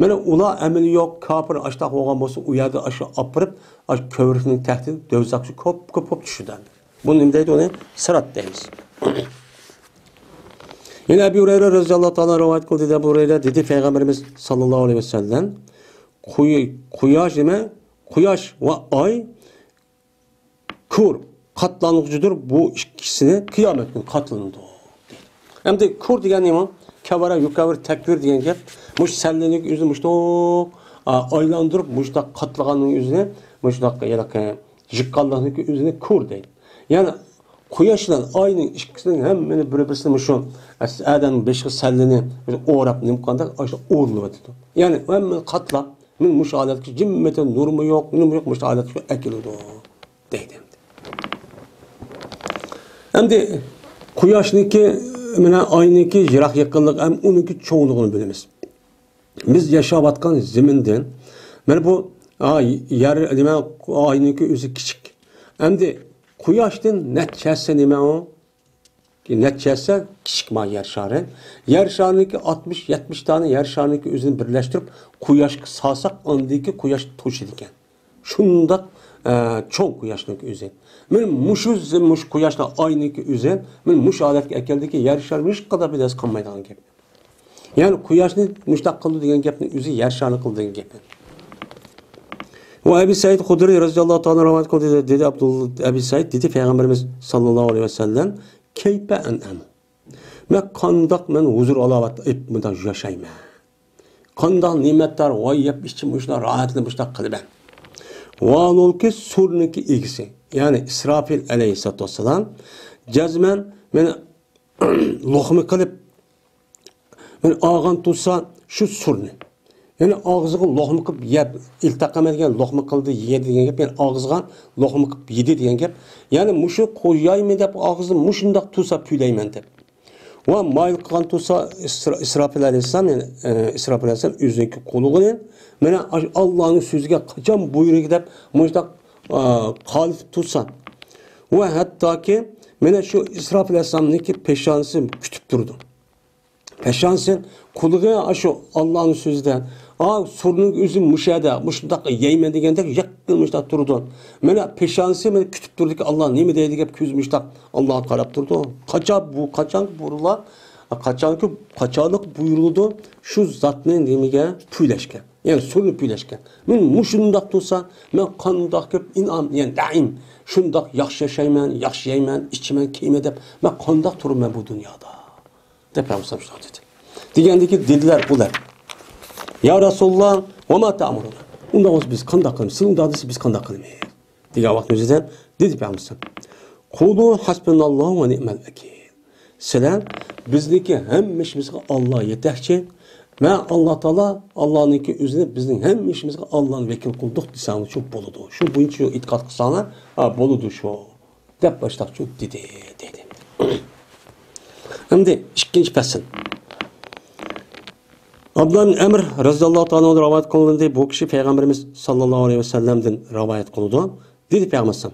مانا ئۇلار ئەمىلى يوق، كاپىر ئاشتاق بولغان بولسا، ئۇ يەردە ئاشۇ ئاپىرىپ، ئاشۇ كۆۋرۈكنىڭ تەھتىدە دوزاخقا كۆپ، كۆپ، كۆپ چۈشىدۇ. بۇنى نېمە دەيدۇ؟ ئۇنى سىرات دەيمىز. يەنە ئەبۇ ھۇرەيرە رەزىياللاھۇ تائالا رىۋايەت قىلدى، دەيدۇ ئەبۇ ھۇرەيرە دېدى، پەيغەمبىرىمىز ساللاللاھۇ ئەلەيھى ۋەسەللەم، قۇي-، قۇياش نېمە؟ قۇياش ۋە ئاي كۇر، قاتلانغۇچىدۇر، بۇ ئىككىسىنى قىيامەت كۈنى قاتلىنىدۇ. ئەمدى كۇر دېگەن نېمە؟ كەۋەرە، يۇكەۋىر، تەكۋىر دېگەن گەپ. مۇشۇ سەللىنىڭ ئۆزىنى مۇشۇنداق، ئا، ئايلاندۇرۇپ، مۇشۇنداق قاتلىغاننىڭ ئۆزىنى، مۇشۇنداق ھېلىقى يىغقانلىقنىڭ ئۆزىنى كۇر دەيدۇ. يەنى قۇياش بىلەن ئاينىڭ ئىككىسىنىڭ ھەممىنى بىر-بىرسىنى مۇشۇ ئادەمنىڭ بېشىغا سەللىنى ئوراپ نېمە قىلغاندەك، ئاشۇ ئورۇنلىۋېتىدۇ. يەنى ھەممىنى قاتلاپ، مانا مۇشۇ ھالەتكە جىممىتى نۇرمۇ يوق، نېمە يوق، مۇشۇ ھالەتكە ئەكېلىدۇ دەيدۇ. ئەمدى قۇياشنىڭكى، مانا ئاينىڭكى يىراق يېقىنلىقى ھەم ئۇنىڭكى چوڭلۇقىنى بىلىمىز. بىز ياشاۋاتقان زېمىندىن، مانا بۇ، ئا، يەر، نېمە، ئاينىڭكى ئۆزى كىچىك. ئەمدى قۇياشتىن نەچچە ھەسسە نېمە ئۇ؟ نەچچە ھەسسە كىچىك ما يەر شارى. يەر شارىنىڭكى ئاتمىش، يەتمىش دانە يەر شارىنىڭكى ئۆزىنى بىرلەشتۈرۈپ، قۇياشقا سالساق، ئاندىن كېيىن قۇياش توشىدىكەن. شۇنداق، ئە، چوڭ قۇياشنىڭكى ئۆزى. مانا مۇشۇ، مۇشۇ قۇياشنىڭ، ئاينىڭكى ئۆزى، مانا مۇشۇ ھالەتكە ئەكەلدىكى، يەر شارى ھېچقانداق بىر نەرسە قالمايدىغان گەپ. يەنى قۇياشنى مۇشۇنداق قىلدى دېگەن گەپنىڭ ئۆزى يەر شارىنى قىلدى دېگەن گەپ. ۋە ئەبى سەئىد خۇدرىي رەزىياللاھۇ تائالا رىۋايەت قىلدى، دېدى ئابدۇللا، ئەبى سەئىد دېدى، پەيغەمبىرىمىز ساللاللاھۇ ئەلەيھى ۋەسەللەم، كەيپە ئەنئەم. مەن قانداق مەن ھۇزۇر ھالاۋەت ئېلىپ مۇنداق ياشايمەن؟ قانداق نېمەتدار، ۋاي يەپ ئىچىم مۇشۇنداق راھەتلىنىپ مۇشۇنداق قىلىمەن؟ ۋاھالۇكى سۇرنىڭكى ئىگىسى، يەنى ئىسرافىل ئەلەيھىسسالاتۇ ۋەسسالام جەزمەن مېنى لوقما قىلىپ، مانا ئالغان تۇرسا شۇ سۇرنى. يەنى ئاغزىغا لوقما قىلىپ يەپ، ئىلتىقام دېگەن لوقما قىلدى، يېدى دېگەن گەپ، يەنى ئاغزىغا لوقما قىلىپ يېدى دېگەن گەپ. يەنى مۇشۇ قويايمەن دەپ ئاغزىدا مۇشۇنداق تۇرسا پۈيلەيمەن دەپ. ۋە مايىل قىلغان تۇرسا ئىسرا-، ئىسرافىل ئەلەيھىسسالام، يەنى، ئى، ئىسرافىل ئەلەيھىسسالام ئۆزىنىڭكى قۇلىقىنى، مانا ئاشۇ ئاللانىڭ سۆزىگە قاچان بۇيرۇقى دەپ مۇشۇنداق، ئا، قالىتىپ تۇرسا. ۋە ھەتتاكى مانا شۇ ئىسرافىل ئەلەيھىسسالامنىڭكى پېشانىسى كۈتۈپ تۇرىدۇ. پەشانسىن، قۇلىقى ئاشۇ ئاللانىڭ سۆزىدە، ئا، سۇرنىڭ ئۆزى مۇشەدە، مۇشۇنداق يەيمەن دېگەندەك يېقىن مۇشۇنداق تۇرىدۇ. مانا پەشانسى مانا كۈتۈپ تۇرىدۇكى، ئاللا نېمە دەيدۇ دەپ كۆزى مۇشۇنداق ئاللاغا قاراپ تۇرىدۇ. قاچان بۇ، قاچانكى بۇيرۇلار، قاچانكى، قاچانلىق بۇيرۇلىدۇ، شۇ زاتنى نېمىگە پۈيلەشكە، يەنى سۇرنى پۈيلەشكە. مەن مۇشۇنداق تۇرسا، مەن قانداق كۆپ ئىنئام، يەنى نەئىم، شۇنداق ياخشى ياشايمەن، ياخشى يەيمەن، ئىچىمەن، كىيىمەن دەپ، مەن قانداق تۇرىمەن بۇ دۇنيادا؟ دەپ پەيغەمبەر شۇنداق دېدى. دېگەندىكى دېدىلەر ئۇلار، يا رەسۇلاللا، ۋە ما تەئمۇرۇنا؟ ئۇنداق بولسا بىز قانداق قىلىمىز؟ سىز ئۇنداق دېسە بىز قانداق قىلىمىز؟ دېگەن ۋاقىتنىڭ ئۆزىدە دېدى پەيغەمبەر، قۇلۇ ھەسبۇناللاھۇ ۋە نىئمەل ۋەكىل. سىلەر بىزنىڭكى ھەممە ئىشىمىزغا ئاللا يېتەكچى. مەن ئاللا تائالا، ئاللانىڭكى ئۆزىنى بىزنىڭ ھەممە ئىشىمىزغا ئاللانى ۋەكىل قىلدۇق دېسەڭلار شۇ بولىدۇ. شۇ بويىچە شۇ ئېتىقاد قىلساڭلار، ھا، بولىدۇ شۇ. دەپ باشلاقچۇ دېدى، دېدى. ئەمدى ئىككىنچى پەسىل. ئابدۇللا ئىبن ئەمر رەزىياللاھۇ تائالا ئەنھۇ رىۋايەت قىلىندى. بۇ كىشى پەيغەمبىرىمىز ساللاللاھۇ ئەلەيھى ۋەسەللەمدىن رىۋايەت قىلىدۇ. دېدى پەيغەمبەر،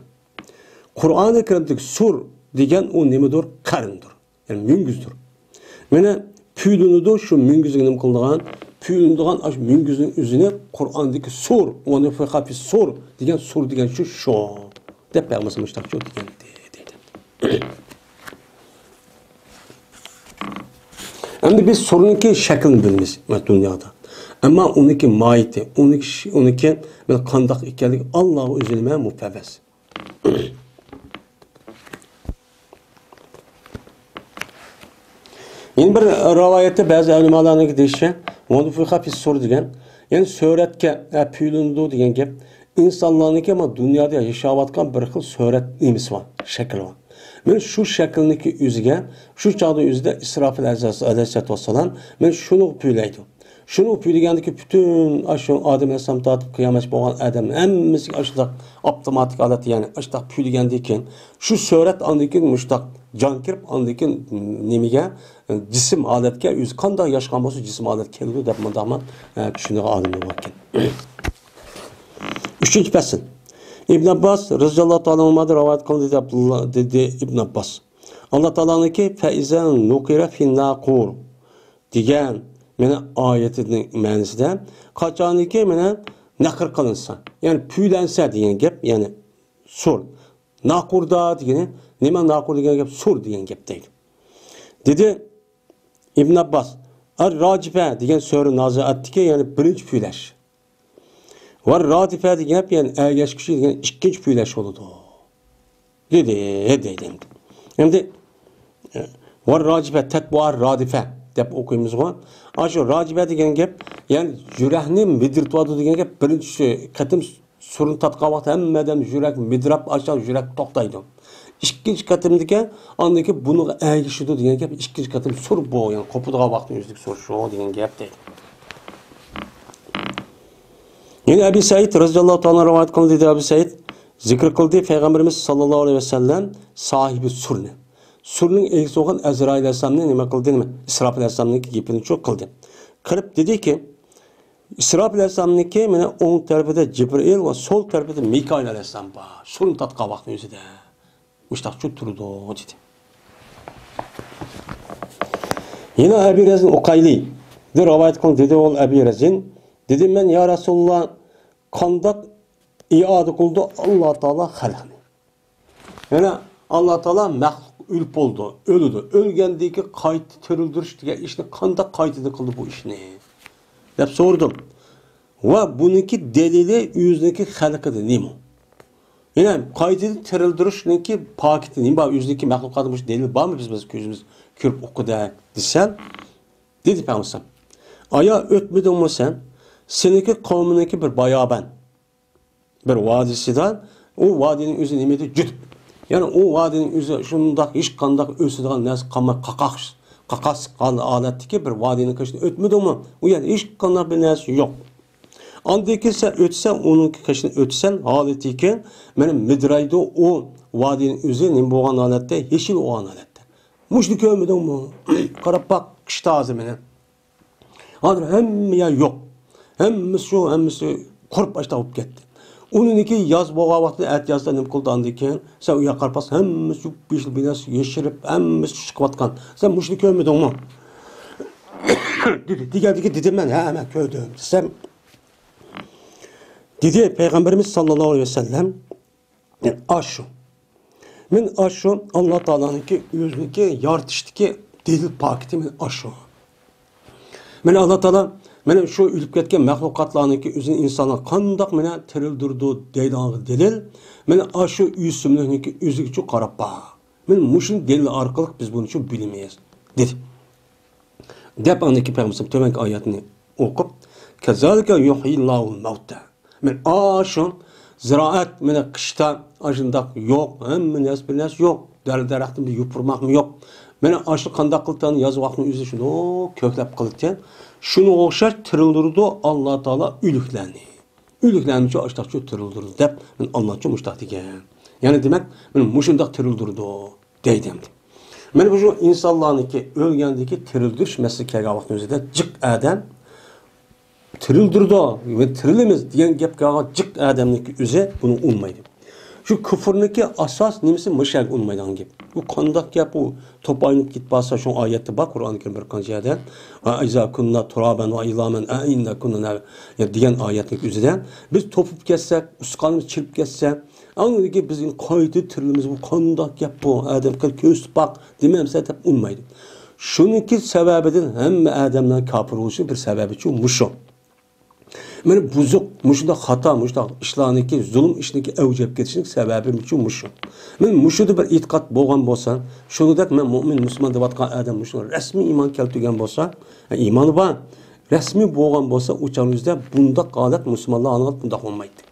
قۇرئانى كەرىمدىكى سۇر دېگەن ئۇ نېمىدۇر؟ قەرندۇر. يەنى مۈڭگۈزدۇر. مانا پۈيلىنىدۇ، شۇ مۈڭگۈزگە نېمە قىلىدىغان؟ پۈيلىنىدىغان ئاشۇ مۈڭگۈزنىڭ ئۆزىنى قۇرئاندىكى سۇر، ۋە نۇفىخە فىس سۇر دېگەن سۇر دېگەن شۇ، شۇ دەپ پەيغەمبەر مۇشتاقچۇ دېگەن دېدى. ئەمدى بىز سۇرنىڭكى شەكلىنى بىلىمىز، مانا دۇنيادا. ئەمما ئۇنىڭكى ماھىيىتى، ئۇنىڭكى، ئۇنىڭكى مانا قانداق ئىكەنلىكى ئاللاغا ئۆزى مۇپەۋۋەس. يەنە بىر رىۋايەتتە بەزى ئۆلىمالارنىڭ دېيىشىچە، ۋە نۇفىخە فىس سۇر دېگەن، يەنى سۆرەتكە، ئە، پۈيلىنىدۇ دېگەن گەپ. ئىنسانلارنىڭكى مانا دۇنيادا ياشاۋاتقان بىر خىل سۆرەت نېمىسى بار، شەكلى بار. مانا شۇ شەكىلنىڭكى ئۆزىگە، شۇ چاغدا ئۆزىدە ئىسرافىل ئەلەيھىسسالام مانا شۇنى پۈيلەيدۇ. شۇنى پۈيلىگەندىكى پۈتۈن ئاشۇ ئادەم ئەلەيھىسسالام تارتىپ قىيامەتكىچە بولغان ئادەمنىڭ ھەممىسىگە ئاشۇنداق ئاپتوماتىك ھالەتتە، يەنى ئاشۇنداق پۈيلىگەندىن كېيىن، شۇ سۆرەت ئاندىن كېيىن مۇشۇنداق جان كىرىپ، ئاندىن كېيىن نېمىگە، جىسىم ھالەتكە، ئۆزى قانداق ياشىغان بولسا، جىسىم ھالەتكە كېلىدۇ دەپ مۇنداقمۇ، ئە، چۈشىنىدىغان ئادەملەر بار ئىكەن. ئۈچىنچى پەسىل. ئىبن ئابباس رەزىياللاھۇ تائالا ئەنھۇمادىن رىۋايەت قىلىندى، دېدى ئابدۇللا، دېدى ئىبن ئابباس. ئاللا تائالانىڭكى فەئىزا نۇقىرە فىنناقۇر دېگەن مانا ئايىتىنىڭ مەنىسىدە، قاچانكى مانا نەقىر قىلىنسا، يەنى پۈيلەنسە دېگەن گەپ، يەنى سۇر. ناقۇردا دېگىنى نېمە؟ ناقۇر دېگەن گەپ سۇر دېگەن گەپ دەيدۇ. دېدى ئىبن ئابباس، ئەر راجىفە دېگەن سۈرە نازىئاتتىكى، يەنى بىرىنچى پۈيلەش. ۋە رادىفە دېگەن گەپ، يەنى ئەگەشكۈچى دېگەن ئىككىنچى پۈيلەش بولىدۇ. دېدى، دەيدۇ ئەمدى. ئەمدى، ۋە راجىفە، تەتبۇئە رادىفە دەپ ئوقۇيمىزغۇ. ئاشۇ راجىفە دېگەن گەپ، يەنى يۈرەكنى مىدىرىتىۋاتىدۇ دېگەن گەپ. بىرىنچى قېتىم سۇرنى تارتقان ۋاقىتتا ھەممە ئادەم يۈرەك مىدىرلاپ، ئاشۇ يۈرەك توختايدۇ. ئىككىنچى قېتىمدىكى، ئاندىن كېيىن بۇنىڭغا ئەگىشىدۇ دېگەن گەپ. ئىككىنچى قېتىم سۇر بۇ، يەنى قوپىدىغان ۋاقىتنىڭ ئۆزىدىكى سۇر شۇ دېگەن گەپ دەيدۇ. يەنە ئەبى سەئىد رەزىياللاھۇ تائالا رىۋايەت قىلدى، دېدى ئەبى سەئىد، زىكىر قىلدى پەيغەمبىرىمىز ساللاللاھۇ ئەلەيھى ۋەسەللەم ساھىبى سۇرنى. سۇرنىڭ ئىگىسى بولغان ئەزرائىل ئەلەيھىسسالامنى نېمە قىلدى، نېمە؟ ئىسرافىل ئەلەيھىسسالامنىڭكى گېپىنى شۇ قىلدى. قىلىپ دېدىكى، ئىسرافىل ئەلەيھىسسالامنىڭكى مانا ئوڭ تەرىپىدە جىبرىئىل ۋە سول تەرىپىدە مىكائىل ئەلەيھىسسالام بار. سۇرنى تارتقان ۋاقىتنىڭ ئۆزىدە. مۇشتاقچۇ تۇرىدۇ، دېدى. يەنە ئەبى رەزىن ئۇقەيلى دە رىۋايەت قىلىنغان، دېدى ئۇ ئەبى رەزىن، دېدى مەن، يا رەسۇلاللا، قانداق ئىئادە قىلىدۇ ئاللا تائالا خەلقنى؟ يەنە ئاللا تائالا مەخلۇق ئۆلۈپ بولىدۇ، ئۆلىدۇ. ئۆلگەندىن كېيىن قايتا تىرىلدۈرۈش دېگەن ئىشنى قانداق قايتىدىن قىلىدۇ بۇ ئىشنى؟ دەپ سورىدىم. ۋە بۇنىڭكى دەلىلى ئۆزىنىڭكى خەلقىدە نېمە؟ يەنە قايتىدىن تىرىلدۈرۈشنىڭكى پاكىتى نېمە بار؟ ئۆزىنىڭكى مەخلۇقاتىدا مۇشۇ دەلىل بارمۇ؟ بىز، بىز كۆزىمىز كۆرۈپ ئۇققۇدەك دېسەم، دېدى پەيغەمبەر، ئايا، ئۆتمىدىڭمۇ سەن؟ سېنىڭكى قەۋمىنىڭكى بىر بايابان، بىر ۋادىسىدا، ئۇ ۋادىنىڭ ئۆزى نېمە ئىدى؟ جۈدۈپ. يەنى ئۇ ۋادىنىڭ ئۆزى شۇنداق ھېچقانداق ئۆسىدىغان نەرسە قالماي، قاقاس، قاقاس قالغان ھالەتتىكى بىر ۋادىنىڭ قېشىدىن ئۆتمىدىڭمۇ؟ ئۇ يەردە ھېچقانداق بىر نەرسە يوق. ئاندىن كېيىن سەن ئۆتسەن، ئۇنىڭ قېشىدىن ئۆتسەن، ھالىتىكى مانا مىدىرايدۇ ئۇ ۋادىنىڭ ئۆزى نېمە بولغان ھالەتتە؟ يېشىل بولغان ھالەتتە. مۇشۇنى كۆرمىدىڭمۇ؟ قاراپ باق، قىشتا ھازىر مانا. ھازىر ھەممە يەر يوق. ھەممىسى شۇ، ھەممىسى قۇرۇپ ئاشتاق بولۇپ كەتتى. ئۇنىڭكى ياز بولغان ۋاقتىدا، ئەتىيازدا نېمە قىلدى ئاندىن كېيىن؟ سەن ئۇ يەرگە قاراپ بارساڭ، ھەممىسى يوپيېشىل بىناسى يېشىرىپ، ھەممىسى چىقىۋاتقان. سەن مۇشۇنى كۆرمىدىڭمۇ؟ دېدى. دېگەندىكىن دېدىم مەن، ھە، مەن كۆردۈم دېسەم، دېدى پەيغەمبىرىمىز ساللاللاھۇ ئەلەيھى ۋەسەللەم، ئاشۇ. مەن ئاشۇ ئاللا تائالانىڭكى ئۆزىنىڭكى يارىتىشتىكى دەلىل پاكىتى مەن ئاشۇ. مانا ئاللا تائالا مانا شۇ ئۆلۈپ كەتكەن مەخلۇقاتلارنىڭكى ئۆزىنى ئىنسانلار قانداق مانا تىرىلدۈرىدۇ دەيدىغانغا دەلىل، مانا ئاشۇ ئۆسۈملۈكنىڭكى ئۆزىگىچۇ قاراپ باق. مانا مۇشۇ دەلىل ئارقىلىق بىز بۇنىچۇ بىلىمىز، دېدى. دەپ ئاندىن كېيىن پەيغەمبەر تۆۋەنكى ئايەتنى ئوقۇپ، كەزالىكە يۇھيىللاھۇل مەۋتە. مانا ئاشۇ زىرائەت، مانا قىشتا ئاشۇنداق يوق، ھەممە نەرسە بىر نەرسە يوق. دەل-، دەرەختىن بىر يوپۇرماقمۇ يوق. مانا ئاشۇ قانداق قىلىدىكەن، ياز ۋاقتىنىڭ ئۆزى شۇنداق كۆكلەپ قىلىدىكەن. شۇنىڭغا ئوخشاش تىرىلدۈرىدۇ ئاللا تائالا ئۆلۈكلەرنى. ئۆلۈكلەرنىچۇ ئاشتاقچۇ تىرىلدۈرىدۇ دەپ، مانا ئاللاچۇ مۇشتاق دېگەن. يەنى دېمەك، مانا مۇشۇنداق تىرىلدۈرىدۇ دەيدۇ ئەمدى. مانا بۇ شۇ ئىنسانلارنىڭكى ئۆلگەندىكى تىرىلدۈرۈش مەسىلىسى كەلگەن ۋاقتىمىزدا جىق ئادەم تىرىلدۈرىدۇ ۋە تىرىلىمىز دېگەن گەپ كەلگەن جىق ئادەمنىڭكى ئۆزى بۇنى ئۇنىمايدۇ. شۇ كۇفرنىڭكى ئاساس نېمىسى مۇشۇ يەرگە ئۇنىمايدىغان گەپ. بۇ قانداق گەپ ئۇ؟ توپايلىنىپ كېتىپ بارسا، شۇ ئايەتتە بار، قۇرئان كەرىم بىر قانچە يەردە. ۋە ئىزا كۇننا تۇرابەن ۋە ئىزامەن ئەئىننا كۇننا دېگەن ئايەتنىڭ ئۆزىدە. بىز توپۇپ كەتسەك، ئۇستىخانىمىز چىرىپ كەتسە، ئاندىن كېيىن بىز قايتا تىرىلىمىز، بۇ قانداق گەپ بۇ؟ ئادەم قىل كۆرسىتىپ باق دېمەمسە دەپ ئۇنىمايدۇ. شۇنىڭكى سەۋەبىدىن ھەممە ئادەمنىڭ كاپىر بولۇشى بىر سەۋەبىچۇ مۇشۇ. مانا بۇزۇق، مۇشۇنداق خاتا، مۇشۇنداق ئىشلارنىڭكى، زۇلۇم ئىشنىڭكى ئەۋج ئېلىپ كېتىشىنىڭ سەۋەبىمۇچۇ مۇشۇ. مانا مۇشۇدا بىر ئېتىقاد بولغان بولسا، شۇنىڭدەك مەن مۇئمىن، مۇسۇلمان دەۋاتقان ئادەم مۇشۇ رەسمىي ئىمان كەلتۈرگەن بولسا، ئە، ئىمانى بار، رەسمىي بولغان بولسا، ئۇ چاغنىڭ ئۆزىدە بۇنداق ھالەت مۇسۇلمانلار ئاڭلاپ بۇنداق بولمايتتى.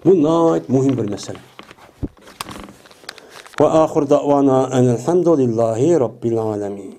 بۇ ناھايىتى مۇھىم بىر مەسىلە. ۋە ئاخىر دەۋانا ئەنىل ھەمدۇلىللاھى رەببىل ئالەمىن.